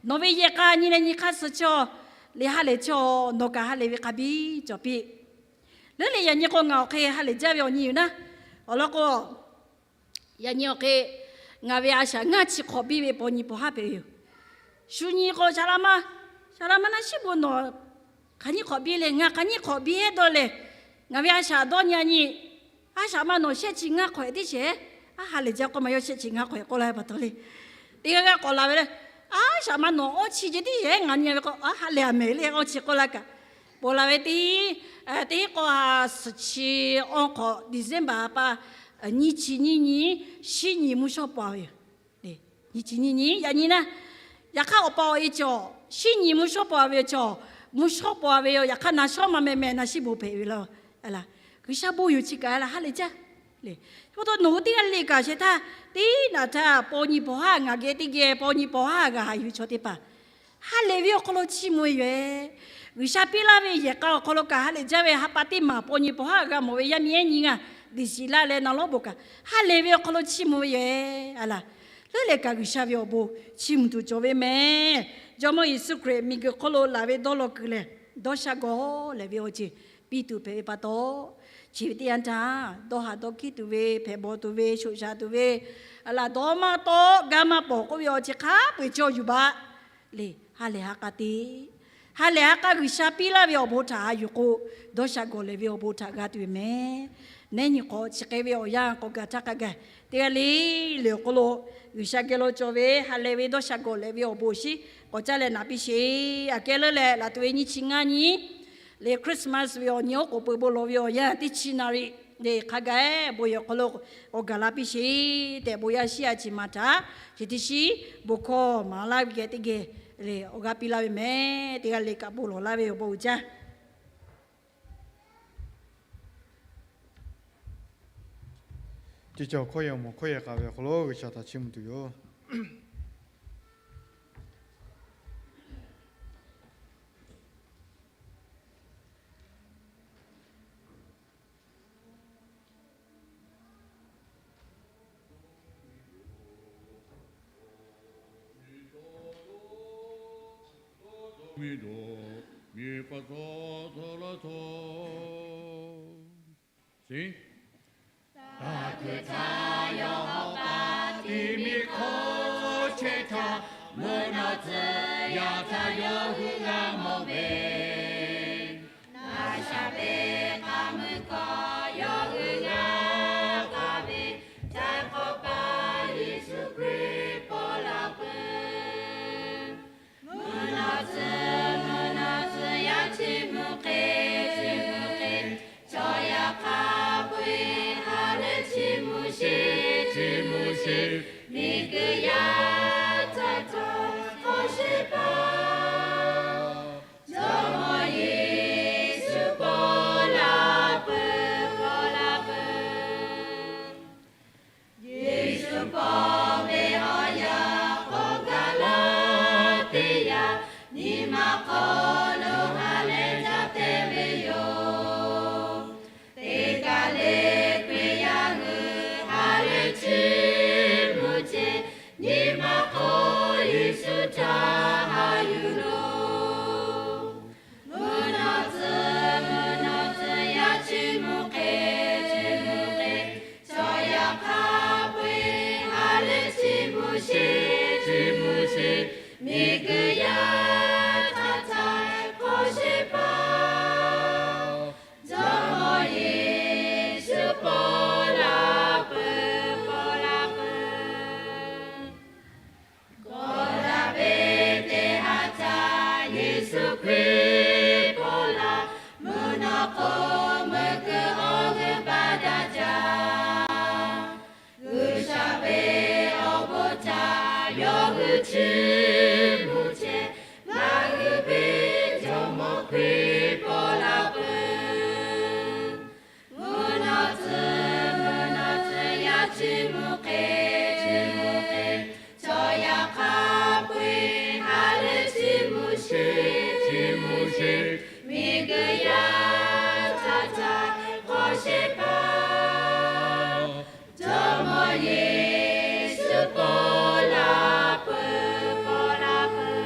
Nawˬ ve yehˬ k'a nyi leh nyi hk'aˇ suh chehˇ-aw. Lehˬ ha lehˬ chehˇ-aw. Nawˬ kaꞈ ha lehˬ ve hk'a biˇ cawˬ piˇ. Leuˉ leh yaꞈ nyi k'o, ngaˬ awˬ hk'e ha lehˬ jaˇ ve awˬ nyi yoˬ naˉ. Awˬ lawn k'o, yaꞈ nyi awˬ hk'e ngaˬ ve a shaꞈ ngaˇ chi hk'awꞈ biˇ ve paw nyi paw haˉ hpehꞈ ve yoˬ. Shu nyi k'o, shaˍ laꞈ ma, shaˍ laꞈ ma naˆ shiˉ bon nawˬ hk'aˬ nyiˇ hk'awꞈ biˇ leh, ngaˬ hk'aˬ nyiˇ hk'awꞈ biˇ-e dawˇ leh, ngaˬ ve a shaꞈ dawˇ nyi a nyi, a shaꞈ ma nawˬ shehˆ chi ngaˇ hk'awꞈ-e teˇ shehˍ, a ha lehˬ jaˇ k'oˆ ma, yawˇ shehˆ chi ngaˇ hk'awꞈ-e k'oˆ laˇ ve pa taw le. Teˇ g'aˇ g'aˇ k'awꞈ la ve le, a shaꞈ ma nawˬ awˇ chi ceh teˇ shehˍ ngaˬ nyi ve k'o, a ha lehˬ a mehˍ le, awˇ chi k'oˆ laˇ kaꞈ, ponˬ laˬ ve teˇ, teˇ k'o, suhˍ chi awˇ hk'awꞈ December pa, nyiˇ chi nyiˇ nyi, shiˉ nyi mvuhˇ shawˉ paw ve yoˬ. Nyiˇ chi nyiˇ nyi yaꞈ nyi naˉ, yaꞈ hk'aˇ awˬ pa awˬ e cawˬ, shiˉ nyi mvuhˇ shawˉ paw ve cawˬ, mvuhˇ shawˉ paw ve yoˬ. Yaꞈ hk'aˇ naˬ shawˉ maˇ mehˍ mehˍ naˬ shiˉ bon hpehꞈ ve laˇ. G'uiˬsha bon yoˬ chi kaꞈ laˇ ha lehˬ jaˇ. Chi pa taw nawˬ hui teˇ g'aˇ le kaꞈ sheh htaˇ, teˇ naꞈ htaˇ paw nyi paw haˉ ngaˬ geh teˇ geh paw nyi paw haˉ g'a haꞈ yuˬ chaw teˇ hpaˍ ha lehˬ ve awˬ hk'aw lo chiˇ mvuh ve yoˬ-e. G'uiˬsha piˇ laˇ ve yehˬ k'a awˬ hk'aw lo kaꞈ ha lehˬ jaˇ ve ha pa teˇ maˬ paw nyi paw haˉ g'a mawˬ ve yaˇ miˇ ehˉ nyi ngaˬ, diꞈ shiˍ laˇ leh naˬ lawˉ bon kaꞈ, ha lehˬ ve awˬ hk'aw lo chiˇ mvuh ve yoˬ-e, a laˬ. Leuˉ leh kaꞈ G'uiˬsha ve awˬ bon chiˇ mvuh tuˬ cawˬ ve mehˍ. Jawˇmawˇ Yeˍsuˆ Hkriꞈ miˬguiˬ hk'oˆ lo laˬ ve dawˇ law kuiˬ lehˬ, dawˇ sha gawˬ lehˬ ve awˬ ceuˬ piˇ tuˬ hpehꞈ ve pa taw, chi ve teˇ yanˇ htaˇ dawˇ haꞈ dawˇ hkiˉ tuˬ ve, hpehꞈ bawˬ tuˬ ve, shoꞈ shaˍ tuˬ ve, a laˬ dawˇ maˇ tawˆ gaˇ maˇ pawˍ k'oˆ ve awˬ ceuˬ hk'a peu-eˬ cawˬ yuˬ baˬ le. Ha lehˬ ha k'a te, ha lehˬ ha k'a G'uiˬsha piˇ laˇ ve awˬ bon htaꞈ haꞈ yuˬ k'o, dawˇ sha gawˬ lehˬ ve awˬ bon htaꞈ g'a tuˬ ve mehˍ. Nehˉ nyi k'awꞈ chi hk'e ve awˬ yanˇ k'awꞈ gaˬ htaˇ hk'a gaˬ, teˇ g'aˇ le le awˬ hk'aw lo G'uiˬsha geh lo cawˬ ve ha lehˬ ve dawˇ sha gawˬ lehˬ ve awˬ bon awˬ shinˉ k'awꞈ caˇ leh naꞈ piˇ sheˍ. Aꞈ kehˉ leuˉ leh laˬ tuˬ ve nyiˇ chi ngaˇ nyi lehˬ, Christmas ve awˬ nyi oˉ k'oˍ pui bon lawˬ ve awˬ yanˇ teˇ chi naˍ riˍ lehˬ, hk'a gaˬ bon yehˬ awˬ hk'aw lo awˬ gaˬ la piˇ sheˍ tehꞈ, bon yaˇ shiˉ yaˇ chi ma htaꞈ chi teˇ shiˉ bon hkawˇ maˍ laˇ ve geh teˇ geh lehˬ, awˬ g'aˇ piˇ laˇ ve mehˍ. Teˇ g'aˇ le kaꞈ bon lawˬ laˇ ve awˬ bon uiˍ jaˇ. Ceuˬ cawˬ hkawˇ yehˬ mawˬ hkawˇ yehˬ k'a ve awˬ hk'aw lo G'uiˬsha htaꞈ chiˇ mvuh tuˬ yoˬ. Taˇ kuiˬ htaˇ yawˇ hawˉ paˆ tiꞈ miˬ hk'oˆ chehˇ htaˇ, mvuhˇ naw tcuh yaˇ htaꞈ yawˇ hui g'a mawˬ ve, naˬ shaˍ ve k'a mui hkawˇ yawˇ hui g'a k'aˇ ve, Jaiˇ hk'awꞈ paˆ Yeˍsuˆ Hkriꞈ paw la peuˬ. sheˍ, miˬguiˬ yaˇ htaꞈ htaꞈ hk'awꞈ sheˍ paˍ, Jawˇmawˇ Yeˍsuˆ paw la peuˬ, paw la peuˬ. Yeˍsuˆ paw ve awˬ yanˇ k'awꞈ gaˬ la teˇ yanˇ, nyi ma hk'aw lo ha lehˬ jaˇ te ve yoˬ. Teˇ kaˬ le Hkriꞈ yaˇ hui ha lehˬ chiˇ mvuh ce, nyi ma hk'aw Yeˍsuˆ htaꞈ haꞈ yuˬ loˬ. Mvuhˇ naw tcuh, mvuhˇ naw tcuh yaˇ chiˇ mvuh hk'e, chiˇ mvuh hk'e, chaw yaˇ hk'a peu-eˬ ha lehˬ chiˇ mvuh sheˍ, chiˇ mvuh sheˍ, miˬguiˬ yaˇ htaꞈ htaꞈ hk'awꞈ sheˍ paˍ, Jawˇmawˇ Yeˍsuˆ paw la peuˬ, paw la peuˬ. Kawˇ daꞈ ve teˇ ha htaꞈ Yeˍsuˆ Hkriꞈ paw la, mvuhˇ naw k'o meuˇ kuiˬ awˬ g'euˆ baˆ daꞈ jaˇ. G'uiˬsha ve awˬ bon htaꞈ yawˇ hui chiˇ mvuh ce, ngaˬ hui ve Jawˇmawˇ Hkriꞈ paw la peuˬ. Mvuhˇ naw tcuh, mvuhˇ naw tcuh yaˇ chiˇ mvuh hk'e, chiˇ mvuh hk'e, chaw yaˇ hk'a peu-eˬ ha lehˬ chiˇ mvuh sheˍ, chiˇ mvuh sheˍ, miˬguiˬ yaˇ htaꞈ htaꞈ hk'awꞈ sheˍ paˍ, Jawˇmawˇ Yeˍsuˆ paw la peuˬ, paw la peuˬ.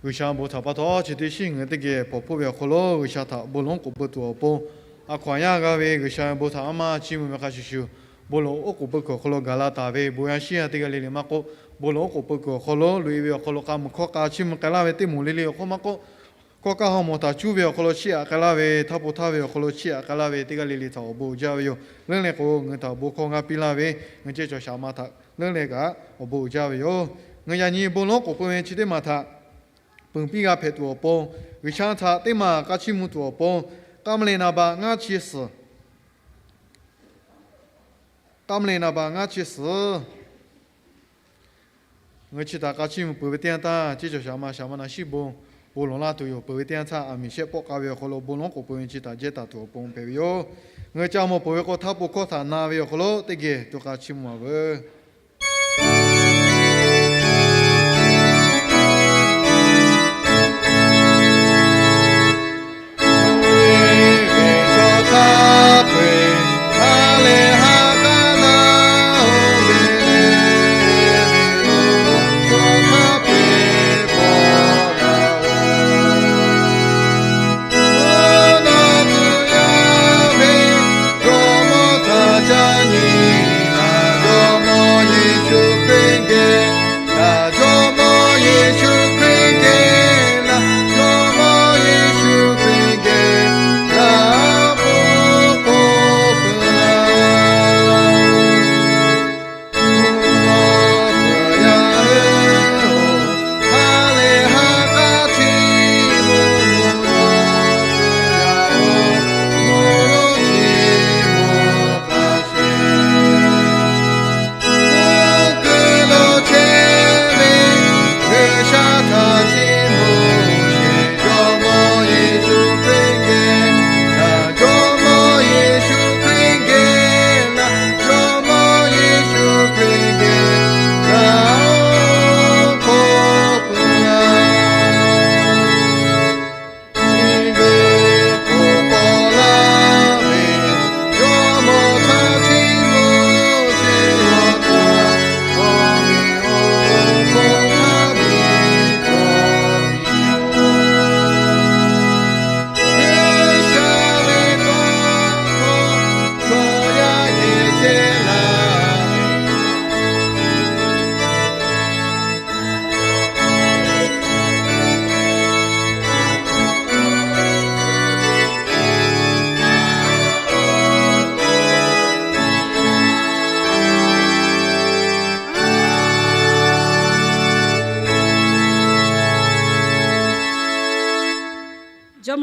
G'uiˬsha bon htaꞈ pa taw chi teˇ shinˉ ngaˬ hui teˇ geh hpawnˬ hpoˆ ve awˬ hk'aw lo G'uiˬsha htaꞈ bon lawˬ oˉ k'oˍ pui tuˬ awˬ pon, a hkaw anˬ yaˇ g'a ve G'uiˬsha ve bon htaꞈ a maˇ chiˇ mvuh ve hk'a shuˍ shuˍ, bon lawˬ oˉ k'oˍ pui kuiˬ awˬ hk'aw lo gaˬ la taˍ ve bon yaˇ shiˉ yaˇ teˇ g'aˇ le le maˇ k'oˆ, bon lawˬ oˉ k'oˍ pui kuiˬ awˬ hk'aw lo loꞈ e ve awˬ hk'aw lo k'a muiˬ hkawˇ k'a chiˇ mvuh k'ai laˇ ve teˇ moˍ le le awˬ hk'oˆ maˇ k'oˆ, hkawˇ kaˇ haw mawˬ htaꞈ cuˉ ve awˬ hk'aw lo chiˇ aꞈ k'ai laˇ ve, htaˇ po htaˇ ve awˬ hk'aw lo chiˇ aꞈ k'ai laˇ ve teˇ g'aˇ le le htaꞈ awˬ bon uiˍ jaˇ ve yoˬ. Leuˉ leh k'o, ngaˬ hui htaꞈ bon hkawˇ g'aˇ piˇ laˇ ve ngaˬ hui ceh cawˬ shaˍ ma htaꞈ leuˉ leh kaꞈ awˬ bon uiˍ jaˇ ve yoˬ. Ngaˬ hui yaꞈ nyi bon lawˬ oˉ k'oˍ pui ve chi teˇ maˬ htaꞈ peuˬ piˇ g'a hpehꞈ tuˬ awˬ pon, G'uiˬsha htaꞈ teˇ maˬ k'a chiˇ mvuh tuˬ awˬ pon, k'aˉ mvuh le naˍ baꞈ ngaˇ chi suhˍ, k'aˉ mvuh le naˍ baꞈ ngaˇ chi suhˍ ngaˬ hui chi htaꞈ k'a chiˇ mvuh peuˬ ve teˇ yanˇ htaˇ, ceh cawˬ shaˍ ma shaˍ ma naˍ shiˉ bon bon lawˬ laˇ tuˬ yoˬ. Peuˬ ve teˇ yanˇ htaˇ, aˬ miˍ shehˆ pawˆ k'a ve awˬ hk'aw lo bon lawˬ oˉ k'oˍ pui ve chi htaꞈ jehˇ taˍ tuˬ awˬ pon hpehꞈ ve yoˬ. Ngaˬ hui ca mawˬ peuˬ ve k'o, htaˇ po hkawˇ htaꞈ na ve awˬ hk'aw lo teˇ geh to k'a chiˇ mvuh a veuˬ.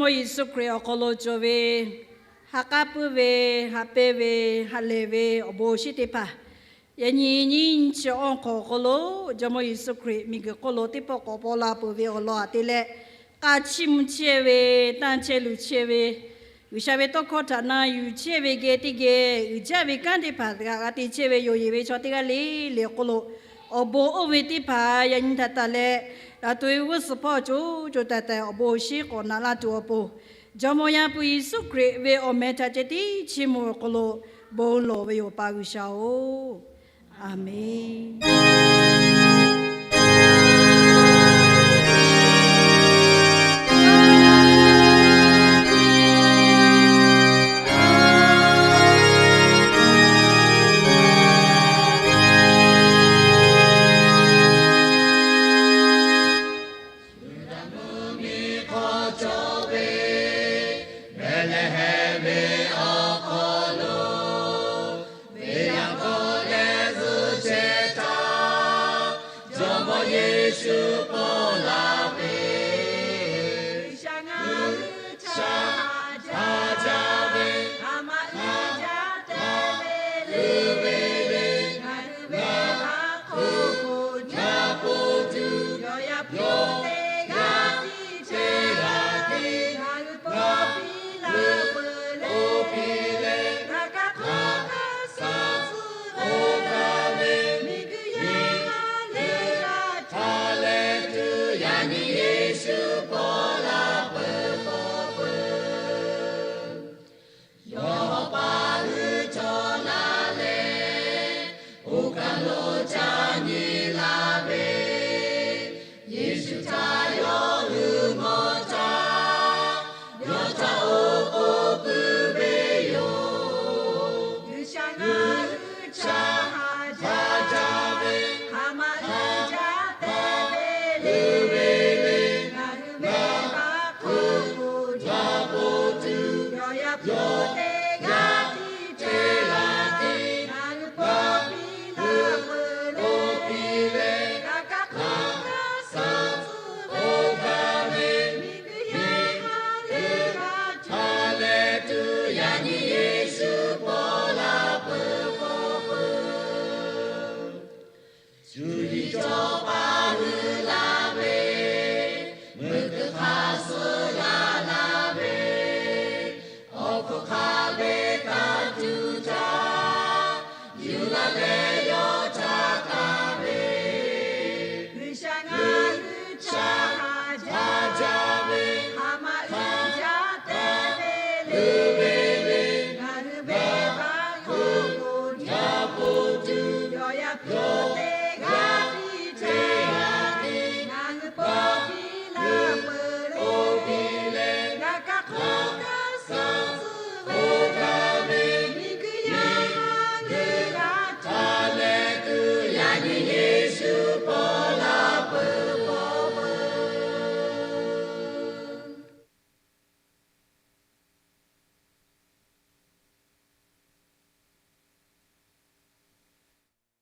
Jawˇmawˇ Yeˍsuˆ Hkriꞈ awˬ hk'aw lo cawˬ ve, ha k'aˉ puiˉ ve, haꞈ pehnˇ ve, ha lehˬ ve awˬ bon awˬ shinˉ teˇ hpaˍ, yaꞈ nyi nyiˇ chi awˇ hk'awꞈ awˬ hk'aw lo Jawˇmawˇ Yeˍsuˆ Hkriꞈ miˬguiˬ hk'oˆ lo teˇ pawˆ k'awꞈ paw la peuˬ ve awˬ lawn aꞈ te leh, k'a chiˇ mvuh chehˇ ve, tanˇ chehˇ luˬ chehˇ ve, G'uiˬsha ve tawˇ hkawˇ htaꞈ na yuˬ chehˇ ve geh teˇ geh uiˍ jaˇ ve kanˉ teˇ hpaˍ g'a te chehˇ ve yoˬ. Yeˬ ve chaw teˇ g'aˇ le le awˬ hk'oˆ lo awˬ bon oˇ ve teˇ hpaˍ yaꞈ nyi htaꞈ taˍ leh, daꞈ tuˬ ve g'uˇ suhˍ hpawˇ co co taiˍ taiˍ awˬ bon awˬ shinˉ k'awꞈ naꞈ laˇ tuˬ awˬ pon, Jawˇmawˇ Yaˇ hpu Yeˍsuˆ Hkriꞈ ve awˬ meh htaꞈ ceh tiˉ chiˇ mvuh awˬ hk'aw lo bon lawˬ ve yoˬ, pa G'uiˬsha-oˬ. Aˍmenˍ.